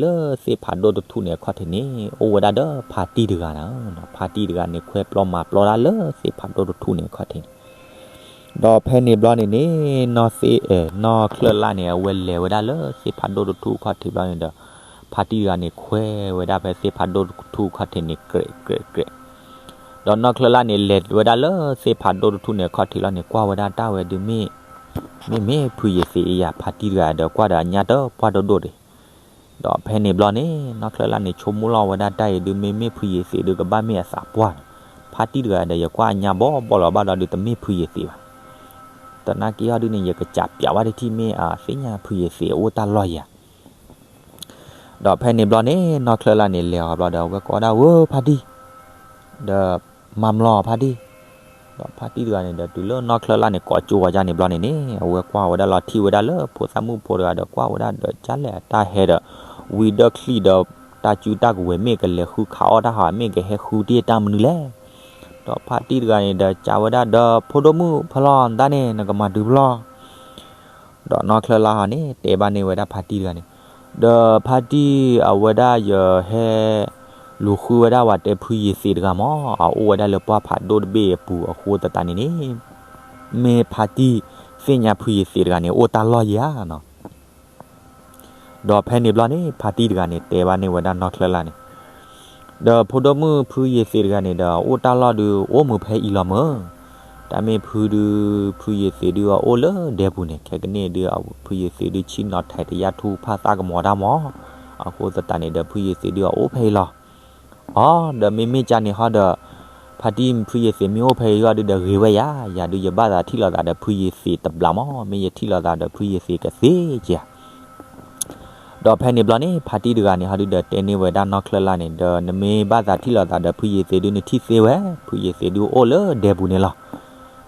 လၢသ့ၣ်ဖးဒိၣ်တထူၣ်န့ၣ်အခီၣ်ထံးန့ၣ် အိၣ်ဝဲဒၣ်ဒီးဖါတံၢ်တဂၤန့ၣ်, ဖါတံၢ်တဂၤန့ၣ် ခွဲပျီမၤပျီဒၣ်လၢသ့ၣ်ဖးဒိၣ်တထူၣ်န့ၣ်အခီၣ်ထံးန့ၣ်, ဒီးဖဲန့ၣ်ဘျီန့ၣ်န့ၣ် နီၢ်သ့ၣ်အဲၣ် နီၢ်ချၢၣ်လၢ်န့ၣ် အဝဲလဲၤဝဲဒၣ်လၢသ့ၣ်ဖးဒိၣ်တထူၣ်အခီၣ်ထံးဘျီန့ၣ်ဒီး ဖါတံၢ်တဂၤန့ၣ် ခွဲဝဲဒၣ်ဖဲသ့ၣ်ဖးဒိၣ်တထူၣ်အခီၣ်ထံးန့ၣ် ကြဲးကြဲးကြဲး, ဒီးနီၢ်ချၢၣ်လၢ်န့ၣ် လဲၤဝဲဒၣ်လၢသ့ၣ်ဖးဒိၣ်တထူၣ်န့ၣ်အခီၣ်ထံးလီၤန့ၣ် ကွၢ်ဝဲဒၣ်တၢ်ဝဲဒုး မ့ၢ် မ့မ့ၢ်ဖုယသံးဧါ ဖါတံၢ်တဂၤဒီး ကွၢ်ဒီးအညၣ်တပှၢ်ဒိၣ်ဒိၣ်ဒံး, ဒီးဖဲန့ၣ်ဘျီန့ၣ် နီၢ်ချၢၣ်လၢ်န့ၣ် ဆိကမိၣ်လီၤဝဲဒၣ်တၢ်အံၤဒုး မ့မ့ၢ်ဖုယသံးဒုး ကဘၣ်မ့ၢ်အသးပှၢ်န့ၣ်, ဖါတံၢ်တဂၤဒီး ယကွၢ်အညၣ်ဘီဘီလီၤဘၣ်ဒီးဒုး တမ့ၢ်ဖုယသံးဘၣ်, သနာ်က့ဟီဒုးန့ၣ် ယကစးပျးဝဲတထံၣ်မ့ၢ်အသ့ၣ်ညါဖုယသံးအအိၣ်တၢ်လီၢ်ယၤ ဒီးဖဲန့ၣ်ဘျီန့ၣ် နီၢ်ချၢၣ်လၢ်န့ၣ် လဲၤအီၤဘျီဒီး အဝဲကိးဒၣ်ဝဲဖါတံၢ်, ဒီးမၤမလီၤဖါတံၢ်, ဒီးဖါတံၢ်တဂၤန့ၣ်ဒီး တုၤလၢနီၢ်ချၢၣ်လၢ်န့ၣ် ကိးကၠိဝဲဒၣ်န့ၣ်ဘျီန့ၣ်န့ၣ် အဝဲကွၢ်ဝဲဒၣ်လီၤ ထံၣ်ဝဲဒၣ်လၢဖိသၣ်မုၣ်ဖိတဂၤဒီး ကွၢ်ဝဲဒၣ်ဒီး ကလဲၣ်တၢ်ဟဲဒီး ဝံၤဒီးချံၣ်ဒီး တၢ်စုတၢ်ကဝဲၤမ့ၢ်ကလဲၤဃုခးအီၣ်တၢ်ဟး မ့ၢ်ကဟဲဃုတ့ၢ်တၢ်မနုၤလဲၣ်, ဒီးဖါတံၢ်တဂၤန့ၣ်ဒီး ကးဝဲဒၣ်ဒီး ဖိဒိၣ်မုၣ်ဖဲလီၤ နတၢ်န့ၣ် နကမၤတုၤဖဲလီၤ ဒီးနီၢ်ချၢၣ်လၢ်ဟီန့ၣ် တဲဘၣ်န့ၢ်ဝဲဒၣ်ဖါတံၢ်တဂၤန့ၣ်, ဒီးဖါတံၢ်အဝဲဒၣ်ယဟဲ လူၤဃုဝဲဒၣ်ဝဲတဲဖုယသံးတဂၤမး အအိၣ်ဝဲဒၣ်လၢပှၢ်ဖးဒိၣ်တဘ့ၣ်အပူၤအဃိသတးန့ၣ်န့ၣ် မ့ၢ်ဖါတံၢ်သ့ၣ်ညါဖုယသံးတဂၤန့ၣ် အိၣ်တၢ်လီၢ်ယၤနီၤ ဒီးဖဲန့ၣ်ဘျီန့ၣ် ဖါတံၢ်တဂၤန့ၣ် တဲဘၣ်န့ၢ်ဝဲဒၣ်နီၢ်ချၢၣ်လၢ်န့ၣ်, ဒီးဖိဒိၣ်မုၣ်ဖုယသံးတဂၤန့ၣ်ဒီး အိၣ်တၢ်လီၢ်ဒုး အိၣ်မုာ်ဖဲအံၤလီၤမၢ်, တၢ်မ့ၢ်ဖုဒုး ဖုယသံးဒုးအအိၣ်လၢဒဲပူၤန့ၣ် ခဲကနံၣ်ဒုး ဖုယသံးဒုးဆ့ၣ်နီၤထဲးတယၢ်ထူၣ်ဖၣ်သၣ်ကမီၤတၢ်မး, အဃိသတးန့ၣ်ဒီး ဖုယသံးဒုးအအိၣ်ဖဲအံၤလီၤ. အီ ဒီးမ့မ့ၢ်ကၢ်န့ၣ်ဟီဒီး ဖါတံၢ်ဖုယ့ၤသ့းမ့ၢ်အိၣ်ဖဲအံၤအီၤဒုဒီးဂ့ၤဝဲယၤ, ယၤဒုယဘၣ်သးထံၣ်လိာ်သးဒီးဖုယ့ၤသ့းတဘျီမး, မ့ၢ်ယထံၣ်လိာ်သးဒီးဖုယ့ၤသ့းကသ့က့ၤဧါ. ဒီးဖဲန့ၣ်ဘျီန့ၣ် ဖါတံၢ်တဂၤန့ၣ် ဟီဒုဒီးတဲန့ၢ်ဝဲဒၣ်နီၢ်ချၢၣ်လၢ်န့ၣ် ဒီးနမ့ၢ်ဘၣ်သးထံၣ်လိာ်သးဒီးဖုယ့ၤသ့းဒု နထံၣ်သ့ဝဲ, ဖုယ့ၤသ့းဒုအိၣ်လၢဒဲပူၤန့ၣ်လီၤ.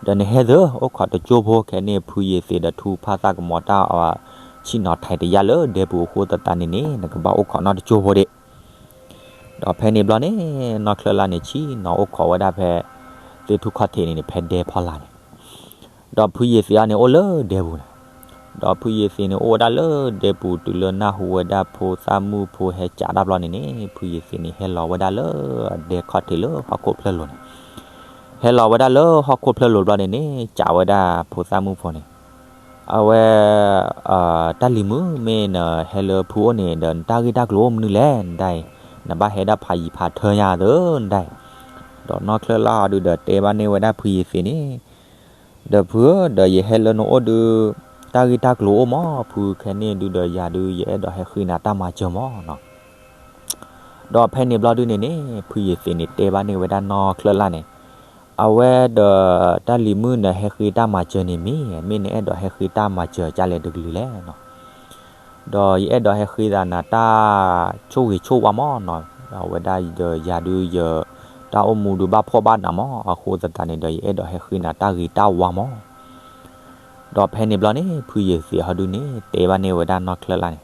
ဒီးနဟဲသ့ အိၣ်ခိးတကၠိဖိ ခဲန့ၣ်ဖုယ့ၤသ့းဒီးထူဖးသးကမီၤတၢ်အီၤ ဆ့ၣ်နီၤထဲးတယၢ်လၢဒဲပူၤအဃိသတးန့ၣ်န့ၣ် နကဘၣ်အိၣ်ခိးနီတကၠိဖိဒံး. ဒီးဖဲန့ၣ်ဘျီန့ၣ် နီၢ်ချၢၣ်လၢ်န့ၣ် ဆ့ၣ်နီၤအိၣ်ခိးဝဲဒၣ်ဖဲ သ့ၣ်ထူၣ်ခီၣ်ထံးန့ၣ်န့ၣ် ဖဲဒဲဖီလာ်န့ၣ်, ဒီးဖုယ့ၤသ့းအံၤန့ၣ်အိၣ်လၢဒဲပူၤန့ၣ်, ဒီးဖုယ့ၤသ့းန့ၣ်အိၣ်ဝဲဒၣ်လၢဒဲပူၤ တုၤလၢနၢ်ဟူဝဲဒၣ်ဖိသၣ်မုၣ်ဖိဟဲကးတၢ်ဘျီန့ၣ်န့ၣ် ဖုယ့ၤသ့းန့ၣ် ဟဲလီၤဝဲဒၣ်လၢဒဲခီၣ်ထံးလၢဟီၣ်ခိၣ်ဖျၢၣ်လိၤန့ၣ်, ဟဲလီၤဝဲဒၣ်လၢဟီၣ်ခိၣ်ဖျၢၣ်လိၤဘျီန့ၣ်န့ၣ် ကးဝဲဒၣ်ဖိသၣ်မုၣ်ဖိန့ၣ်, အဝဲ တၢ်လံၤမုၣ် မ့ၢ်နဟဲလၢဖုအိၣ်န့ၣ်ဒီး နတၢ်ဂ့ၢ်တၢ်ကျိၤအိၣ်မနုၤလဲၣ် နဒၣ်အံၤ, နဘၣ်ဟဲဒၣ်ဖးယံၤဖးထၢညါသၢ နဒၣ်အံၤ. ဒီးနီၢ်ချၢၣ်လၢ်အီၤဒုဒီးတဲဘၣ်န့ၢ်ဝဲဒၣ်ဖုယ့ၤသ့းန့ၣ်, ဒီးဖုဧၢ, ဒီးယဟဲလၢနအိၣ်ဒု တၢ်ဂ့ၢ်တၢ်ကျိၤအိၣ်မး, ဖုခဲန့ၣ်ဒုဒီးယၤဒု ယအဲၣ်ဒိးဟဲဃ့နၤတၢ်မၤစၢၤမးနီၤ. ဒီးဖဲန့ၣ်ဘျီဒုန့ၣ်န့ၣ် ဖုယ့ၤသ့းန့ၣ်တဲဘၣ်န့ၢ်ဝဲဒၣ်နီၢ်ချၢၣ်လၢ်န့ၣ်, အဝဲဒီး တၢ်လံၤမုၣ် နဟဲဃ့တၢ်မၤစၢၤန့ၣ်မ့ၢ်, မ့ၢ်နအဲၣ်ဒိးဟဲဃ့တၢ်မၤစၢၤကၢ်လဲၣ်တကလုာ်လဲၣ်နီၤ. ဒီးယအဲၣ်ဒိးဟဲဃ့သးနၤတၢ်ဆိၣ်ဂ့ၤဆိၣ်ဝါမးနီၤ, အဝဲဒၣ်ဒီးယၤဒု ယ တၢ်အိၣ်မူဒုဘၣ်ဖှီၣ်ဘၣ်နးမး, အဃိသတးန့ၣ်ဒီး ယအဲၣ်ဒိးဟဲဃ့နၤတၢ်ဂ့ၤတၢ်ဝါမး. ဒီးဖဲန့ၣ်ဘျီန့ၣ် ဖုယ့ၤသ့းဟီဒုန့ၣ် တဲဘၣ်န့ၢ်ဝဲဒၣ်နီၢ်ချၢၣ်လၢ်န့ၣ်,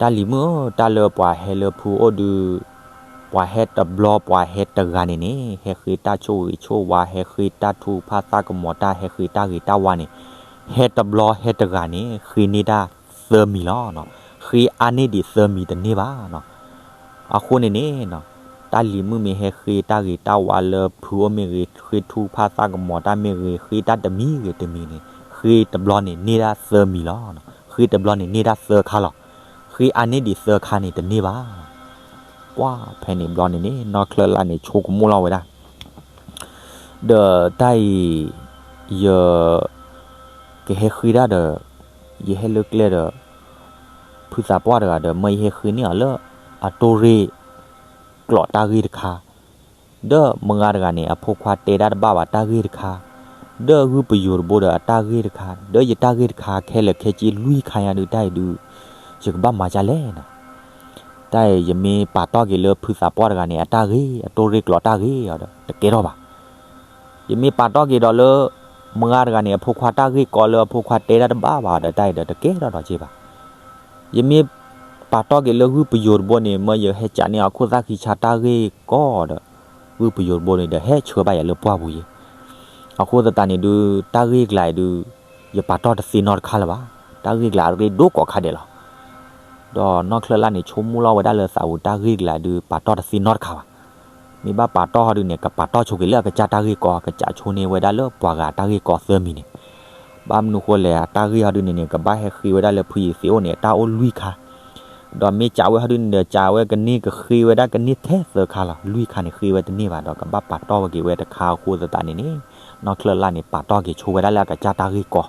တၢ်လံၤမုၣ်ဧၢ, တၢ်လၢပှၤဟဲလၢဖုအိၣ်ဒု ပှၤဟဲတဘျီပှၤဟဲတဂၤန့ၣ်န့ၣ် ဟဲဃ့တၢ်ဆိၣ်ဂ့ၤဆိၣ်ဝါ ဟဲဃ့တၢ်ထူဖးသးကမီၤတၢ် ဟဲဃ့တၢ်ဂ့ၤတၢ်ဝါန့ၣ်, ဟဲတဘျီဟဲတဂၤန့ၣ် ဃ့န့ၢ်တၢ်သၢမံၤလီၤ. ဃ့အါန့ၢ်ဒံးသၢမံၤတန့ၢ်ဘၣ်နီၤ. အဃိန့ၣ်န့ၣ် တၢ်လံၤမုၣ်မ့ၢ်ဟဲဃ့တၢ်ဂ့ၤတၢ်ဝါလၢဖုအိၣ်မ့ၢ်ဂ့ၤ, ဃ့ထူဖးသးကမီၤတၢ်မ့ၢ်ဂ့ၤ, ဃ့တၢ်တမံၤဂ့ၤတမံၤန့ၣ် ဃ့တဘျီန့ၣ်န့ၢ်ဒၣ်သၢမံၤလီၤ. ဃ့တဘျီန့ၣ်န့ၢ်ဒၣ်သၢခါလီၤ. ဃ့အါန့ၢ်ဒံးသၢခါန့ၣ်တန့ၢ်ဘၣ်. ပှၢ်ဖဲန့ၣ်ဘျီန့ၣ်န့ၣ် နီၢ်ချၢၣ်လၢ်န့ၣ် ဆိကမိၣ်လီၤဝဲဒၣ် ဒီးတၢ်အံၤ ယ ကဟဲဃ့ဒၣ်ဒီး ယဟဲလၢကျဲဒီး ဖုသးပှၢ်တဂၤဒီး မၢယဟဲဃ့န့ၢ်အီၤလၢ အတိၢ်ရ့ၣ်ကျိးတၢ်ဂ့ၢ်တခါ, ဒီးမုၢ်ဂၤတဂၤန့ၣ် အဖိခွါတဲတၢ်တဘၣ်ဘၣ်တၢ်ဂ့ၢ်တခါ, ဒီးဂုၢ်ပယိၤတဘိဒီးအတၢ်ဂ့ၢ်တခါ, ဒီးယတၢ်ဂ့ၢ်တခါခဲလၢာ်ခဲဆ့လွံၢ်ခါညါဒုး တၢ်အံၤဒုး ယကဘၣ်မၤဒ်လဲၣ်နီၤ. တၢ်အံၤ ယမ့ၢ်ပာ်တီၢ်က့ၤလၢဖုသးပှၢ်တဂၤန့ၣ် အတၢ်ဂ့ၢ် အတိၢ်ရ့ၣ်ကျိးတၢ်ဂ့ၢ်အီၤဒီး တကဲထီၣ်ဘၣ်. ယမ့ၢ်ပာ်တီၢ်က့ၤဒီးလၢ မုၢ်ဂၤတဂၤန့ၣ် အဖိခွါတၢ်ဂ့ၢ်ကီလၢအဖိခွါတဲတၢ်တဘၣ်ဘၣ်ဒီး တၢ်အံၤဒီးတကဲထီၣ်ဒီးက့ဘၣ်. ယမ့ၢ်ပာ်တီၢ်က့ၤလၢဂုၢ်ပယိၤတဘိန့ၣ် မၢယဟဲကးန့ၢ်အခိၣ်သၣ်ဃံဆါတၢ်ဂ့ၢ်ကီဒီး ဂုၢ်ပယိၤတဘိန့ၣ်ဒီး ဟဲဆှၢဘၣ်ယၤလၢပှၢ်ပူၤယ့ၣ်. အဃိသတးန့ၣ်ဒုး တၢ်ဂ့ၢ်ကျါအံၤဒုး ယပာ်တီၢ်တသ့နီတခါလၢၤဘၣ်. တၢ်ဂ့ၢ်ကျါအရ့ဒိၣ်ကိးခါဒဲးလီၤ. ဒီးနီၢ်ချၢၣ်လၢ်န့ၣ် ဆိကမိၣ်လီၤဝဲဒၣ်လၢသးပူၤ တၢ်ဂ့ၢ်ကျါဒုး ပာ်တီၢ်တသ့နီတခါဘၣ်. မ့ၢ်ဘၣ်ပာ်တီၢ်ဟီဒုးန့ၣ် ကပာ်တီၢ်ဆိက့ၤလၢအကစၢ်တၢ်ဂ့ၢ်ကီ ကစးဆိန့ၢ်ဝဲဒၣ်လၢပှၤဂၤတၢ်ဂ့ၢ်ကီသၢမံၤန့ၣ် ဘၣ်မနုၤဃိလဲၣ် အတၢ်ဂ့ၢ်ဟီဒုးန့ၣ်န့ၣ် ကဘၣ်ဟဲဃ့ဝဲဒၣ်လၢဖုယ့ၤသ့းအိၣ်န့ၣ် အတၢ်အိၣ်လွံၢ်ခါ, ဒီးမ့ၢ်ကးဝဲဟီဒုးန့ၣ်ဒီး ကးဝဲကန့ၢ်ကဃ့ဝဲဒၣ်ကန့ၢ်ထဲသၢခါလီၤ. လွံၢ်ခါန့ၣ်ဃ့ဝဲတန့ၢ်ဘၣ် ဒီးကဘၣ်ပာ်တီၢ်ဝဲက့ၤဝဲတခါအဃိသတးန့ၣ်န့ၣ် နီၢ်ချၢၣ်လၢ်န့ၣ် ပာ်တီၢ်က့ၤဆိဝဲဒၣ်လၢအကစၢ်တၢ်ဂ့ၢ်ကီ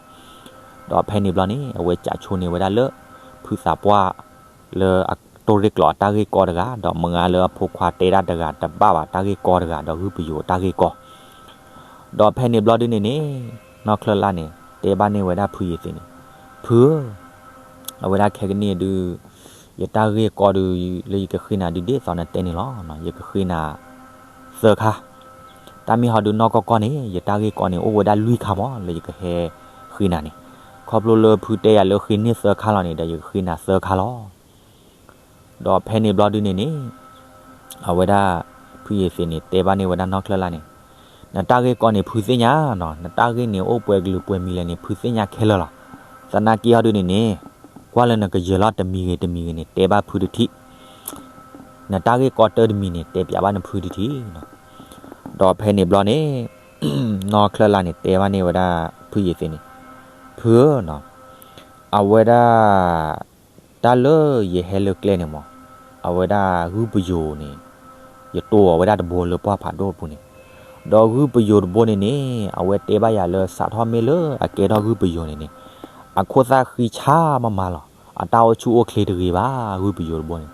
ဒီးဖဲန့ၣ်ဘျီန့ၣ် အဝဲကးဆိန့ၢ်ဝဲဒၣ်လၢ ဖုသးပှၢ် လၢအတိၢ်ရ့ၣ်ကျိးအတၢ်ဂ့ၢ်ကီတဂၤ, ဒီးမုၢ်ဂၤလၢအဖိခွါတဲတၢ်တဂၤတဘၣ်ဘၣ်တၢ်ဂ့ၢ်ကီတဂၤ, ဒီးဂုၢ်ပယိၤတၢ်ဂ့ၢ်ကီ, ဒီးဖဲန့ၣ်ဘျီဒုးန့ၣ်န့ၣ် နီၢ်ချၢၣ်လၢ်န့ၣ် တဲဘၣ်န့ၢ်ဝဲဒၣ်ဖုယ့ၤသ့းန့ၣ်, ဖုဧၢ, အဝဲဒၣ်ခဲကနံၣ်အံၤဒုး ယတၢ်ဂ့ၢ်ကီဒုး လၢယကဃ့နၤဒုးဒ်သိးနတဲန့ၣ်လီၤ. ယကဃ့နၤ သၢခါ, တၢ်မ့ၢ်ဟီဒုးနီၢ်ကီၢ်ကီၢ်န့ၣ် ယတၢ်ဂ့ၢ်ကီန့ၣ် အိၣ်ဝဲဒၣ်လွံၢ်ခါမး လၢယကဟဲဃ့နၤန့ၣ်, ခီဖျိလၢဖုတဲယၤလၢဃ့န့ၢ်သၢခါလီၤန့ၣ်ဒီး ယကဃ့နၤသၢခါလီၤ. ဒီးဖဲန့ၣ်ဘျီဒုးန့ၣ်န့ၣ် အဝဲဒၣ် ဖုယ့ၤသ့းန့ၣ် တဲဘၣ်န့ၢ်ဝဲဒၣ်နီၢ်ချၢၣ်လၢ်န့ၣ်, နတၢ်ဂ့ၢ်ကီန့ၣ် ဖုသ့ၣ်ညါနီၤ, နတၢ်ဂ့ၢ်န့ၣ် အိၣ်ပှဲၤကလုာ်ပှဲၤမံၤလဲၣ်န့ၣ် ဖုသ့ၣ်ညါခဲလၢာ်လီၤ. သနာ်က့ဟီဒုးန့ၣ်န့ၣ် ကွၢ်လၢနကယၢၤလီၤတမံၤဂ့ၤတမံၤဂ့ၤန့ၣ် တဲဘၣ်ဖုတထံၣ်, နတၢ်ဂ့ၢ်ကီတၢ်တမံၤန့ၣ် တဲပၠးဘၣ်နဖုတထံၣ်နီၤ. ဒီးဖဲန့ၣ်ဘျီန့ၣ် နီၢ်ချၢၣ်လၢ်န့ၣ် တဲဘၣ်န့ၢ်ဝဲဒၣ် ဖုယ့ၤသ့းန့ၣ်, ဖုဧၢနီၤ, အဝဲဒၣ် တၢ်လၢယဟဲလၢကျဲန့ၣ်မး, အဝဲဒၣ်ဂုၢ်ပယိၤန့ၣ် ယတိၢ်အီၤဝဲဒၣ်တဘိလၢပှၢ်ဖးဒိၣ်အပူၤန့ၣ်, ဒီးဂုၢ်ပယိၤတဘိန့ၣ်န့ၣ် အဝဲတဲဘၣ်ယၤလၢစးထီၣ်မ့ၢ်လၢအကဲထီၣ်ဂုၢ်ပယိၤန့ၣ်န့ၣ် အခိၣ်သၣ်ဃံဆါမးမးလီၤ. အတၢ်အိၣ်ဆူၣ်အိၣ်ချ့တဂ့ၤဘၣ် ဂုၢ်ပယိၤတဘိန့ၣ်,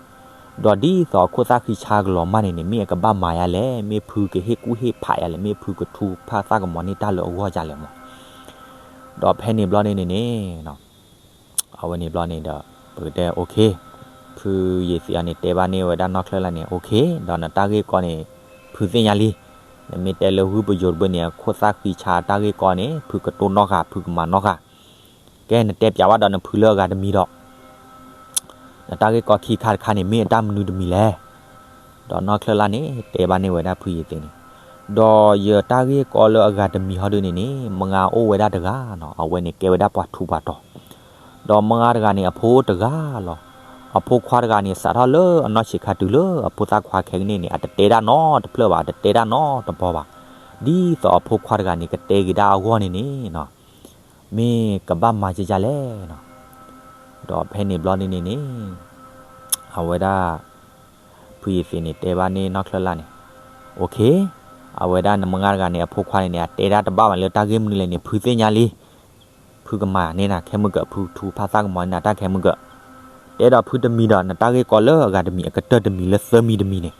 ဒီးဒ်သိးအခိၣ်သၣ်ဃံဆါကလီၤမၢ်န့ၣ်န့ၣ် မ့ၢ်အကဘၣ်မၤယၤလဲၣ်, မ့ၢ်ဖုကဟ့ၣ်ကူၣ်ဟ့ၣ်ဖးယၤလဲၣ်, မ့ၢ်ဖုကထူကဖၣ်သၣ်ကမီၤန့ၢ်တၢ်လၢအဂီၢ်ဒ်လဲၣ်မး. ဒီးဖဲန့ၣ်ဘျီန့ၣ်န့ၣ်န့ၣ် အဝဲန့ၣ်ဘျီန့ၣ်ဒီး ပကတဲ OK, ဖုယ့ၤသ့းအံၤန့ၣ် တဲဘၣ်န့ၢ်ဝဲဒၣ်နီၢ်ချၢလၢ်န့ၣ် OK, ဒီးနတၢ်ဂ့ၢ်ကီန့ၣ် ဖုသ့ၣ်ညါလံ. နမ့ၢ်တဲလၢဂုၢ်ပယိၤတဘိန့ၣ် အခိၣ်သၣ်ဃံဆါတၢ်ဂ့ၢ်ကီန့ၣ် ဖုကတိၢ်နီၣ်ဃာ် ဖုကမၤနီၣ်ဃာ်. ကဲ နတဲပၠးဘၣ်ဒီးနဖုလၢအဂၤတမံၤဒီး နတၢ်ဂ့ၢ်ကီခံခါတခါန့ၣ် မ့ၢ်အတၢ်မနုၤတမံၤလဲၣ်. ဒီးနီၢ်ချၢလၢ်န့ၣ် တဲဘၣ်န့ၢ်ဝဲဒၣ်ဖုယ့ၤသ့းန့ၣ်, ဒီးယတၢ်ဂ့ၢ်ကီလၢအဂၤတမံၤဟီဒုန့ၣ်န့ၣ် မါအိၣ်ဝဲဒၣ်တဂၤနီၤ, အဝဲန့ၣ်ကဲဝဲဒၣ်ပှၤထူးပှၤတီၤ, ဒီးမါတဂၤန့ၣ် အဖိတဂၤလီၤ. အဖိခွါတဂၤန့ၣ် စးထီၣ်လၢအနီၢ်ဆံးခါတုၤလၢအဖိသၣ်ခွါခဲကနံၣ်န့ၣ် အတတဲတၢ်နီတဖျၢၣ်ဘၣ်, အတတဲတၢ်နီတဘီဘၣ်. ဒ်သိးအဖိခွါတဂၤန့ၣ် ကတဲက့ၤဒၣ်အဂီၢ်န့ၣ်န့ၣ်နီၤ, မ့ၢ်ကဘၣ်မၤကကလဲၣ်နီၤ. ဒီးဖဲန့ၣ်ဘျီန့ၣ်န့ၣ်န့ၣ် အဝဲဒၣ် ဖုယ့ၤသ့းန့ၣ် တဲဘၣ်န့ၢ်နီၢ်ချၢလၢ်န့ၣ်, OK, အဝဲဒၣ်နမါတဂၤန့ၣ် အဖိခွါန့ၣ်န့ၣ် အတဲတၢ်တဘၣ်ဘၣ်လၢတၢ်ဂ့ၢ်မနုၤလဲၣ်န့ၣ် ဖုသ့ၣ်ညါလံ. ဖုကမၤန့ၢ်နၤခဲမုၢ်ကၢး, ဖုထူဖၣ်သၣ်ကမီၤန့ၢ်နၤတၢ်ခဲမုၢ်ကၢး. တဲဒီးဖုတမံၤဒီး နတၢ်ဂ့ၢ်ကီလၢအဂၤတမံၤ အကတၢၢ်တမံၤလၢသၢမံၤတမံၤန့ၣ်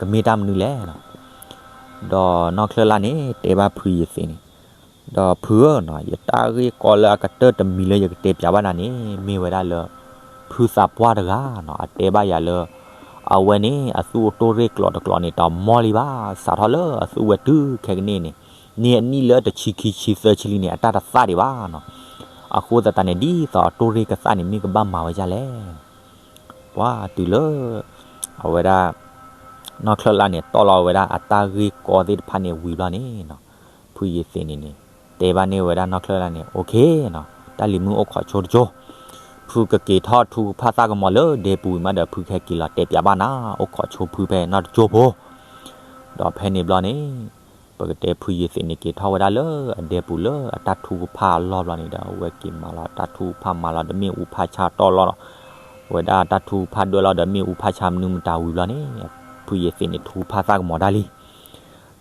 ကမ့ၢ်တၢ်မနုၤလဲၣ်နီၤ. ဒီးနီၢ်ချၢလၢ်န့ၣ် တဲဘၣ်ဖုယ့ၤသ့းန့ၣ်, ဒီးဖုဧၢနီၤ, ယတၢ်ဂ့ၢ်ကီလၢအကတၢၢ်တမံၤလၢယကတဲပၠးဘၣ်နၤန့ၣ် မ့ၢ်ဝဲဒၣ်လၢ ဖုသးပှၢ်တဂၤနီၤ, အတဲဘၣ်ယၤလၢ အဝဲန့ၣ် အသူၣ်အတိၢ်ရ့ၣ်ကျိးတကျိးန့ၣ် တမီၢ်လံဘၣ်, စးထီၣ်လၢအသူၣ်ဝဲတုၤခဲကနံၣ်န့ၣ် န့ၢ်အနံၣ်လၢတဆံခံဆံသၢဆံလံန့ၣ် အတၢ်တသၣ်ဒံးဘၣ်နီၤ. အဃိသတးန့ၣ် ဒ်သိးအတိၢ်ရ့ၣ်ကသၣ်န့ၣ် မ့ၢ်ကဘၣ်မၤဝဲဒ်လဲၣ်. ပှၤတုၤလၢ အဝဲဒၣ် နီၢ်ချၢလၢ်န့ၣ် တီၣ်လီၤဝဲဒၣ်အတၢ်ဂ့ၢ်ကီသ့ၣ်တဖၣ်န့ၣ်ဝံၤဘျီန့ၣ်နီၤ, ဖုယ့ၤသ့းန့ၣ်န့ၣ် တဲဘၣ်န့ၢ်ဝဲဒၣ်နီၢ်ချၢလၢ်န့ၣ်, OKနီၤ, တၢ်လံၤမုၣ်အိၣ်ခိးဆိတကၠိ, ဖုကက့ၤထီၣ်ထူကဖၣ်သၣ်ကမီၤလၢဒဲပူၤဝံၤမးဒီး ဖုကဟဲက့ၤလီၤတဲပၠးဘၣ်နၤ အိၣ်ခိးဆိဖုဖဲနီၢ်တကၠိဖိ. ဒီးဖဲန့ၣ်ဘျီန့ၣ် ပကတဲဖုယ့ၤသ့းန့ၣ် က့ၤထီၣ်ဝဲဒၣ်လၢအဒဲပူၤလၢအတၢ်ထူကဖၣ်အလီၢ်ဘျီန့ၣ်ဒီး အဝဲက့ၤမၤလီၤတၢ်ထူကဖၣ် မၤလီၤဒီးမ့ၣ်အူဖးဆါတီၢ်လီၤ ဝဲဒၣ်တၢ်ထူကဖၣ်ဒွဲၣ်လီၤဒီးမ့ၣ်အူဖးဆါမနုၤမတၤဝံၤဘျီန့ၣ် ဖုယ့ၤသ့းန့ၣ် ထူကဖၣ်သၣ်ကမီၤတၢ်လံ.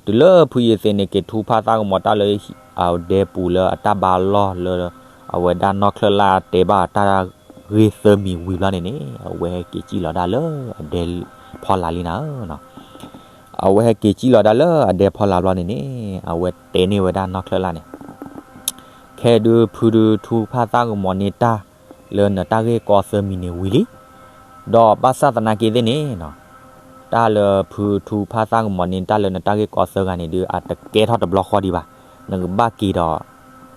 တုၤလၢဖုယ့ၤသ့းန့ၣ် က့ၤထူကဖၣ်သၣ်ကမီၤတၢ်လၢ အဒဲပူၤလၢအတၢ်ဘါလီၢ်လၢ အဝဲဒၣ်နီၢ်ချၢလၢ်တဲဘၣ်တၢ်ဂ့ၢ်သၢမံၤဝံၤဘျီန့ၣ်န့ၣ် အဝဲဟဲက့ၤစံၣ်လီၤဒၣ်လၢအဒဲဖီလာ်လံနၤဧၢနီၤ. အဝဲဟဲက့ၤစံၣ်လီၤဒၣ်လၢအဒဲဖီလာ်ဘျီန့ၣ်န့ၣ် အဝဲတဲန့ၢ်ဝဲဒၣ်နီၢ်ချၢလၢ်န့ၣ်, ခဲဒုးဖုဒုးထူကဖၣ်သၣ်ကမီၤန့ၢ်တၢ်လၢနတၢ်ဂ့ၢ်ကီသၢမံၤန့ၣ်ဝံၤလံ. ဒီးဘၣ်ဆၣ်သနာ်က့သ့ၣ်န့ၣ်နီၤ, တၢ်လၢဖုထူကဖၣ်သၣ်ကမီၤန့ၢ်တၢ်လၢနတၢ်ဂ့ၢ်ကီသၢဂၤန့ၣ်ဒုး အတကဲထီၣ်တဘျီဃီဒံးဘၣ်. နကဘၣ်က့ၤဒီး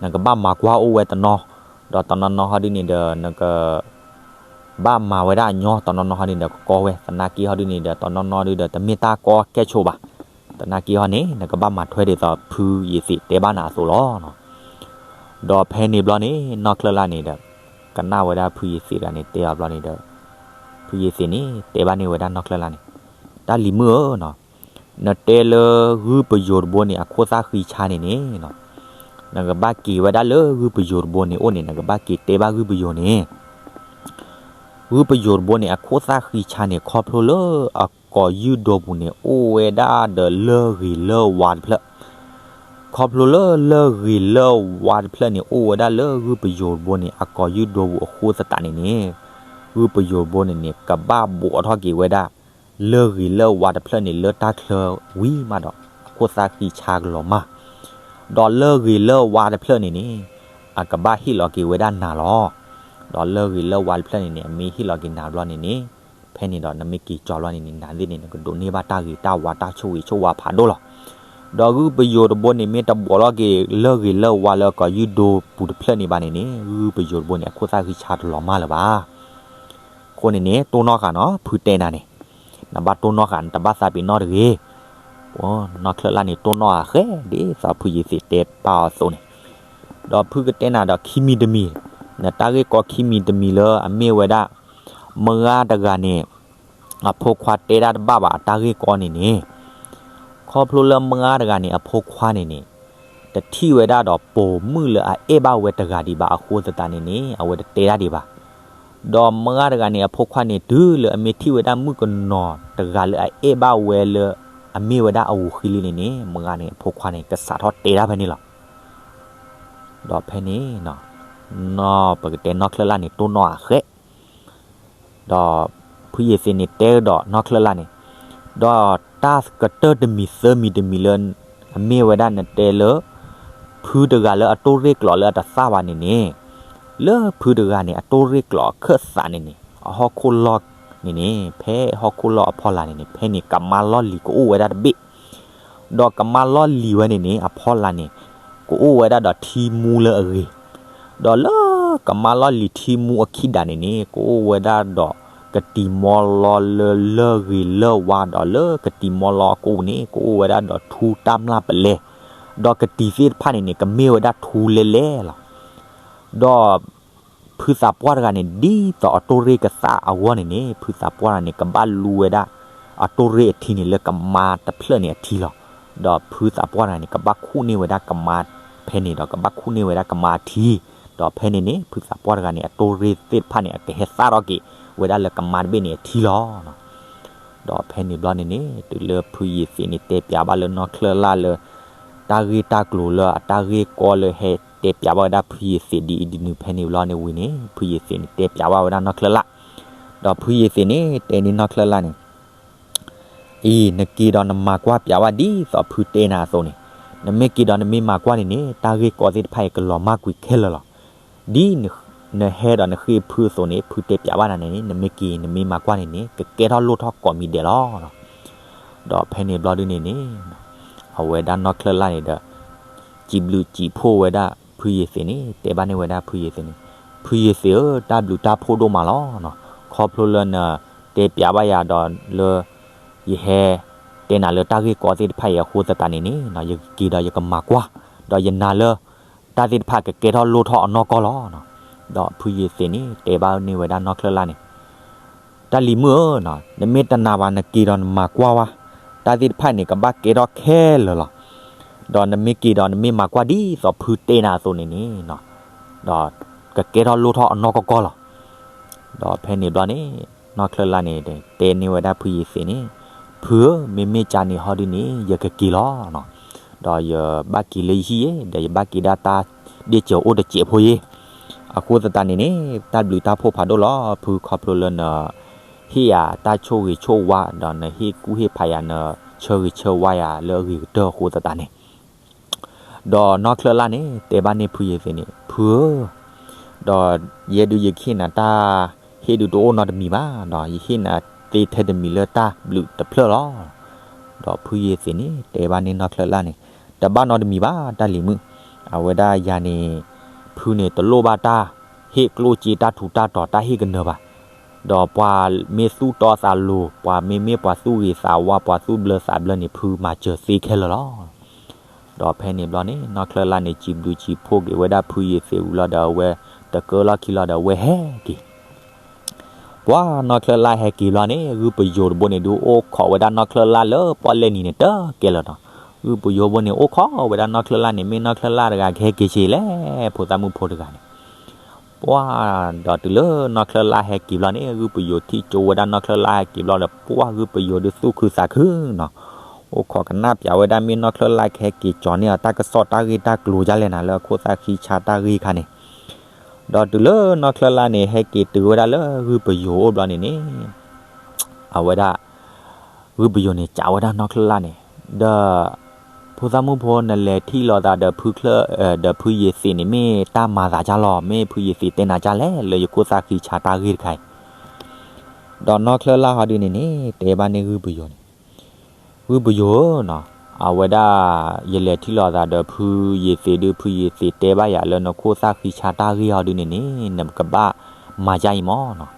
နကဘၣ်မၤကွၢ်အိၣ်ဝဲတနီၤ, ဒီးတနီၤနီၤဟီဒုန့ၣ်ဒီး နက ဘၣ်မၤဝဲဒၣ်အညီ တနီၤနီၤဟီန့ၣ်ဒီး ကကီဝဲ, သနာ်က့ဟီဒုန့ၣ်ဒီး တနီၤနီၤဒုဒီး တမ့ၢ်တၢ်ကီကဲၣ်ဆိးဘၣ်. သနာ်က့ဟီန့ၣ် နကဘၣ်မၤထွဲဒ်သိးဖုယ့ၤသ့းတဲဘၣ်နၤအသိးလီၤ. ဒီးဖဲန့ၣ်ဘျီန့ၣ် နီၢ်ချၢလၢ်န့ၣ်ဒီး ကနၣ်ဝဲဒၣ်ဖုယ့ၤသ့းတဂၤန့ၣ်တဲအီၤဘျီန့ၣ်ဒီး ဖုယ့ၤသ့းန့ၣ် တဲဘၣ်န့ၢ်ဝဲဒၣ်နီၢ်ချၢလၢ်န့ၣ်, တၢ်လံၤမုၣ်ဧၢနီၤ, နတဲလၢဂုၢ်ပယိၤတဘိန့ၣ် အခိၣ်သၣ်ဃံဆါန့ၣ်န့ၣ်နီၤ, နကဘၣ်က့ၤဝဲဒၣ်လၢဂုၢ်ပယိၤတဘိန့ၣ်အိၣ်န့ၣ် နကဘၣ်က့ၤတဲဘၣ်ဂုၢ်ပယိၤန့ၣ် ဂုၢ်ပယိၤတဘိန့ၣ် အခိၣ်သၣ်ဃံဆါန့ၣ် ခီဖျိလၢအကိးယုၢ်ဒိပူၤန့ၣ် အိၣ်ဝဲဒၣ်ဒီးလၢၢ်ဂ့ၤလၢၢ်ဝါတဖျၢၣ်, ခီဖျိလၢလၢၢ်ဂ့ၤလၢၢ်ဝါတဖျၢၣ်န့ၣ် အိၣ်ဝဲဒၣ်လၢဂုၢ်ပယိၤတဘိန့ၣ် အကိးယုၢ်ဒိပူၤအဃိသတးန့ၣ်န့ၣ်, ဂုၢ်ပယိၤတဘိန့ၣ်န့ၣ် ကဘၣ်ဘိးထီၣ်က့ၤဝဲဒၣ် လၢၢ်ဂ့ၤလၢၢ်ဝါတဖျၢၣ်န့ၣ် လၢတၢ်ချၢဝံၤမးဒီး အခိၣ်သၣ်ဃံဆါကလီၤမၢ် ဒီးလၢၢ်ဂ့ၤလၢၢ်ဝါတဖျၢၣ်န့ၣ်န့ၣ် အကဘၣ်ဟ့ၣ်လီၤက့ၤဝဲဒၣ်နၤလီၤ. ဒီးလၢၢ်ဂ့ၤလၢၢ်ဝါတဖျၢၣ်န့ၣ်န့ၣ် အမ့ၢ်ဟ့ၣ်လီၤက့ၤနၤဘျီန့ၣ်န့ၣ် ဖဲန့ၣ်ဒီးနမ့ၢ်က့ၤကၠီဘျီန့ၣ်န့ၣ် နၤသ့ၣ်န့ၣ် နကဒိးန့ၢ်ဘၣ်တၢ်ဂ့ၤတၢ်ဝါတၢ်ဆိၣ်ဂ့ၤဆိၣ်ဝါဖးဒိၣ်လီၤ. ဒီးဂုၢ်ပယိၤတဘိန့ၣ် မ့ၢ်တဘိးလီၤက့ၤလၢၢ်ဂ့ၤလၢၢ်ဝါလၢအကိးယုၢ်ဒိပူၤတဖျၢၣ်န့ၣ်ဘၣ်န့ၣ်န့ၣ် ဂုၢ်ပယိၤတဘိန့ၣ် အခိၣ်သၣ်ဃံဆါတလီၤမၢ်လၢၤဘၣ်. အဃိန့ၣ်န့ၣ် တိၢ်နီၣ်ဃာ်နီၤ ဖုတဲနၤန့ၣ်, နဘၣ်တိၢ်နီၣ်ဃာ် နတဘၣ်သးပ့ၤနီၣ်တဂ့ၤ. နီၢ်ချၢလၢ်န့ၣ်တိၢ်နီၣ်အဃဲ ဒ်သိးဖုယ့ၤသ့းတဲပာ်အီၤအသိးန့ၣ်, ဒီးဖုကတဲနၤဒီးခံမံၤတမံၤ, နတၢ်ဂ့ၢ်ကီခံမံၤတမံၤလၢအမ့ၢ်ဝဲဒၣ် မါတဂၤန့ၣ် အဖိခွါတဲတၢ်တဘၣ်ဘၣ်အတၢ်ဂ့ၢ်ကီန့ၣ်န့ၣ်, ခီဖျိလၢမါတဂၤန့ၣ် အဖိခွါန့ၣ်န့ၣ် တထံၣ်ဝဲဒၣ်ဒီးပိာ်မုၣ်လၢအအဲၣ်ဘၣ်ဝဲတဂၤဒံးဘၣ်အဃိသတးန့ၣ်န့ၣ် အဝဲတတဲတၢ်ဒံးဘၣ်. ဒီးမါတဂၤန့ၣ် အဖိခွါန့ၣ် တုၤလၢအမ့ၢ်ထံၣ်ဝဲဒၣ်မုၣ်ကနီၤတဂၤလၢအအဲၣ်ဘၣ်ဝဲလၢ အမ့ၢ်ဝဲဒၣ်အဝူၤဃံလံန့ၣ်န့ၣ် မါန့ၣ် အဖိခွါန့ၣ် ကစးထီၣ်တဲတၢ်ဖဲန့ၣ်လီၤ. ဒီးဖဲန့ၣ် နီၢ်ပကတဲနီၢ်ချၢလၢ်န့ၣ် တိၢ်နီၣ်အဃဲ ဒီး ဖုယ့ၤသ့းန့ၣ်တဲဒီးနီၢ်ချၢၣ်လၢ်န့ၣ်, ဒီးတၢ်ကတၢၢ်တမံၤသၢမံၤတမံၤလၢ အမ့ၢ်ဝဲဒၣ်နတဲလၢ ဖုတဂၤလၢအတိၢ်ရ့ၣ်ကျိးလၢအတသၣ်ဘၣ်န့ၣ်န့ၣ်, လၢဖုတဂၤန့ၣ် အတိၢ်ရ့ၣ်ကျိးအခၢၣ်သးန့ၣ်န့ၣ် အဟီၣ်ခိၣ်လီၢ်န့ၣ်န့ၣ် ဖဲဟီၣ်ခိၣ်လီၢ်အဖီလာ်န့ၣ်န့ၣ် ဖဲန့ၣ်ကမါလီၢ်လံၤကအိၣ်ဝဲဒၣ်တဘ့ၣ်, ဒီးကမါလီၢ်လံၤဝဲန့ၣ်န့ၣ် အဖီလာ်န့ၣ် ကအိၣ်ဝဲဒၣ်ဒီးထံမူလၢအဂ့ၤ, ဒီးလၢကမါလီၢ်လံၤထံမူအခံဒၣ်န့ၣ်န့ၣ် ကအိၣ်ဝဲဒၣ်ဒီး ကတံၤမီလီလၢလၢၢ်ဂ့ၤလၢၢ်ဝါ ဒီးလၢကတံၤမီလီအကိာ်ပူၤန့ၣ် ကအိၣ်ဝဲဒၣ်ဒီးထူတၢ်မျၢ်ပလဲ, ဒီးကတံၤသ့ၣ်တဖၣ်န့ၣ်န့ၣ် ကမ့ၢ်ဝဲဒၣ်ထူလဲလဲလီၤ. ဒီးဖုသးပှၢ်တဂၤန့ၣ် ဒ်သိးအတိၢ်ရ့ၣ်ကသၣ်အဂီၢ်န့ၣ်န့ၣ် ဖုသးပှၢ်တဂၤန့ၣ် ကဘၣ်လူဝဲဒၣ် အတိၢ်ရ့ၣ်အထံန့ၣ် လၢကမါတဖျၢၣ်န့ၣ်အထံလီၤ. ဒီးဖုသးပှၢ်တဂၤန့ၣ် ကဘၣ်ခူၣ်န့ၢ်ဝဲဒၣ်ကမါဖဲန့ၣ်ဒီး ကဘၣ်ခူၣ်န့ၢ်ဝဲဒၣ်ကမါအထံ, ဒီးဖဲန့ၣ်န့ၣ် ဖုသးပှၢ်တဂၤန့ၣ် အတိၢ်ရ့ၣ်သ့ၣ်တဖၣ်န့ၣ် အကဟဲသၣ်ထီၣ်က့ၤဝဲဒၣ်လၢကမါတဘ့ၣ်န့ၣ်အထံလီၤ. ဒီးဖဲန့ၣ်ဘျီန့ၣ်န့ၣ် တုၤလၢဖုယ့ၤသ့းန့ၣ် တဲပၠးဘၣ်လၢနီၢ်ချၢၣ်လၢ်လၢ တၢ်ဂ့ၢ်တၢ်ကျိၤလၢအတၢ်ဂ့ၢ်ကီလၢ ဟဲတဲပၠးဘၣ်ဝဲဒၣ်ဖုယ့ၤသ့းဒ်အံၤဒ်နုၤ ဖဲန့ၣ်ဘျီန့ၣ်ဝံၤန့ၣ် ဖုယ့ၤသ့းန့ၣ် တဲပၠးဘၣ်ဝဲဒၣ်နီၢ်ချၢၣ်လၢ်, ဒီးဖုယ့ၤသ့းန့ၣ် တဲန့ၢ်နီၢ်ချၢၣ်လၢ်န့ၣ် အံၤ နက့ၤဒီးနမၤကွၢ်ပၠးဘၣ်ဒ်သိးဖုတဲနၤအသိးန့ၣ်, နမ့ၢ်က့ၤဒီးနမ့ၢ်မၤကွၢ်န့ၣ်န့ၣ် တၢ်ဂ့ၢ်ကီသ့ၣ်တဖၣ်အံၤကလီၤမၢ်ကွံာ်ခဲလၢာ်လီၤ. ဒ်နဟဲဒီးနဃ့ဖုအသိးန့ၣ် ဖုတဲပၠးဘၣ်နၤန့ၣ်န့ၣ် နမ့ၢ်က့ၤနမ့ၢ်မၤကွၢ်န့ၣ်န့ၣ် ကကဲထီၣ်လိၣ်ထီၣ်ကိးမံၤဒဲးလီၤ. ဒီးဖဲန့ၣ်ဘျီဒုန့ၣ်န့ၣ် အဝဲဒၣ်နီၢ်ချၢၣ်လၢ်န့ၣ်ဒီး စံးဘျုးစံးဖှိၣ်ဝဲဒၣ်ဖုယ့ၤသ့းန့ၣ် တဲဘၣ်န့ၢ်ဝဲဒၣ်ဖုယ့ၤသ့းန့ၣ်, ဖုယ့ၤသ့းဧၢ, တၢ်ဘျုးတၢ်ဖှိၣ်ဒိၣ်မးလီၤ. ခီဖျိလၢနတဲပၠးဘၣ်ယၤဒီးလၢ ယဟဲတဲနၤလၢတၢ်ဂ့ၢ်ကီသ့ၣ်တဖၣ်အံၤအဃိသတးန့ၣ်န့ၣ် ယကက့ၤဒီးယကမၤကွၢ်, ဒီးယနာ်လၢ တၢ်သ့ၣ်တဖၣ်ကကဲထီၣ်လိၣ်ထီၣ်အနီၢ်ကီၢ်လီၤ. ဒီးဖုယ့ၤသ့းန့ၣ် တဲဘၣ်န့ၢ်ဝဲဒၣ်နီၢ်ချၢၣ်လၢ်န့ၣ် တၢ်လံၤမုၣ်ဧၢ, နမ့ၢ်တနာ်ဘၣ်နက့ၤဒီးနမၤကွၢ်ဝဲ, တၢ်သ့ၣ်တဖၣ်န့ၣ် ကဘၣ်ကဲထီၣ်ခဲလၢာ်လီၤ. ဒီးနမ့ၢ်က့ၤဒီးနမ့ၢ်မၤကွၢ်ဒ်သိးဖုတဲနၤအသိးန့ၣ်န့ၣ် ဒီးကကဲထီၣ်လိၣ်ထီၣ်အနီၢ်ကီၢ်ကီၢ်လီၤ. ဒီးဖဲန့ၣ်ဘျီန့ၣ် နီၢ်ချၢၣ်လၢ်န့ၣ် တဲန့ၢ်ဝဲဒၣ်ဖုယ့ၤသ့းန့ၣ်, ဖုဧၢ, မ့မ့ၢ်ကန့ၣ်ဟီဒုန့ၣ် ယကက့ၤလီၤ. ဒီးယဘၣ်က့ၤလၢယဟံၣ်ယ့ၣ်, ဒီးယဘၣ်က့ၤဒၣ်တၢ်ဒ့ၣ်စၢၤအိၣ်တစဲးဖိယ့ၣ်. အဃိသတးန့ၣ်န့ၣ် တၢ်ဘျုးတၢ်ဖှိၣ်ဖးဒိၣ်လီၤ, ဖုခီဖျိလၢန ဟ့ၣ်ယၤတၢ်ဆိၣ်ဂ့ၤဆိၣ်ဝါ, ဒီးနဟ့ၣ်ကူၣ်ဟ့ၣ်ဖးယၤ, နဆၢဂ့ၤဆၢဝါယၤလၢအဂ့ၤကတၢၢ်အဃိသတးန့ၣ် ဒီးနီၢ်ချၢၣ်လၢ်န့ၣ် တဲဘၣ်န့ၢ်ဖုယ့ၤသ့းန့ၣ်, ဖုဧၢ, ဒီးယဲဒုးယကဟ့ၣ်နၤတၢ်ဟ့ၣ်ဒုးတအိၣ်နီတမံၤဘၣ်, ဒီးယဟ့ၣ်နၤသ့ထဲတမံၤလၢတၢ်ဘျုးတဖျၢၣ်လီၤ. ဒီးဖုယ့ၤသ့းန့ၣ် တဲဘၣ်န့ၢ်နီၢ်ချၢၣ်လၢ်န့ၣ်, တဘၣ်နီတမံၤဘၣ် တၢ်လံၤမုၣ်, အဝဲဒၣ်ယၤန့ၣ် ဖုန့ၣ်တလိၣ်ဘၣ်တၢ်ဟ့ၣ်ကျိၣ်စ့တၢ်ထူးတၢ်တီၤတၢ်ဟ့ၣ်ကနၢၤဘၣ်. ဒီးပှၤမ့ၢ်သူၣ်တီသးလိၤ, ပှၤမ့မ့ၢ်ပှၤသူၣ်ဂ့ၤသးဝါ, ပှၤသူၣ်ဘျၢသးဘျၢန့ၣ် ဖုမၤစၢၤသ့ခဲလၢာ်လီၤ. ဒီးဖဲန့ၣ်ဘျီန့ၣ် နီၢ်ချၢၣ်လၢ်န့ၣ် စံးဘျုးစံးဖှိၣ်က့ၤဝဲဒၣ်ဖုယ့ၤသ့းဝံၤလီၤဒီး အဝဲတကၢလီၢ်ခံလီၤဒီး အဝဲဟဲက့ၤ ပှၤနီၢ်ချၢၣ်လၢ်ဟဲက့ၤဘျီန့ၣ် ဂုၢ်ပယိၤတဘိန့ၣ် ဒုးအိၣ်ခိးဝဲဒၣ်နီၢ်ချၢၣ်လၢ်လၢပီၣ်လဲၣ်နံၤန့ၣ် တကဲလၢာ်နီၤ. ဂုၢ်ပယိၤဘိန့ၣ် အိၣ်ခိးဝဲဒၣ်နီၢ်ချၢၣ်လၢ်န့ၣ် မ့ၢ်နီၢ်ချၢၣ်လၢ်တဂၤကဟဲက့ၤဆ့လဲၣ် ဖိသၣ်မုၣ်ဖိတဂၤန့ၣ်. ပှၤဒီးတုၤလၢနီၢ်ချၢၣ်လၢ်ဟဲက့ၤဘျီန့ၣ် ဂုၢ်ပယိၤထံၣ်ကၠိဝဲဒၣ်နီၢ်ချၢၣ်လၢ်ဟဲက့ၤဘျီဒီး ပှၤဂုၢ်ပယိၤဒုးသူၣ်ခုသးခုနီၤ. အိၣ်ခိးကနၣ်ပၠးဝဲဒၣ်မ့ၢ်နီၢ်ချၢၣ်လၢ်ကဟဲက့ၤကၠီၤန့ၢ်အီၤတၢ်ကစီၣ်တၢ်ဂ့ၢ်တၢ်ကျိၤဒ်လဲၣ်နၤ လၢအခိၣ်သၣ်ဃံဆါတၢ်ဂ့ၢ်ခါန့ၣ်. ဒီးတုၤလၢနီၢ်ချၢၣ်လၢ်န့ၣ် ဟဲက့ၤတုၤဝဲဒၣ်လၢဂုၢ်ပယိၤအိၣ်ဘျီန့ၣ်န့ၣ် အဝဲဒၣ် ဂုၢ်ပယိၤန့ၣ် စံးဝဲဒၣ်နီၢ်ချၢၣ်လၢ်န့ၣ် ဒီး ဖိသၣ်မုၣ်ဖိ နလဲၤထံၣ်လိာ်သးဒီးဖုချၢၣ် ဒီးဖုယ့ၤသ့းန့ၣ် မ့ၢ်တၢ်မၤသးဒ်လဲၣ်, မ့ၢ်ဖုယ့ၤသ့းတဲနၤဒ်လဲၣ် လၢယခိၣ်သၣ်ဃံဆါတၢ်ဂ့ၢ်တခါအံၤ. ဒီးနီၢ်ချၢၣ်လၢ်ဟီဒုန့ၣ်န့ၣ် တဲဘၣ်န့ၢ်ဂုၢ်ပယိၤန့ၣ် ဂုၢ်ပယိၤဧၢနီၤ, အဝဲဒၣ် ယလဲၤထံၣ်လိာ်သးဒီးဖုယ့ၤသ့းဒုး ဖုယ့ၤသ့းတဲဘၣ်ယၤလၢနခိၣ်သၣ်ဃံဆါတၢ်ဂ့ၢ်ဟီဒုန့ၣ်န့ၣ် နကဘၣ်မၤဒ်အံၤမးနီၤ.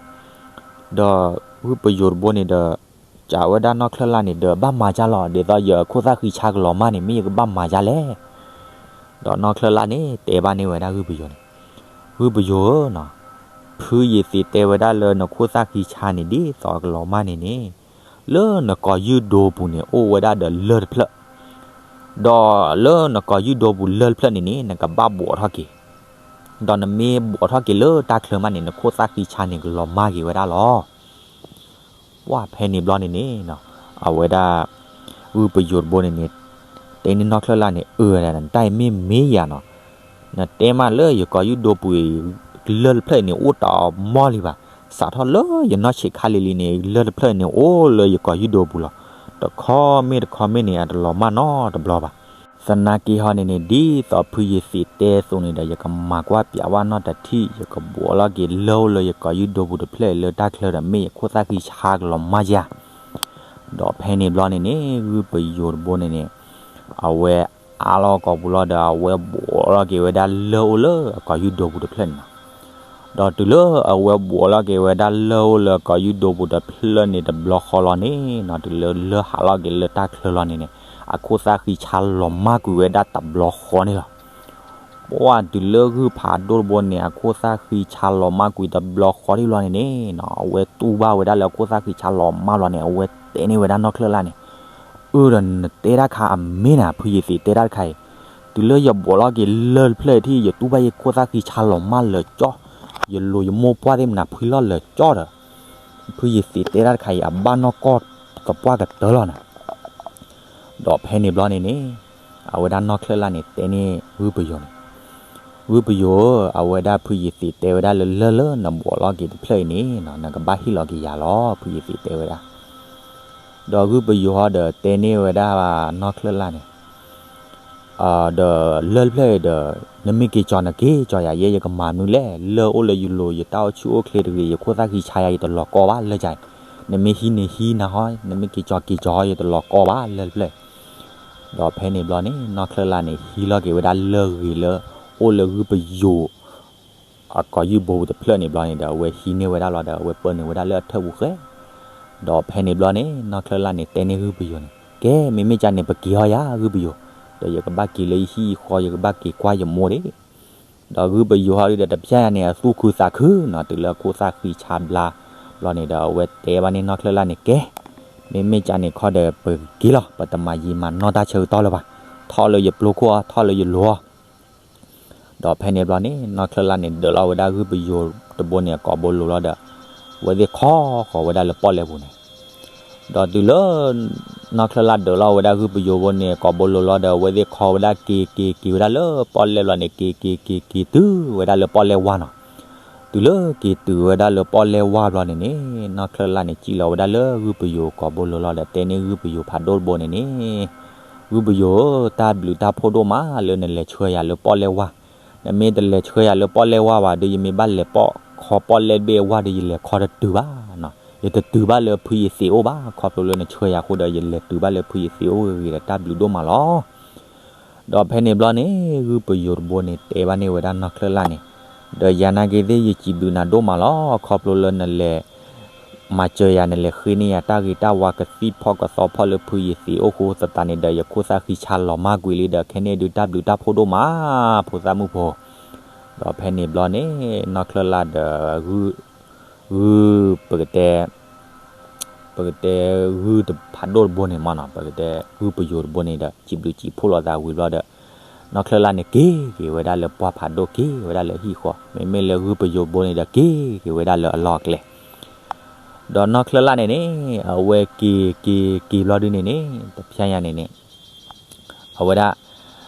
ဒီးဂုၢ်ပယိၤတဘိန့ၣ်ဒီး စံးဝဲဒၣ်နီၢ်ချၢၣ်လၢ်န့ၣ်ဒီး ဘၣ်မၤဒ်လဲၣ် ဒ်သိးယခိၣ်သၣ်ဃံဆါကလီၤမၢ်န့ၣ် မ့ၢ်ယကဘၣ်မၤဒ်လဲၣ်. ဒီးနီၢ်ချၢၣ်လၢ်န့ၣ် တဲဘၣ်န့ၢ်ဝဲဒၣ်ဂုၢ်ပယိၤန့ၣ်, ဂုၢ်ပယိၤဧၢနီၤ, ဖုယ့ၤသ့းတဲဝဲဒၣ်လၢနခိၣ်သၣ်ဃံဆါန့ၣ် ဒ်သိးကလီၤမၢ်န့ၣ်န့ၣ် လၢနကိာ်ယူၢ်ဒိပူၤန့ၣ် အိၣ်ဝဲဒၣ်ဒီးလၢၢ်တဖျၢၣ်, ဒီးလၢနကိာ်ယူၢ်ဒိပူၤလၢၢ်တဖျၢၣ်န့ၣ်န့ၣ် နကဘၣ်ဘှီးထီၣ်က့ၤ, ဒီးနမ့ၢ်ဘှီးထီၣ်က့ၤလၢတၢ်ချၢမးန့ၣ် နခိၣ်သၣ်ဃံဆါန့ၣ် ကလီၤမၢ်က့ၤဝဲဒၣ်လီၤ. ပှၤဖဲန့ၣ်ဘျီန့ၣ်န့ၣ် အဝဲဒၣ် ဂုၢ်ပယိၤတဘိန့ၣ်န့ၣ် တဲန့ၢ်နီၢ်ချၢၣ်လၢ်န့ၣ် အၢ နတၢ်အံၤမ့ၢ်မ့ၢ်ယၤနီၤ, နတဲမးလၢယကိာ်ယူၢ်ဒိပူၤ လၢၢ်တဖျၢၣ်အံၤန့ၣ် အိၣ်တအီၤမီၢ်လံဘၣ်, စးထီၣ်လၢယနီၢ်ဆံးခါလံၤလံၤန့ၣ် လၢၢ်တဖျၢၣ်န့ၣ် အိၣ်လၢယကိာ်ယူၢ်ဒိပူၤလီၤ. တခီမ့ၢ်တခီမ့ၢ်န့ၣ် အတလီၤမၢ်နီတဘျီဘၣ်. သနာ်က့ဟီန့ၣ်န့ၣ် ဒ်သိးဖုယသံးတဲအသိးန့ၣ်ဒီး ယကမၤကွၢ်ပၠးဝဲနီၢ်တထံၣ်, ယကဘှီးလီၤက့ၤလၢၢ်အိၣ်လၢယကိာ်ယူၢ်ဒိပူၤတဖျၢၣ်လၢတၢ်ချၢဒီး မ့ၢ်ယခိၣ်သၣ်ဃံဆါကလီၤမၢ်ဧါ. ဒီးဖဲန့ၣ်ဘျီန့ၣ်န့ၣ် ဂုၢ်ပယိၤတဘိန့ၣ်န့ၣ် အဝဲအါလီၤကိာ်ပူၤလီၤဒီး အဝဲဘှီးလီၤက့ၤဝဲဒၣ်လၢၢ်အိၣ်လၢအကိာ်ယူၢ်ဒိပူၤတဖျၢၣ်န့ၣ်လီၤ. ဒီးတုၤလၢအဝဲဘှီးလီၤက့ၤဝဲဒၣ်လၢၢ်အိၣ်လၢအကိာ်ယူၢ်ဒိပူၤတဖျၢၣ်န့ၣ်တဘျီဃီလီၤန့ၣ်နီၤ, တုၤလၢလၢၢ်ဟးလီၤက့ၤလၢတၢ်ချၢလီၤန့ၣ်န့ၣ် အခိၣ်သၣ်ဃံဆါလီၤမၢ်ကွံာ်ဝဲဒၣ်တဘျီဃီန့ၣ်လီၤ. ပှၢ်တုၤလၢဂုၢ်ဖးဒိၣ်တဘိန့ၣ် အခိၣ်သၣ်ဃံဆါလီၤမၢ်ကွံာ်တဘျီဃီဒံးလီၤန့ၣ်န့ၣ်နီၤ, အဝဲတူၢ်ဘၣ်ဝဲဒၣ်လၢအခိၣ်သၣ်ဃံဆါလီၤမၢ်လီၤန့ၣ် အဝဲတဲန့ၢ်ဝဲဒၣ်နီၢ်ချၢၣ်လၢ်န့ၣ်, အၢဒီးနတဲတၢ်တခါအမ့ၢ်နၤ, ဖုယသံးတဲတၢ်တခါအံၤ, တုၤလၢယဘှီးလီၤက့ၤလၢၢ်တဖျၢၣ်အံၤထံၣ် ယတူၢ်ဘၣ်ယခိၣ်သၣ်ဃံဆါလီၤမၢ်လၢာ်ကၠီ, ယလိၤယမိၢ်ပှၢ်သ့ၣ်မနၤဖှံလီၤလၢာ်ကၠီဒီး, ဖုယသံးတဲတၢ်တခါအံၤ အဘၣ်နီၢ်ကီၢ်ကပှၢ်ကတၢၢ်လီၤနၤ. ဒီးဖဲန့ၣ်ဘျီန့ၣ်န့ၣ် အဝဲဒၣ်နီၢ်ချၢၣ်လၢ်န့ၣ် တဲန့ၢ်ဂုၢ်ပယိၤန့ၣ်, ဂုၢ်ပယိၤဧၢ, အဝဲဒၣ်ဖုယသံးတဲဝဲဒၣ်လၢလၢၢ်လၢနဘှီးလီၤက့ၤတဖျၢၣ်အံၤန့ၣ်နီၤ, နကဘၣ်ဟ့ၣ်လီၤက့ၤယၤလီၤ, ဖုယသံးတဲဝဲဒၣ်. ဒီးဂုၢ်ပယိၤဟီဒီးတဲန့ၢ်ဝဲဒၣ်နီၢ်ချၢၣ်လၢ်န့ၣ် ဒီးလၢၢ်တဖျၢၣ်အံၤဒီး နမ့ၢ်က့ၤကၠီၤနက့ၤကၠီၤယၤယဲ ယကမၤမနုၤလဲၣ်, လၢၢ်အိၣ်လၢယလိၤ ယတၢ်အိၣ်ဆူၣ်အိၣ်ချ့တဂ့ၤ ယခိၣ်သၣ်ဃံဆါယၤ ယတလီၤကီဘၣ်လၢၢ်ကၠီၤအံၤ, နမ့ၢ်ဟံးန့ၣ်ဟံးနၤဟီ, နမ့ၢ်က့ၤကၠီၤက့ၤကၠီၤဟီ ယတလီၤကီဘၣ်လၢၢ်တဖျၢၣ်. ဒီးဖဲန့ၣ်ဘျီန့ၣ် နီၢ်ချၢၣ်လၢ်န့ၣ် ဟံးလီၤက့ၤဝဲဒၣ်လၢၢ်ဂ့ၤလၢ အိၣ်လၢဂုၢ်ပယိၤ အကိာ်ယူၢ်ဘိတဖျၢၣ်န့ၣ်ဘျီန့ၣ်ဒီး အဝဲဟံးန့ၢ်ဝဲဒၣ်လီၤဒီး အဝဲပၢနုာ်ဝဲဒၣ်လၢအထၢၣ်ပူၤဃဲ. ဒီးဖဲန့ၣ်ဘျီန့ၣ် နီၢ်ချၢၣ်လၢ်န့ၣ် တဲန့ၢ်ဂုၢ်ပယိၤန့ၣ်, ကဲ မ့မ့ၢ်ကန့ၣ် ပက့ၤအီယၤ ဂုၢ်ပယိၤ, ဒီးယကဘၣ်က့ၤလၢယဟံၣ်ယဃီ ယကဘၣ်က့ၤကွၢ်ယမိၢ်ဒၣ်. ဒီးဂုၢ်ပယိၤဟီဒုဒီး တဖျဲညါန့ၣ် အသူၣ်ခုသးခုနီၤ, တုၤလၢအခိၣ်သၣ်ဃံဆါဘျါဘျီန့ၣ်ဒီး အဝဲတဲဘၣ်န့ၢ်နီၢ်ချၢၣ်လၢ်န့ၣ်, ကဲ မ့မ့ၢ်ကန့ၣ်ခီဒီး ပက့ၤလီၤ, ပတမၤယံာ်မၤနီၢ်တၢ်ဆၢကတီၢ်လၢၤဘၣ်, ထီၣ်လၢယပျိခိၣ်အီၤ ထီၣ်လၢယလိၤအီၤ. ဒီးဖဲန့ၣ်ဘျီန့ၣ် နီၢ်ချၢၣ်လၢ်န့ၣ် ဒၢးလီၤဝဲဒၣ်ဂုၢ်ပယိၤတဘိန့ၣ် အကိာ်ဘိလိၤလီၤဒီး အဝဲသ့ၣ်ခီဃီၤဝဲဒၣ်လၢပီၣ်လဲၣ်ပူၤန့ၣ်. ဒီးတုၤလၢ နီၢ်ချၢၣ်လၢ်ဒၢးလီၤဝဲဒၣ်ဂုၢ်ပယိၤဘိန့ၣ် ကိာ်ဘိလိၤလီၤဒီး အဝဲသ့ၣ်ခီဝဲဒၣ်က့ၤက့ၤက့ၤဝဲဒၣ်လၢပီၣ်လဲၣ်ဘျီန့ၣ် က့ၤက့ၤက့ၤက့ၤတုၤဝဲဒၣ်လၢပီၣ်လဲၣ်ဝါနီၤ. တုၤလၢက့ၤတုၤဝဲဒၣ်လၢပီၣ်လဲၣ်ဝါဘျီန့ၣ်န့ၣ် နီၢ်ချၢၣ်လၢ်န့ၣ် စံၣ်လီၤဝဲဒၣ်လၢဂုၢ်ပယိၤကိာ်ဘိလိၤလီၤဒီး တဲန့ၢ်ဂုၢ်ပယိၤဖးဒိၣ်တဘိန့ၣ်န့ၣ်, ဂုၢ်ပယိၤဧၢ, တၢ်ဘျုးတၢ်ဖှိၣ်ဒိၣ်မးလၢနလဲၤဆှၢယၤလၢပီၣ်လဲၣ်ဝါ, နမ့ၢ်တလဲၤဆှၢယၤလၢပီၣ်လဲၣ်ဝါဘၣ်ဒီး ယမ့ၢ်ဘၣ်လဲၤပိာ်ခီပီၣ်လဲၣ်တဘ့ၣ်အဝါဒီး ယလဲၤခီတတုၤဘၣ်နီၤ, ယတတုၤဘၣ်လၢဖုယသံးအိၣ်ဘၣ်, ခီဖျိလၢနဆှၢယၤအဃိဒီး ယလဲၤတုၤဘၣ်လၢဖုယသံးအိၣ်ဂ့ၤဂ့ၤဒီး တၢ်ဘျုးဒိၣ်မးလီၤ. ဒီးဖဲန့ၣ်ဘျီန့ၣ် ဂုၢ်ပယိၤတဘိန့ၣ် တဲဘၣ်န့ၢ်ဝဲဒၣ်နီၢ်ချၢၣ်လၢ်န့ၣ်, ဒီးယၤနာ်က့သ့ၣ် ယစံးဘျုးနၤဒိၣ်မးလီၤ, ခီဖျိလၢနလဲၤ မၤစၢၤယၤ နလဲၤဃ့န့ၢ်ယၤတၢ်ဂ့ၤတၢ်ဝါ ကသံၣ်ဖီၣ်ကသီဖီၣ်လၢဖုယသံးအိၣ်ဃိသတးန့ၣ်ဒီး ယခိၣ်သၣ်ဃံဆါလီၤမၢ်ကွံာ်လံဒီး ခဲန့ၣ်ဒုးတၢ်ဘျုးတၢ်ဖှိၣ်ဒိၣ်မး, ဖိသၣ်မုၣ်ဖိ. ဒီးဖဲန့ၣ်ဘျီန့ၣ် နီၢ်ချၢၣ်လၢ်ဒီး ဂုၢ် ပကတဲ ပကတဲဂုၢ်တဖးဒိၣ်တဘိန့ၣ်မးနီၤ, ပကတဲဂုၢ်ပယိၤတဘိန့ၣ်ဒီး စံးဘျုးစံးဖှိၣ်လိာ်သးဝံၤဘျီဒီး နီၢ်ချၢၣ်လၢ်န့ၣ် က့ၤက့ၤဝဲဒၣ်လၢပှၢ်ဖးဒိၣ် က့ၤဝဲဒၣ်လၢဟံၣ်ဃီ, မ့မ့ၢ်လၢဂုၢ်ပယိၤတဘိန့ၣ်ဒီး က့ၤက့ၤဝဲဒၣ်လၢအလီၢ်အကျဲ. ဒီးနီၢ်ချၢၣ်လၢ်န့ၣ်န့ၣ် အဝဲက့ၤက့ၤက့ၤဘျီဒုန့ၣ်န့ၣ် တဖျဲညါန့ၣ်န့ၣ် အဝဲဒၣ်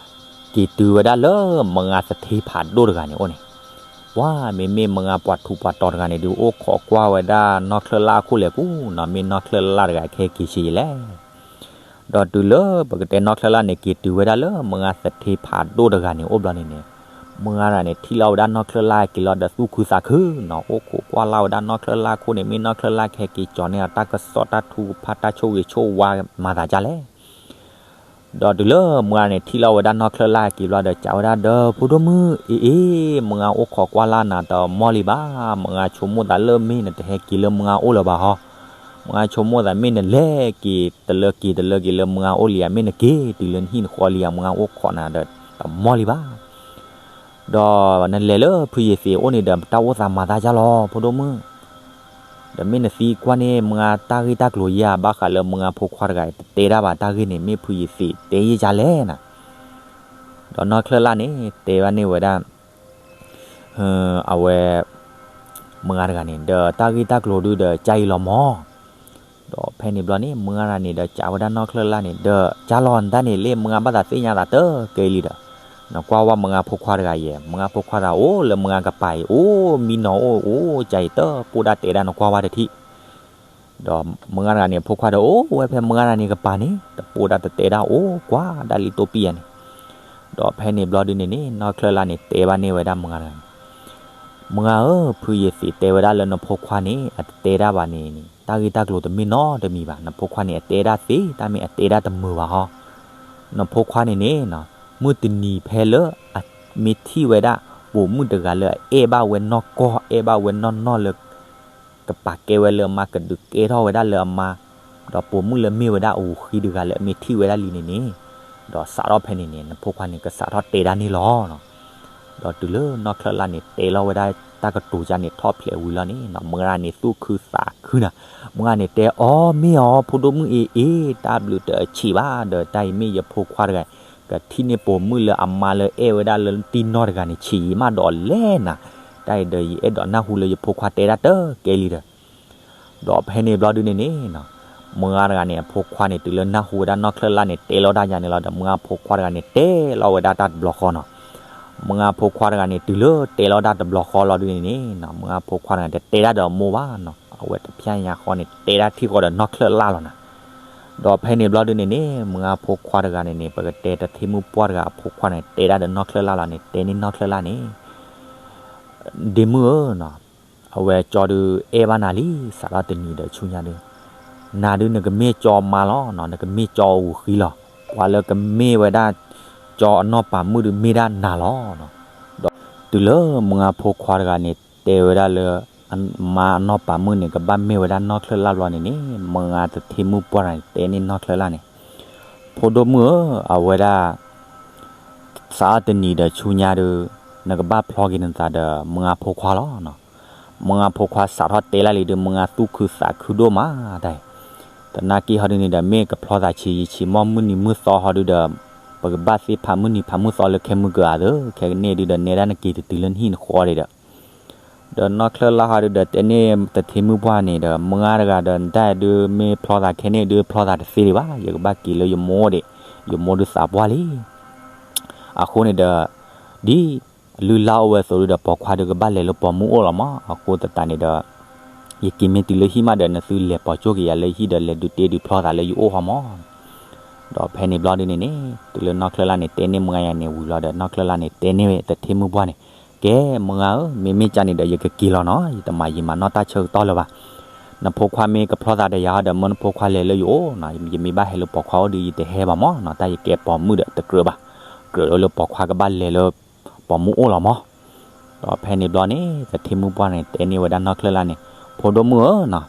က့ၤတုၤဝဲဒၣ်လၢမုၢ်ဂၤသထ့ဖးဒိၣ်တဂၤန့ၣ်အိၣ်န့ၣ်, ပှၤမ့မ့ၢ်မုၢ်ဂၤပှၤထူးပှၤတီၤတဂၤန့ၣ်ဒုး အိၣ်ခိးကွၢ်ဝဲဒၣ်နီၢ်ချၢၣ်လၢ်အခိၣ်လဲၤကူၣ်နီၤ, မ့ၢ်နီၢ်ချၢၣ်လၢ်တဂၤခဲက့ၤဆံးယံာ်လဲၣ်. ဒီးတုၤလၢပကတဲနီၢ်ချၢၣ်လၢ်န့ၣ် က့ၤတုၤဝဲဒၣ်လၢမုၢ်ဂၤသထ့ဖးဒိၣ်တဂၤန့ၣ်အိၣ်ဘျီန့ၣ်န့ၣ်, မုၢ်ဂၤတဂၤန့ၣ် ထံၣ်လီၤဝဲဒၣ်နီၢ်ချၢၣ်လၢ်က့ၤလီၤဒီးသူၣ်ခုသးခုနီၤ, အိၣ်ခိးကွၢ်လၢ်ဝဲဒၣ်နီၢ်ချၢၣ်လၢ်အခိၣ်န့ၣ် မ့ၢ်နီၢ်ချၢၣ်လၢ်ခဲက့ၤကၠီၤန့ၢ်အတၢ်ကစီၣ်တၢ်ထုကဖၣ်တၢ်ဆိၣ်ဂ့ၤဆိၣ်ဝါမၤသးဒ်လဲၣ်. ဒီးတုၤလၢမုၢ်ဂၤန့ၣ် ထံၣ်လီၤဝဲဒၣ်နီၢ်ချၢၣ်လၢ်က့ၤဘျီဒီး စံးဝဲဒၣ်ဒီး ဖိဒိၣ်မုၣ်အ့ၣ်အ့ၣ်, မုၢ်ဂၤအိၣ်ခိးကွၢ်လၢ်နၤတမီၢ်လံဘၣ်, မုၢ်ဂၤဆိကမိၣ်သးလၢမ့ၢ်နတဟဲက့ၤလၢမုၢ်ဂၤအိၣ်လၢၤဘၣ်ဟီ, မုၢ်ဂၤဆိကမိၣ်သးမ့ၢ်နလဲၤက့ၤတလၢက့ၤတလၢက့ၤလၢမုၢ်ဂၤအိၣ်လံဧါ, မ့ၢ်နက့ၤတုၤလၢနဟံၣ်နဃီလံဧါ, မုၢ်ဂၤအိၣ်ခိးနၤဒီးတမီၢ်လံဘၣ်. ဒီးနလဲၤလၢဖုယသံးအိၣ်န့ၣ်ဒီး တၢ်အိၣ်သးမၤသးဒ်လဲၣ် ဖိဒိၣ်မုၣ်, ဒီးမ့ၢ်နသံကွၢ်န့ၢ်မုၢ်ဂၤတၢ်ဂ့ၢ်တၢ်ကျိၤယဲၢ်ဧါ, ဘၣ်ဃးလၢမုၢ်ဂၤဖိခွါတဂၤအံၤ တတဲတၢ်ဘၣ်တၢ်ဂ့ၢ်န့ၣ် မ့ၢ်ဖုယသံးတဲယဲၢ်ဒ်လဲၣ်နၤ. ဒီးနီၢ်ချၢၣ်လၢ်န့ၣ် တဲဘၣ်န့ၢ်ဝဲဒၣ် အဝဲ မုၢ်ဂၤတဂၤန့ၣ် ဒီးတၢ်ဂ့ၢ်တၢ်ကျိၤဒုဒီး ကၢ်အံၤလီၤမၢ်. ဒီးဖဲန့ၣ်ဘျီန့ၣ် မုၢ်ဂၤတဂၤန့ၣ်ဒီး စံးဝဲဒၣ်နီၢ်ချၢၣ်လၢ်န့ၣ်ဒီး ကၢ်လီၤနတၢ်န့ၣ် လၢမုၢ်ဂၤဘၣ်သးသ့ၣ်ညါသးတကဲလံဒီး နကွၢ်ဝဲမုၢ်ဂၤဖိခွါတဂၤအံၤ, မုၢ်ဂၤဖိခွါတဂၤအိၣ်လၢမုၢ်ဂၤကပၤအံၤ အိၣ်မံနီၤအိၣ်အိၣ်ကၢ်အံၤ တပိၢ်ဒၣ်တဲဒၣ်နကွၢ်ဝဲတထံၣ်. ဒီးမုၢ်ဂၤတဂၤန့ၣ် အဖိခွါဒီးအိၣ်ဝဲဖဲမုၢ်ဂၤတဂၤန့ၣ်ကပၤန့ၣ် တပိၢ်ဒၣ်တတဲဒၣ်အိၣ်ကွၢ်ဒၣ်လံတိၢ်ပံၢ်ယၤန့ၣ်. ဒီးဖဲန့ၣ်ဘျီဒုန့ၣ်န့ၣ် နီၢ်ချၢၣ်လၢ်န့ၣ် တဲဘၣ်န့ၢ်ဝဲဒၣ်မုၢ်ဂၤတဂၤန့ၣ်, မုၢ်ဂၤဧၢ, ဖုယသံးတဲဝဲဒၣ်လၢနဖိခွါန့ၣ် အတတဲဒၣ်ဘၣ်န့ၣ် တၢ်ဂ့ၢ်တၢ်ကျိၤတမ့ၢ်နီတမံၤဘၣ်. နဖိခွါန့ၣ် အတဲဒၣ်သ့ တၢ်မ့ၢ်အတဲဒၣ်တမုာ်ဘၣ်ဟီ. နဖိခွါန့ၣ်န့ၣ် မုၢ်တနံၤဖဲလၢအမ့ၢ်ထံၣ်ဝဲဒၣ် ပိာ်မုၣ်တဂၤလၢအအဲၣ်ဘၣ်ဝဲနီၢ်ကီၢ် အဲၣ်ဘၣ်ဝဲနီၢ်နီၢ်လၢ ကပာ်ကဲဝဲလၢအမါ ကဒုးကဲထီၣ်ဝဲဒၣ်လၢအမါ, ဒီးပိာ်မုၣ်လၢမ့ၢ်ဝဲဒၣ်အဂီၤဃံတဂၤလၢအမ့ၢ်ထံၣ်ဝဲဒၣ်လံန့ၣ်န့ၣ်, ဒီးစးထီၣ်ဖဲန့ၣ်န့ၣ် နဖိခွါန့ၣ် ကစးထီၣ်တဲဒၣ်န့ၣ်လီၤ. ဒီးတုၤလၢနီၢ်ချၢၣ်လၢ်န့ၣ် တဲလီၤဝဲဒၣ်တၢ်ကတိၤကၢ်န့ၣ် ထီၣ်ဖျဲးဝံၤလီၤန့ၣ် မုၢ်ဂၤန့ၣ် သူၣ်ခုသးခုနၤ, မုၢ်ဂၤန့ၣ်တဲအီၤ မ့ၢ်အီၤ ဖိဒိၣ်မုၣ်အ့ၣ်အ့ၣ် တၢ်ဘျုးတဆံးဘၣ်ဒီး တၢ်အံၤမ့ၢ်ယဖိခွါတဂၤ ကထံၣ်န့ၢ်ပိာ်မုၣ်လၢအမါလၢအဲၣ်ဝဲဒၣ်လၢတံၢ်နီၢ်တဂၤန့ၣ် ဆံးယံာ်မးဒီးလဲၣ်နၤ, တၢ်အံၤဒီးယအဲၣ်ဒိးနၢ်ဟူလၢယဖိခွါတဲဒၣ်တကဲလံဒီး ဒီးဖဲန့ၣ်ဘျီဒုန့ၣ်န့ၣ် မုၢ်ဂၤတဂၤန့ၣ် အဖိခွါန့ၣ် တုၤလၢနၢ်ဟူဝဲဒၣ်နီၢ်ချၢၣ်လၢ်န့ၣ် တဲလီၤတၢ်ယၤန့ၣ်လီၤဒီး မုၢ်ဂၤဖိခွါတဂၤန့ၣ် တဲလီၤဝဲဒၣ်တၢ်တဘျီဃီနီၤ. မုၢ်ဂၤဖိခွါတဂၤန့ၣ် တုၤလၢတဲလီၤတၢ်တဘျီဃီလီၤဒုန့ၣ်န့ၣ် မုၢ်ဂၤဖိခွါတဂၤန့ၣ် တတဲဒၣ်ဒီးမိၢ်ဘၣ်နီၤ, အဝဲတဖျါညါဃီန့ၣ် တဲဒၣ်ထံၣ်ဃီဒီးနီၢ်ချၢၣ်လၢ်လီၤနၤ. ဒီးဖဲန့ၣ်ဘျီဒုန့ၣ်န့ၣ် မုၢ်ဂၤဖိခွါတဂၤန့ၣ်န့ၣ် ပကတဲတထံမုၣ်ပှၢ်တဂၤအဖိခွါန့ၣ် တဲဒၣ်ဒီးနီၢ်ချၢၣ်လၢ်လီၤန့ၣ် တဲန့ၢ်နီၢ်ချၢၣ်လၢ်န့ၣ် ဒ့မုၣ်ဧၢနီၤ, အဝဲကၠီဒုးအဲၣ်ဘၣ်နၤလံ, စးထီၣ်တနံၤဒီးဆူညါဒုး နၤဒုးနကမ့ၢ်ကၠီမါလီၤနီၤ, နကမ့ၢ်ကၠီအဂီၤဃံလီၤ, ပှၤလၢကမ့ၢ်ဝဲဒၣ် ကၠီအနီၢ်ပၤမုၣ်ဒုးမ့ၢ်ဒၣ်နၤလီၤ. ဒီးတုၤလၢမုၢ်ဂၤဖိခွါတဂၤန့ၣ် တဲဝဲဒၣ်လၢ မါအနီၢ်ပၤမုၣ်န့ၣ် ကဘၣ်မ့ၢ်ဝဲဒၣ်နီၢ်ချၢၣ်လၢ်ဘျီန့ၣ်န့ၣ် မုၢ်ဂၤတထံမုၣ်ပှၢ်န့ၣ် တဲန့ၢ်နီၢ်ချၢၣ်လၢ်န့ၣ်, ဖိဒိၣ်မုၣ်ဧၢ, အဝဲဒၣ် စးထီၣ်တနံၤဒီးဆူညါဒုး နကဘၣ်ဖျီက့ၤနသးဒီးမုၢ်ဂၤဖိခွါလီၤ. မုၢ်ဂၤဖိခွါစးထီၣ်တဲလၢ်လံဒုး မုၢ်ဂၤသူၣ်ခုသးခုဒိၣ်မးတၢ်အံၤ, သနာ်က့ဟီဒုးန့ၣ်ဒီး မ့ၢ်ကဖျီသးဆံးယံာ်ဆံးမီၢ်မုၢ်နံၤမုၢ်သီဟီဒုးဒီး ပကဘၣ်သ့ဖးမုၢ်နံၤဖးမုၢ်သီလၢခဲမုၢ်ကအၤသၢ ခဲကနံၣ်ဒုးဒီး နဲဒၣ်နက့ၤတတုၤလၢနဟံၣ်နဃီဒံးဒီး ဒီးနီၢ်ချၢၣ်လၢ်ဟီဒုးဒီး တဲန့ၢ်တထံမုၣ်ပှၢ်န့ၣ်ဒီး မုၢ်ဂၤတဂၤဒီး နတၢ်ဒုးမ့ၢ်ဖျီသးခဲန့ၣ်ဒုး ဖျီသးတသ့လံဘၣ်, ယကဘၣ်က့ၤလၢယမိၢ်ဒံး, ယမိၢ်ဒုးသးပှၢ်လံ. အဃိန့ၣ်ဒီး ဒ်လုၢ်လၢ်အိၣ်ဝဲအသိးဒုးဒီး ပိာ်ခွါဒုးကဘၣ်လဲၤလၢပိာ်မုၣ်အိၣ်လီၤမး, အဃိသတးန့ၣ်ဒီး ယက့ၤမ့ၢ်တုၤလၢဟံၣ်မးဒီး နသုလဲၤပိာ်ကၠိက့ၤယၤလၢဟံၣ်ဒီး လဲၤဒုးတ့ဒုးဖျီသးလၢယအိၣ်ဃီမး. ဒီးဖဲန့ၣ်ဘျီဒုးန့ၣ်န့ၣ် တုၤလၢနီၢ်ချၢၣ်လၢ်န့ၣ် တဲန့ၢ်မုၢ်ဂၤယၤန့ၣ်ဝံၤလီၤဒီး နီၢ်ချၢၣ်လၢ်န့ၣ် တဲန့ၢ်တထံမုၣ်ပှၢ်န့ၣ်, ကဲ မုၢ်ဂၤဧၢ, မ့မ့ၢ်ကၢ်န့ၣ်ဒီး ယကက့ၤလီၤနီၤ, ယတမၤယံာ်မၤနီၢ်တၢ်ဆၢကတီၢ်လၢၤဘၣ်. နဖိခွါမ့ၢ်ကဖျီသးဒီးယၤဒီး မၢနဖိခွါလဲၤလၢယအိၣ်နီၤ, ယမ့ၢ်ဘၣ်ဟဲလၢပိာ်ခွါအိၣ်ဒီး ယတဟဲဘၣ်မးနီၤ, တၢ်ယကဲပိာ်မုၣ်ဒီးတကြၢးဘၣ်, ကြၢးလၢပိာ်ခွါကဘၣ်လဲၤလၢ ပိာ်မုၣ်အိၣ်လီၤမး. ဒီးဖဲန့ၣ်ဘျီန့ၣ် တထံမုၣ်ပှၢ်န့ၣ် တဲန့ၢ်ဝဲဒၣ်နီၢ်ချၢၣ်လၢ်န့ၣ်, ဖိဒိၣ်မုၣ်ဧၢနီၤ,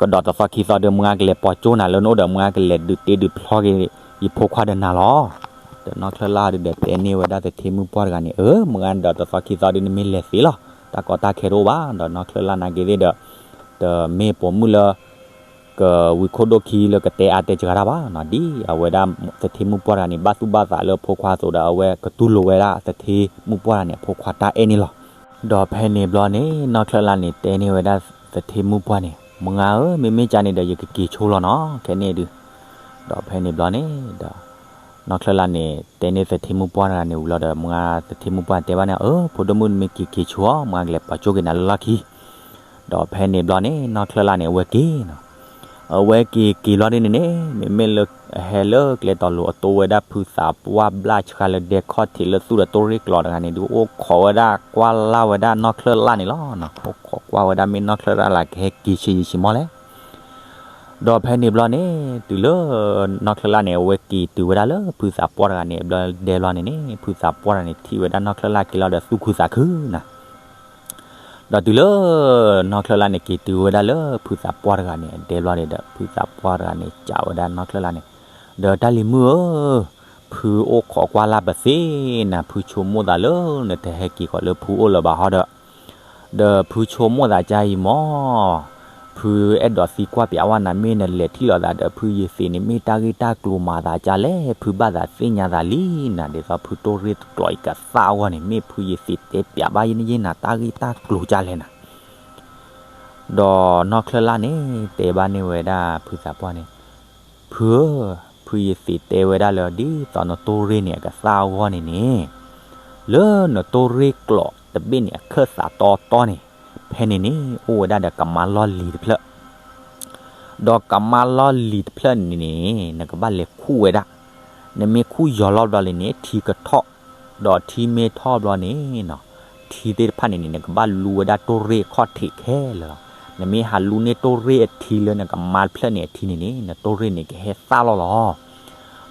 ကဒီးတသီခံသီဒီး မုၢ်ဂၤကလဲၤပိာ်ကၠိနၤလၢနအိၣ်ဒီး မုၢ်ဂၤကလဲၤဒုးတ့ဒုးဖျီက့ၤ ယဖိခွါဒီးနၤလီၤ. ဒီးနီၢ်ချၢၣ်လၢ်ဟီဒုးဒီး တဲန့ၢ်ဝဲဒၣ်တထံမုၣ်ပှၢ်တဂၤန့ၣ်, အၢ မုၢ်ဂၤဒီးတသီခံသီဒုး နမ့ၢ်လဲၤသ့လီၤ, တၢ်ကီတၢ်ခဲတအိၣ်ဘၣ်. ဒီးနီၢ်ချၢၣ်လၢ်နာ်က့ၤသ့ၣ်ဒီး တမ့ၢ်ပိာ်မုၣ်လၢ ကဝံၤခိၣ်ဒိၣ်ခံလၢကတဲအါတဲစှၤတၢ်ဘၣ်နီၤ, ဒ်အဝဲဒၣ်တထံမုၣ်ပှၢ်တဂၤန့ၣ် ဘၣ်သူၣ်ဘၣ်သးလၢဖိခွါအသိးဒီး အဝဲကတူၢ်လိာ်ဝဲဒၣ်တထံမုၣ်ပှၢ်တဂၤန့ၣ် အဖိခွါတၢ်အဲၣ်န့ၣ်လီၤ. ဒီးဖဲန့ၣ်ဘျီန့ၣ် နီၢ်ချၢၣ်လၢ်န့ၣ် တဲန့ၢ်ဝဲဒၣ်တထံမုၣ်ပှၢ်န့ၣ်, မုၢ်ဂၤဧၢ, မ့မ့ၢ်ကၢ်န့ၣ်ဒီး ယကက့ၤဆိလီၤနီၤ, ခဲန့ၣ်ဒုး. ဒီးဖဲန့ၣ်ဘျီန့ၣ်ဒီး နီၢ်ချၢၣ်လၢ်န့ၣ် တဲန့ၢ်တထံမုၣ်ပှၢ်တဂၤန့ၣ်ဝံၤလီၤဒီး မုၢ်ဂၤတထံမုၣ်ပှၢ်တဲဘၣ်န့ၣ်, အၢ ဖိဒိၣ်မုၣ် နမ့ၢ်က့ၤက့ၤဆိအီၤ, မုၢ်ဂၤကလဲၤပိာ်ကၠိက့ၤနၤလၢလီၢ်ခံ. ဒီးဖဲန့ၣ်ဘျီန့ၣ် နီၢ်ချၢၣ်လၢ်န့ၣ် အဝဲက့ၤနီၤ, အဝဲက့ၤက့ၤဘျီဒ်န့ၣ်န့ၣ် မ့မ့ၢ်လၢအဟဲလၢကျဲတီၤလိၤ အတိဝဲဒၣ်ဖုသးပှၢ်ဘျၣ်ဆှါလၢဒဲခီၣ်ထံးလၢသူၣ်ဒီးတိၢ်ရ့ၣ်ကျိၤတဂၤန့ၣ်ဒုး အိၣ်ခိးဝဲဒၣ်ကွၢ်လၢ်ဝဲဒၣ်နီၢ်ချၢၣ်လၢ်န့ၣ်လီၤ. အိၣ်ခိးကွၢ်ဝဲဒၣ်မ့ၢ်နီၢ်ချၢၣ်လၢ်လၢကဟဲက့ၤဆံးယံာ်ဆံးမီၢ်လဲၣ်. ဒီးဖဲန့ၣ်ဘျီန့ၣ် တုၤလၢ နီၢ်ချၢၣ်လၢ်န့ၣ် အဝဲက့ၤတုၤဝဲဒၣ်လၢဖုသးပှၢ်တဂၤန့ၣ် အဘျီဒဲဘျီန့ၣ်န့ၣ် ဖုသးပှၢ်တဂၤန့ၣ် ထံၣ်ဝဲဒၣ်နီၢ်ချၢၣ်လၢ်က့ၤလီၤဒီးသူၣ်ခုသးခုနၤ. ဒီးတုၤလၢ နီၢ်ချၢၣ်လၢ်န့ၣ် က့ၤတုၤဝဲဒၣ်လၢဖုသးပှၢ်တဂၤန့ၣ် အဒဲဘျီန့ၣ်ဒီး ဖုသးပှၢ်တဂၤန့ၣ် စံးဝဲဒၣ်နီၢ်ချၢၣ်လၢ်န့ၣ်, ဒီးတၢ်လံၤမုၣ်ဧၢ, ဖုအိၣ်ခိးကွၢ်လၢ်ပသ့နၤ, ဖုဆိကမိၣ်သးလၢနတဟဲက့ၤဃီၤလၢဖုအိၣ်လၢၤဘၣ်ဟီဒီး ဒီးဖုဆိကမိၣ်သးကါအံၤမီၢ်, ဖုအဲၣ်ဒိးသံကွၢ်ပၠးဝဲနၤ မ့ၢ်နလဲၤထံၣ်လိာ်သးဒီး ဖုယသံးန့ၣ် မ့ၢ်တၢ်ဂ့ၢ်တၢ်ကျိၤမၤသးကါလဲၣ်, ဖုဘၣ်သးသ့ၣ်ညါသးလံနၤ, ဒ်သိးဖုတိၢ်ရ့ၣ်တကျိၤအံၤကသၣ်အဂီၢ်န့ၣ် မ့ၢ်ဖုယသံးတဲပၠးဘၣ်ယဲနၤ တၢ်ဂ့ၢ်တၢ်ကျိၤကါလဲၣ်နၤ. ဒီးနီၢ်ချၢၣ်လၢ်န့ၣ် တဲဘၣ်န့ၢ်ဝဲဒၣ်ဖုသးပှၢ်န့ၣ်, ဖုဧၢ, ဖုယသံးတဲဝဲဒၣ်လၢ ဒ်သိးနတိၢ်ရ့ၣ်န့ၣ် အကသၣ်အဂီၢ်န့ၣ်န့ၣ် လၢနတိၢ်ရ့ၣ်ကျိးတဘ့ၣ်န့ၣ် အခၢၣ်သးတီတီန့ၣ်, ဖဲန့ၣ်န့ၣ် အိၣ်ဝဲဒၣ်ဒီးကမါလီၢ်လံၤတဖျၢၣ်, ဒီးကမါလီၢ်လံၤတဖျၢၣ်န့ၣ်န့ၣ် နကဘၣ်လဲၤခူၣ်ဝဲဒၣ်, နမ့ၢ်ခူၣ်ယီၤလီၤဘျီလံန့ၣ် ထံကထီၣ်, ဒီးထံမ့ၢ်ထီၣ်ဘျီန့ၣ်နီၤ, ထံသ့ၣ်တဖၣ်န့ၣ်န့ၣ် နကဘၣ်လူဝဲဒၣ်တိၢ်ရ့ၣ်အခီၣ်ထံးခဲလၢာ်လီၤ. နမ့ၢ်ဟးလူန့ၢ်တိၢ်ရ့ၣ်အထံလၢနကမါတဖျၢၣ်န့ၣ်အထံန့ၣ်န့ၣ် နတိၢ်ရ့ၣ်န့ၣ်ကဟဲသၣ်လီၤလီၤ.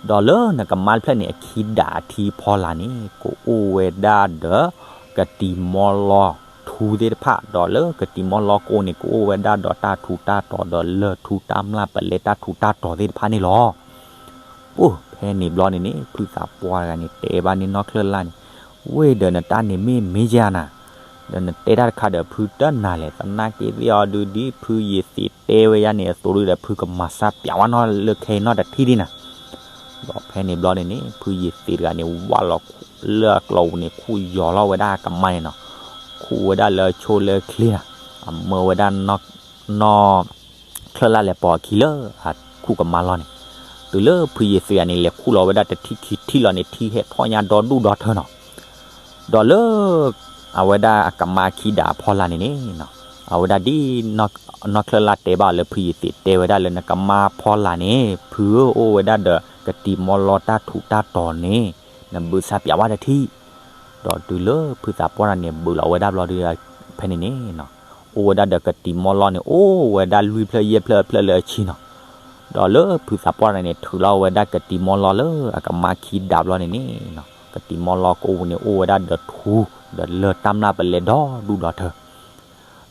ဒီးလၢနကမါတဖျၢၣ်န့ၣ် အခံဒးအထံဖီလာ်န့ၣ် ကအိၣ်ဝဲဒၣ်ဒီး ကတံၤမီလီထူသ့ၣ်တဖၣ်, ဒီးလၢကတံၤမီလီကအိၣ်န့ၣ် ကအိၣ်ဝဲဒၣ်ဒီးတၢ်ထူးတၢ်တီၤဒီးလၢၢ်ထူးတၢ်မျၢ်ပလဲတၢ်ထူးတၢ်တီၤသ့ၣ်တဖၣ်န့ၣ်လီၤ. အိၣ်ဖဲန့ၣ်ဘျီန့ၣ်န့ၣ် ဖုသးပှၢ်တဂၤန့ၣ် တဲဘၣ်န့ၢ်နီၢ်ချၢၣ်လၢ်န့ၣ်, ဝ့ၢ်ဒီးနတၢ်န့ၣ်မ့ၢ်မ့ၢ်ကနၤ, ဒီးနတဲတၢ်တခါဒီးဖုတနၤလဲၣ်, သနာ်က့သ့ၣ်အီၤဒုးဒ်ဖုယ့ၤသ့းတဲဝဲယါန့ၣ်အသိးဒုးဒီး ဖုကမၤစၢ်ပျးဝဲနီၢ်လၢခဲအံၤနီၢ်တထံၣ်ဒံးနၤ. ဒီးဖဲန့ၣ်ဘျီန့ၣ်န့ၣ် ဖုယ့ၤသ့းတဂၤန့ၣ် ဝၢ်လီၤလၢအကျိာ်ပူၤန့ၣ် ခူၣ်ယီၤလီၤဝဲဒၣ်အကမါန့ၣ်နီၤ, ခူၣ်ဝဲဒၣ်လၢအဆိလၢအချ့နၤ, အမၢဝဲဒၣ် နီၢ်ချၢၣ်လၢ်လဲၤပိာ်အခံလၢအခူၣ်ကမါလီၢ်န့ၣ်, တုၤလၢဖုယ့ၤသ့းတဂၤန့ၣ် လဲၤခူၣ်လီၤဝဲဒၣ်တထံၣ်ခံထံၣ်လီၤန့ၣ် ထံဟဲထီၣ်ညါဒီဒူၣ်ဒီထၢနီၤ. ဒီးလၢ အဝဲဒၣ်အကမါခံဒးအဖီလာ်န့ၣ်န့ၣ်, အဝဲဒၣ်ဒ် နီၢ်ချၢၣ်လၢ်တဲဘၣ်အီၤလၢဖုယ့ၤသ့းတဲဝဲဒၣ်လၢနကမါဖီလာ်န့ၣ် ဖုဧၢ အိၣ်ဝဲဒၣ်ဒီးကတံၤမီလီတၢ်ထူးတၢ်တီၤန့ၣ် နဘၢၣ်စၢ်ပျးဝဲတထံၣ်. ဒီးတုၤလၢဖုသးပှၢ်တဂၤန့ၣ် ဘၢၣ်လီၤဝဲဒၣ်ဘျီဒုး ဖဲန့ၣ်န့ၣ် အိၣ်ဝဲဒၣ်ဒီးကတံၤမီလီန့ၣ် အိၣ်ဝဲဒၣ်လွံၢ်ဖျၢၣ်ယဲၢ်ဖျၢၣ်အဖျၢၣ်လၢအဆံနီၤ. ဒီးလၢဖုသးပှၢ်တဂၤန့ၣ် ထုးလီၤဝဲဒၣ်ကတံၤမီလီလၢအကမါခံဒးဘျီန့ၣ်န့ၣ်, ကတံၤမီလီကအိၣ်န့ၣ် အိၣ်ဝဲဒၣ်ဒီးထူ ဒီးလၢၢ်တၢ်မျၢ်ပလဲဒီဒူၣ်ဒီထၢ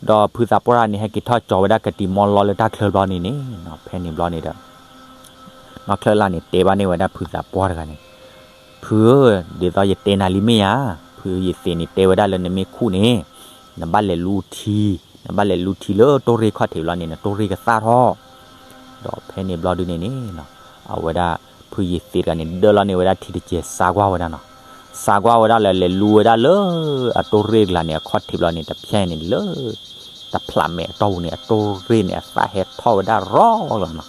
ဒီးဖုသးပှၢ်တဂၤန့ၣ် ဟဲက့ၤထီၣ်ကၠီၤဝဲဒၣ်ကတံၤမီလီလၢတၢ်ချၢဘျီန့ၣ်န့ၣ်, ဖဲန့ၣ်ဘျီန့ၣ်ဒီး နီၢ်ချၢၣ်လၢ်န့ၣ် တဲဘၣ်န့ၢ်ဝဲဒၣ်ဖုသးပှၢ်တဂၤန့ၣ်, ဖုဧၢ, ဒ်သိးယတဲနၤလံမ့ၢ်ဧါ, ဖုယ့ၤသ့းန့ၣ် တဲဝဲဒၣ်လၢနမ့ၢ်ခူၣ်န့ၣ် နဘၣ်လဲၤလူထံ, နဘၣ်လဲၤလူထံလၢတိၢ်ရ့ၣ်ခီၣ်ထံးဘျီန့ၣ် နတိၢ်ရ့ၣ်ကသၣ်ထီၣ်. ဒီးဖဲန့ၣ်ဘျီဒုန့ၣ်န့ၣ်, အဝဲဒၣ် ဖုယ့ၤသ့းတဂၤန့ၣ် ဒၢလီၤန့ၢ်ဝဲဒၣ်ထံတစဲး စါကွၢ်ဝဲဒၣ်နီၤ. စါကွၢ်ဝဲဒၣ်လၢလဲၤလူဝဲဒၣ်လၢအတိၢ်ရ့ၣ်ကျါန့ၣ် အခီၣ်ထံးဘျီန့ၣ် တဖျဲန့ၣ်လၢ တဖျးမဲာ်အတီၢ်ပူၤန့ၣ် အတိၢ်ရ့ၣ်န့ၣ် အသၣ်ဟဲထီၣ်ဝဲဒၣ်ရီလီၤနီၤ.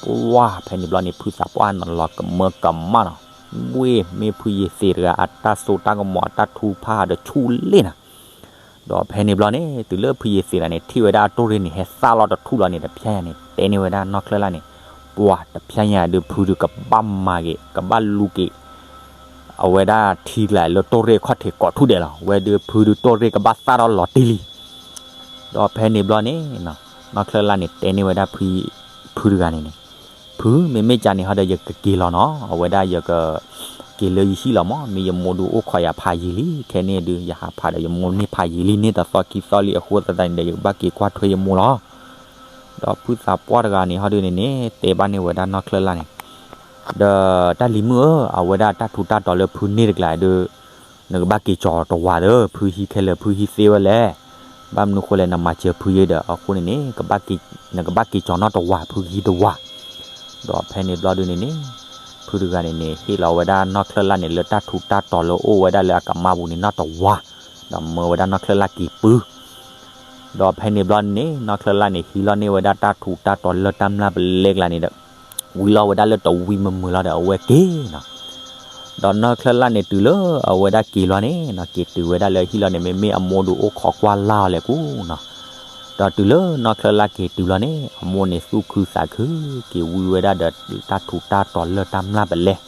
ပှၢ်ဖဲန့ၣ်ဘျီန့ၣ် ဖုသးပှၢ်န့ၣ်လီၤကမၢကမၣ်နီၤ. ဝ့ၢ်မ့ၢ်ဖုယ့ၤသ့းတဂၤ အတၢ်စိတၢ်ကမီၤအတၢ်ထူဖးဒီးဆူၣ်လ့ၣ်နီၤ. ဒီးဖဲန့ၣ်ဘျီန့ၣ် တုၤလၢဖုယ့ၤသ့းတဂၤန့ၣ် ထံၣ်ဝဲဒၣ်အတိၢ်ရ့ၣ်န့ၣ် ဟဲသၣ်လီၤတထူၣ်လီၤန့ၣ် တဖျဲညါန့ၣ် တဲန့ၢ်ဝဲဒၣ်နီၢ်ချၢၣ်လၢ်န့ၣ်, ပှၢ်တဖျဲညါဒုး ဖုဒုးကဘၣ်မၤက့ၤ ကဘၣ်လူက့ၤ အဝဲဒၣ်ထံကျါလၢတိၢ်ရ့ၣ်ခီၣ်ထံးကိးထူၣ်ဒဲးလီၤ. ဝဲဒုးဖုဒုးတိၢ်ရ့ၣ်ကဘၣ်သၣ်ထီၣ်လီၤတံၢ်လံ. ဒီးဖဲန့ၣ်ဘျီန့ၣ် နီၢ်ချၢၣ်လၢ်န့ၣ် တဲန့ၢ်ဝဲဒၣ်ဖုတဂၤန့ၣ်န့ၣ်, ဖု မ့မ့ၢ်ကန့ၣ်ဟီဒီး ယကက့ၤလီၤနီၤ. အဝဲဒၣ်ယက က့ၤလၢယဟံၣ်လီၤမး, မ့ၢ်ယမိၢ်ဒုးအိၣ်ခိးယၤဖးယံာ်လံ, ခဲန့ၣ်ဒုး ယဟးဖးဒီးယမိၢ်န့ၢ်ဖးယံာ်လံ, န့ၢ်တသီခံသီလံအဃိသတးန့ၣ်ဒီး ယကဘၣ်က့ၤကွၢ်ထွဲယမိၢ်လီၤ. ဒီးဖုသးပှၢ်တဂၤန့ၣ်ဟီဒုန့ၣ်န့ၣ် တဲဘၣ်န့ၢ်ဝဲဒၣ်နီၢ်ချၢၣ်လၢ်န့ၣ်, ဒီးတၢ်လံၤမုၣ်ဧၢ, အဝဲဒၣ်တၢ်ထူးတၢ်တီၤလၢဖုန့ၢ်တကျါဒီး နကဘၣ်က့ၤကၠီၤတဝၤဒီး ဖုဟံးခဲလၢာ် ဖုဟံးသ့ဝဲလဲၣ်. ဘၣ်မနုၤဃိလဲၣ် နမၤစၢၤဖုယဲဒီး အဃိန့ၣ်န့ၣ် နကဘၣ်က့ၤကၠီၤနီၢ်တဝၤ ဖုကဟံးတဝၤ. ဒီးဖဲန့ၣ်ဘျီဒုန့ၣ်န့ၣ် ဖုတဂၤန့ၣ်န့ၣ် ဟ့ၣ်လီၤဝဲဒၣ်နီၢ်ချၢၣ်လၢ်န့ၣ် လၢတၢ်ထူးတၢ်တီၤလၢအိၣ်ဝဲဒၣ်လၢအကမါပူၤန့ၣ်နီၢ်တဝၤ, ဒီးမၢဝဲဒၣ်နီၢ်ချၢၣ်လၢ်က့ၤပုၢ် ဒီးဖဲန့ၣ်ဘျီန့ၣ် နီၢ်ချၢၣ်လၢ်န့ၣ် ဟံးလီၤန့ၢ်ဝဲဒၣ်တၢ်ထူးတၢ်တီၤလၢတၢ်မျၢ်ပလဲကျါန့ၣ်ဒီး ဝံၤလီၤဝဲဒၣ်လၢတဝံၤမုာ်မုာ်လီၤဒီး အဝဲက့ၤနီၤ. ဒီးနီၢ်ချၢၣ်လၢ်န့ၣ် တုၤလၢအဝဲဒၣ်က့ၤလီၤန့ၣ်နီၤ က့ၤတုၤဝဲဒၣ်လၢဟံၣ်လီၤန့ၣ် မ့မ့ၢ်အမိၢ်ဒုးအိၣ်ခိးကွၢ်လၢ်အီၤလဲၣ်ကူနီၤ. ဒီးတုၤလၢနီၢ်ချၢၣ်လၢ်က့ၤတုၤလီၤန့ၣ် အမိၢ်န့ၣ်သူၣ်ခုသးခု က့ၤဝံဝဲဒၣ်ဒီးတၢ်ထူးတၢ်တီၤလၢတၢ်မျၢ်ပလဲ ဒီ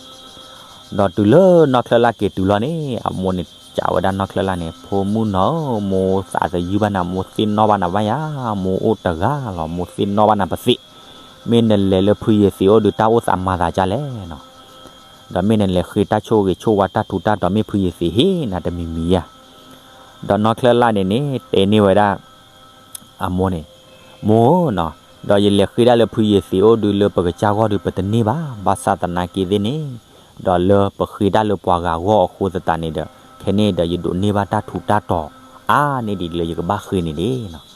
းတုၤလၢနီၢ်ချၢၣ်လၢ်က့ၤတုၤလီၤန့ၣ် အမိၢ်န့ၣ်စံးဝဲဒၣ်နီၢ်ချၢၣ်လၢ်န့ၣ် ဖိမုၣ်နီၤဧၢ, မိၢ်သးတယုၢ်ဘၣ်နၤ, မိၢ်သ့ၣ်နီၣ်ဘၣ်နၤဘၣ်ယၤ, မိၢ်အိၣ်တဂၤလီၤ, မိၢ်သ့ၣ်နီၣ်ဘၣ်နၤပသ့ၣ်, မ့ၢ်နလဲၤလၢဖုယ့ၤသ့းအိၣ်ဒီးတၢ်အိၣ်သးမၤသးဒ်လဲၣ်နီၤ. ဒီးမ့ၢ်နလဲၤဃ့တၢ်ဆိၣ်ဂ့ၤဆိၣ်ဝါတၢ်ထူးတၢ်တီၤ မ့ၢ်ဖုယ့ၤသ့းဟ့ၣ်နၤတမံၤမံၤဧါ. ဒီးနီၢ်ချၢၣ်လၢ်န့ၣ်န့ၣ် တဲန့ၢ်ဝဲဒၣ် အမိၢ်န့ၣ်, မိၢ်ဧၢနီၤ, ဒီးယလဲၤဃ့ဒၣ်လၢဖုယ့ၤသ့းအိၣ်ဒုးလၢပကစၢ်ဂီၢ်ဒုးပတန့ၢ်ဘၣ်, ဘၣ်ဆၣ်သနာ်က့သ့ၣ်န့ၣ်, ဒီးလၢပဃ့ဒၣ်လၢပှၤဂၤဂီၢ်အဃိသတးန့ၣ်ဒီး ခဲန့ၣ်ဒီးယဒိးန့ၢ်ဘၣ်တၢ်ထူးတၢ်တီၤ အါန့ၢ်ဒံးလၢယကဘၣ်ဃ့န့ၣ်ဒၣ်နီၤ.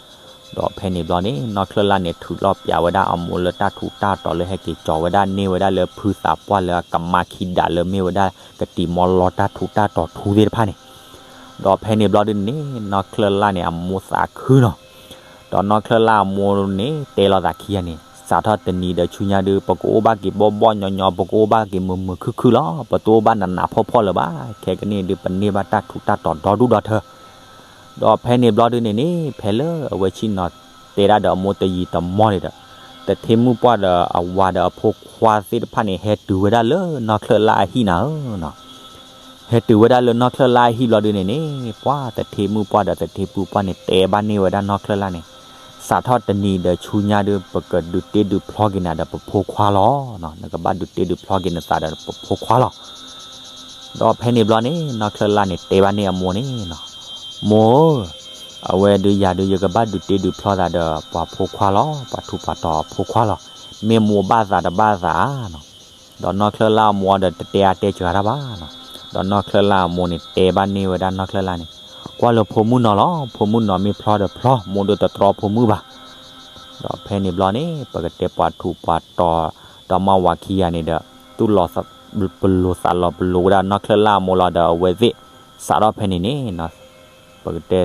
ဒီးဖဲန့ၣ်ဘျီန့ၣ် နီၢ်ချၢၣ်လၢ်န့ၣ် ထုးလီၤပျးဝဲဒၣ်အမိၢ်လၢတၢ်ထူးတၢ်တီၤလၢဟဲက့ၤကၠီၤဝဲဒၣ် န့ၢ်ဝဲဒၣ်လၢဖုသးပှၢ်လၢအကမါခံဒးလၢမ့ၢ်ဝဲဒၣ်ကတံၤမီလီတၢ်ထူးတၢ်တီၤထူသ့ၣ်တဖၣ်န့ၣ် ဒီးဖဲန့ၣ်ဘျီဒုန့ၣ် နီၢ်ချၢၣ်လၢ်န့ၣ် အမိၢ်သးခုနီၤ. ဒီးနီၢ်ချၢၣ်လၢ်အမိၢ်န့ၣ် တဲလီၤသးခံဂၤန့ၣ် စးထီၣ်တနံၤဒီးဆူညါဒုး ပကအိၣ်ဘၣ်က့ၤဘီၣ်ဘီၣ်ညီညီ ပကအိၣ်ဘၣ်က့ၤမုာ်မုာ်ခုၣ်ခုၣ်လီၤ. ပတအိၣ်ဘၣ်နးနးဖှီၣ်ဖှီၣ်လၢၤဘၣ်. ခဲကနံၣ်ဒုး ပန့ၢ်ဘၣ်တၢ်ထူးတၢ်တီၤဒီဒူၣ်ဒီထၢ ဒီးဖဲန့ၣ်ဘျီဒုန့ၣ်န့ၣ် ဖဲလၢအဝဲဆ့ၣ်နီၤတဲဒၣ်ဒီးအမိၢ်တယံာ်တမီၢ်န့ၣ်ဒီး သထ့မုၣ်ပှၢ်ဒီးအဝၤဒီးအဖိခွါသ့ၣ်တဖၣ်န့ၣ် ဟဲတုၤဝဲဒၣ်လၢနီၢ်ချၢၣ်လၣ်အဟံၣ်နၤဧၢနီၤ. ဟဲတုၤဝဲဒၣ်လၢနီၢ်ချၢၣ်လၣ်အဟံၣ်ဘျီဒုန့ၣ်န့ၣ် ပှၤသထ့မုၣ်ပှၢ်ဒီးသထ့ပုၢ်ပှၢ်န့ၣ် တဲဘၣ်န့ၢ်ဝဲဒၣ်နီၢ်ချၢၣ်လၣ်န့ၣ် စးထီၣ်တနံၤဒီးဆူညါဒုး ပကဒုးတ့ဒုးဖျီက့ၤနၤဒီးပဖိခွါလီၤ. နကဘၣ်ဒုးတ့ဒုးဖျီက့ၤနသးဒီးပဖိခွါလီၤ. ဒီးဖဲန့ၣ်ဘျီန့ၣ် နီၢ်ချၢၣ်လၣ်န့ၣ် တဲဘၣ်န့ၢ်အမိၢ်န့ၣ်နီၤ, မိၢ်ဧၢ, အဝဲဒုးယၤဒုး ယကဘၣ်ဒုးတ့ဒုးဖျီသးဒီးပှၤဖိခွါလီၤ, ပှၤထူးပှၤတီၤအဖိခွါလီၤ. မ့ၢ်မိၢ်ဘၣ်သးတဘၣ်သးဧါနီၤ. ဒီးနီၢ်ချၢၣ်လၣ်အမိၢ်ဒီးတတဲအါတဲစှၤတၢ်ဘၣ်နီၤ. ဒီးနီၢ်ချၢၣ်လၣ်အမိၢ်န့ၣ် တဲဘၣ်န့ၢ်ဝဲဒၣ်နီၢ်ချၢၣ်လၣ်န့ၣ်, ကွၢ်လၢဖိမုၣ်နီၤလီၤ, ဖိမုၣ်နီၤမ့ၢ်ဖျီဒီးဖျီ, မိၢ်ဒုးတတြီဖိမုၣ်ဘၣ်. ဒီးဖဲန့ၣ်ဘျီန့ၣ် ပကတဲပှၤထူးပှၤတီၤ ဒီးမါဝၤခံဂၤန့ၣ်ဒီး သူၣ်လီၤပလိာ်သးလီၤပလိာ်ဝဲဒၣ်နီၢ်ချၢၣ်လၣ်အမိၢ်လီၤဒီး အဝဲသ့ၣ်စးထီၣ်ဖဲန့ၣ်န့ၣ် ပကတဲသ့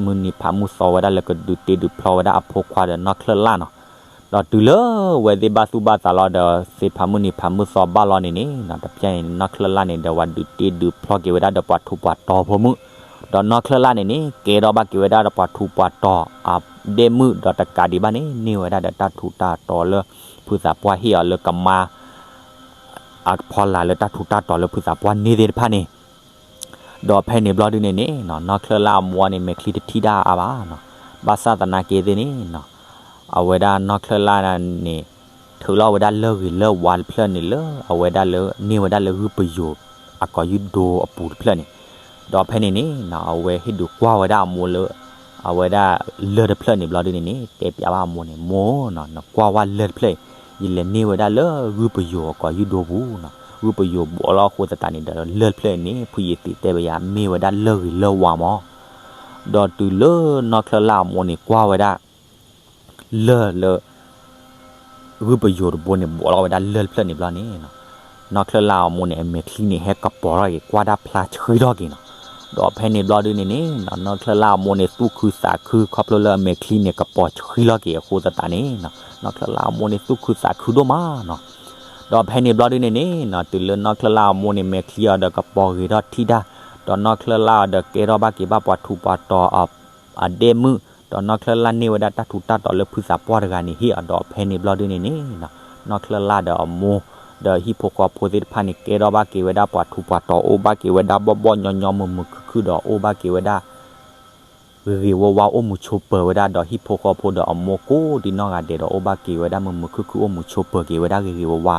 မုၢ်နံၤဖးမုၢ်သီဝဲဒၣ်လၢကဒုးတ့ဒုးဖျီဝဲဒၣ်အဖိခွါဒီးနီၢ်ချၢၣ်လၣ်နီၤ. ဒီးတုၤလၢအဝဲသ့ၣ်ဘၣ်သူၣ်ဘၣ်သးလီၤဒီး သ့ဖးမုၢ်နံၤဖးမုၢ်သီဘၣ်လီၤန့ၣ်န့ၣ် တဖျဲၣ်န့ၣ် နီၢ်ချၢၣ်လၣ်န့ၣ်ဒီး ဝဲဒုးတ့ဒုးဖျီက့ၤဝဲဒၣ်ဒီးပှၤထူးပှၤတီၤဖိမုၣ်, ဒီးနီၢ်ချၢၣ်လၣ်န့ၣ်န့ၣ် ကဲထီၣ်ဘၣ်က့ၤဝဲဒၣ်ဒီးပှၤထူးပှၤတီၤအဒဲၣ်မုၣ် ဒီးတကးဒံးဘၣ်န့ၣ် န့ၢ်ဝဲဒၣ်ဒီးတၢ်ထူးတၢ်တီၤလၢ ဖုသးပှၢ်ဟ့ၣ်အီၤလၢကမါ အဖီလာ်လၢတၢ်ထူးတၢ်တီၤလၢဖုသးပှၢ်န့ၢ်သ့ၣ်တဖၣ်န့ၣ် ဒီးဖဲန့ၣ်ဘျီဒုန့ၣ်န့ၣ် နီၢ်ချၢၣ်လၣ်အမိၢ်န့ၣ် မဲာ်ချံတထံၣ်ဒၣ်အါဘၣ်နီၤ. ဘၣ်ဆၣ်သနာ်က့သ့ၣ်န့ၣ် အဝဲဒၣ်နီၢ်ချၢၣ်လၣ်န့ၣ် ထုးလီၤဝဲဒၣ်လၢၢ်ဂ့ၤလၢၢ်ဝါတဖျၢၣ်န့ၣ်လၢ အဝဲဒၣ်လၢ န့ၢ်ဝဲဒၣ်လၢဂုၢ်ပယိၤအကီၢ်ယူၢ်ဒိအပူၤတဖျၢၣ်န့ၣ်, ဒီးဖဲန့ၣ်န့ၣ် အဝဲဟ့ၣ်ဒုးကွၢ်ဝဲဒၣ်အမိၢ်လၢ အဝဲဒၣ်လၢၢ်တဖျၢၣ်န့ၣ်ဘျီဒုန့ၣ်န့ၣ် တဲပျးဘၣ်အမိၢ်န့ၣ်, မိၢ်နီၤ နကွၢ်ဝဲလၢၢ်တဖျၢၣ်အံၤ ယလဲၤန့ၢ်ဝဲဒၣ်လၢဂုၢ်ပယိၤအကီၢ်ယူၢ်ဒိပူၤနီၤ. ဂုၢ်ပယိၤဘှီးလီၤအဃိသတးန့ၣ်ဒီး လၢၢ်တဖျၢၣ်အံၤန့ၣ် ဖုယသံးတဲဘၣ်ယၤ မ့ၢ်ဝဲဒၣ်လၢၢ်ဂ့ၤလၢၢ်ဝါမး. ဒီးတုၤလၢနီၢ်ချၢၣ်လၣ်အမိၢ်န့ၣ် ကွၢ်ဝဲဒၣ် လၢၢ်လၢ ဂုၢ်ပယိၤတဘိန့ၣ် ဘှီးလီၤဝဲဒၣ်လၢၢ်တဖျၢၣ်န့ၣ်ဘျီန့ၣ် နီၢ်ချၢၣ်လၣ်အမိၢ်န့ၣ် အမဲာ်ချံန့ၣ် ဟဲကပီၤထီၣ်က့ၤ ကွၢ်တၢ်ဖျါဆှံထီၣ်က့ၤနီၤ. ဒီးဖဲန့ၣ်ဘျီဒုန့ၣ်န့ၣ် နီၢ်ချၢၣ်လၣ်အမိၢ်န့ၣ် သူၣ်ခုသးခု ခီဖျိလၢအမဲာ်ချံန့ၣ် ကပီၤဆှံလီၤက့ၤအဃိသတးန့ၣ် နီၢ်ချၢၣ်လၣ်အမိၢ်န့ၣ် သူၣ်ခုသးခုဒိၣ်မးနီၤ. ဒီးဖဲန့ၣ်ဘျီဒုန့ၣ်န့ၣ် တုၤလၢနီၢ်ချၢၣ်လၣ်အမိၢ်န့ၣ် မဲာ်ချံအီၤဒီးကပီၤဂ့ၤထီၣ်ထံၣ်တၢ်, ဒီးနီၢ်ချၢၣ်လၣ်အီၤဒီးကဲထီၣ်ဘၣ်က့ၤဘၣ်ပှၤထူးပှၤတီၤ အဒဲၣ်မုၣ်, ဒီးနီၢ်ချၢၣ်လၣ်န့ၢ်ဝဲဒၣ်တၢ်ထူးတၢ်တီၤလၢဖုသးပှၢ်တဂၤန့ၣ်ဟ့ၣ်အီၤဒီး ဖဲန့ၣ်ဘျီဒုန့ၣ်န့ၣ် နီၢ်ချၢၣ်လၣ်ဒီးအမိၢ် ဒီးဟံၣ်ဖိဃီဖိသ့ၣ်တဖၣ်န့ၣ် ကဲထီၣ်ဘၣ်က့ၤဝဲဒၣ်ပှၤထူးပှၤတီၤ အိၣ်ဘၣ်က့ၤဝဲဒၣ်ဘီၣ်ဘီၣ်ညီညီ မုာ်မုာ်ခုၣ်ခုၣ်ဒီး အိၣ်ဘၣ်က့ၤဝဲဒၣ် ဂ့ၤဂ့ၤဝါဝါ အိၣ်မုာ်ဆိးပၢၤဝဲဒၣ်ဒီးဟံၣ်ဖိဃီဖိဒီးအမိၢ်ကိးဒံနီၢ်ဂၤဒဲးဒီး အိၣ်ဘၣ်က့ၤဝဲဒၣ်မုာ်မုာ်ခုၣ်ခုၣ် အိၣ်မုာ်ဆိးပၢၤက့ၤဝဲဒၣ်ဂ့ၤဂ့ၤဝါဝါ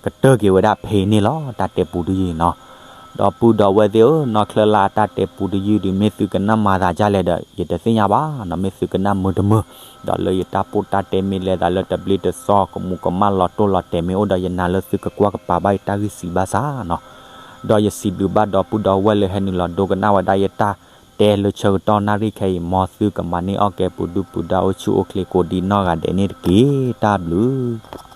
ကတၢၢ်က့ၤဝဲဒၣ်ဖဲန့ၣ်လီၤ. တၢ်တဲပူတယုၢ်နီၤ. ဒီပုၢ်ဒီဝဲၢ်သ့ၣ်ဧၢ, နီၢ်ချၢၣ်လၣ်အတၢ်တဲပူတယုၢ်ဒုး မ့ၢ်သုကနၣ်မၤသးဒ်လဲၣ်ဒီး ယတသ့ၣ်ညါဘၣ်နီၤ, မ့ၢ်သုကနၣ်မုာ်တမုာ်, ဒီးလၢယတၢ်ပိၢ်တၢ်တဲမ့ၢ်လဲၤသးလၢတဘျ့တစီ ကမူၤကမၣ်လီၤတိၢ်လီၤတဲာ်မ့ၢ်အိၣ်ဒီး ယနာ်လၢသုကကွၢ်ကပာ်ဘၣ်ယတၢ်ဂ့ၢ်စံးဘၣ်ဆၣ်နီၤ. ဒီးယစံးဘျုးဘၣ်ဒီပုၢ်ဒီဝဲၢ်လၢဟဲနုာ်လီၤဒိကနၣ်ဝဲဒၣ်ယတၢ်တဲလၢဆၢကတီၢ်နၣ်ရံၣ်ခဲအံၤ, မ်သုကမၤန့ၢ်အီၣ်ကဲပူၤဒုၣ်ပူၤဒါ အိၣ်ဆူၣ်အိၣ်ချ့ကိးဒံနီၢ်ဂၤဒဲးန့ၣ်တက့ၢ်. တၢ်ဘျုး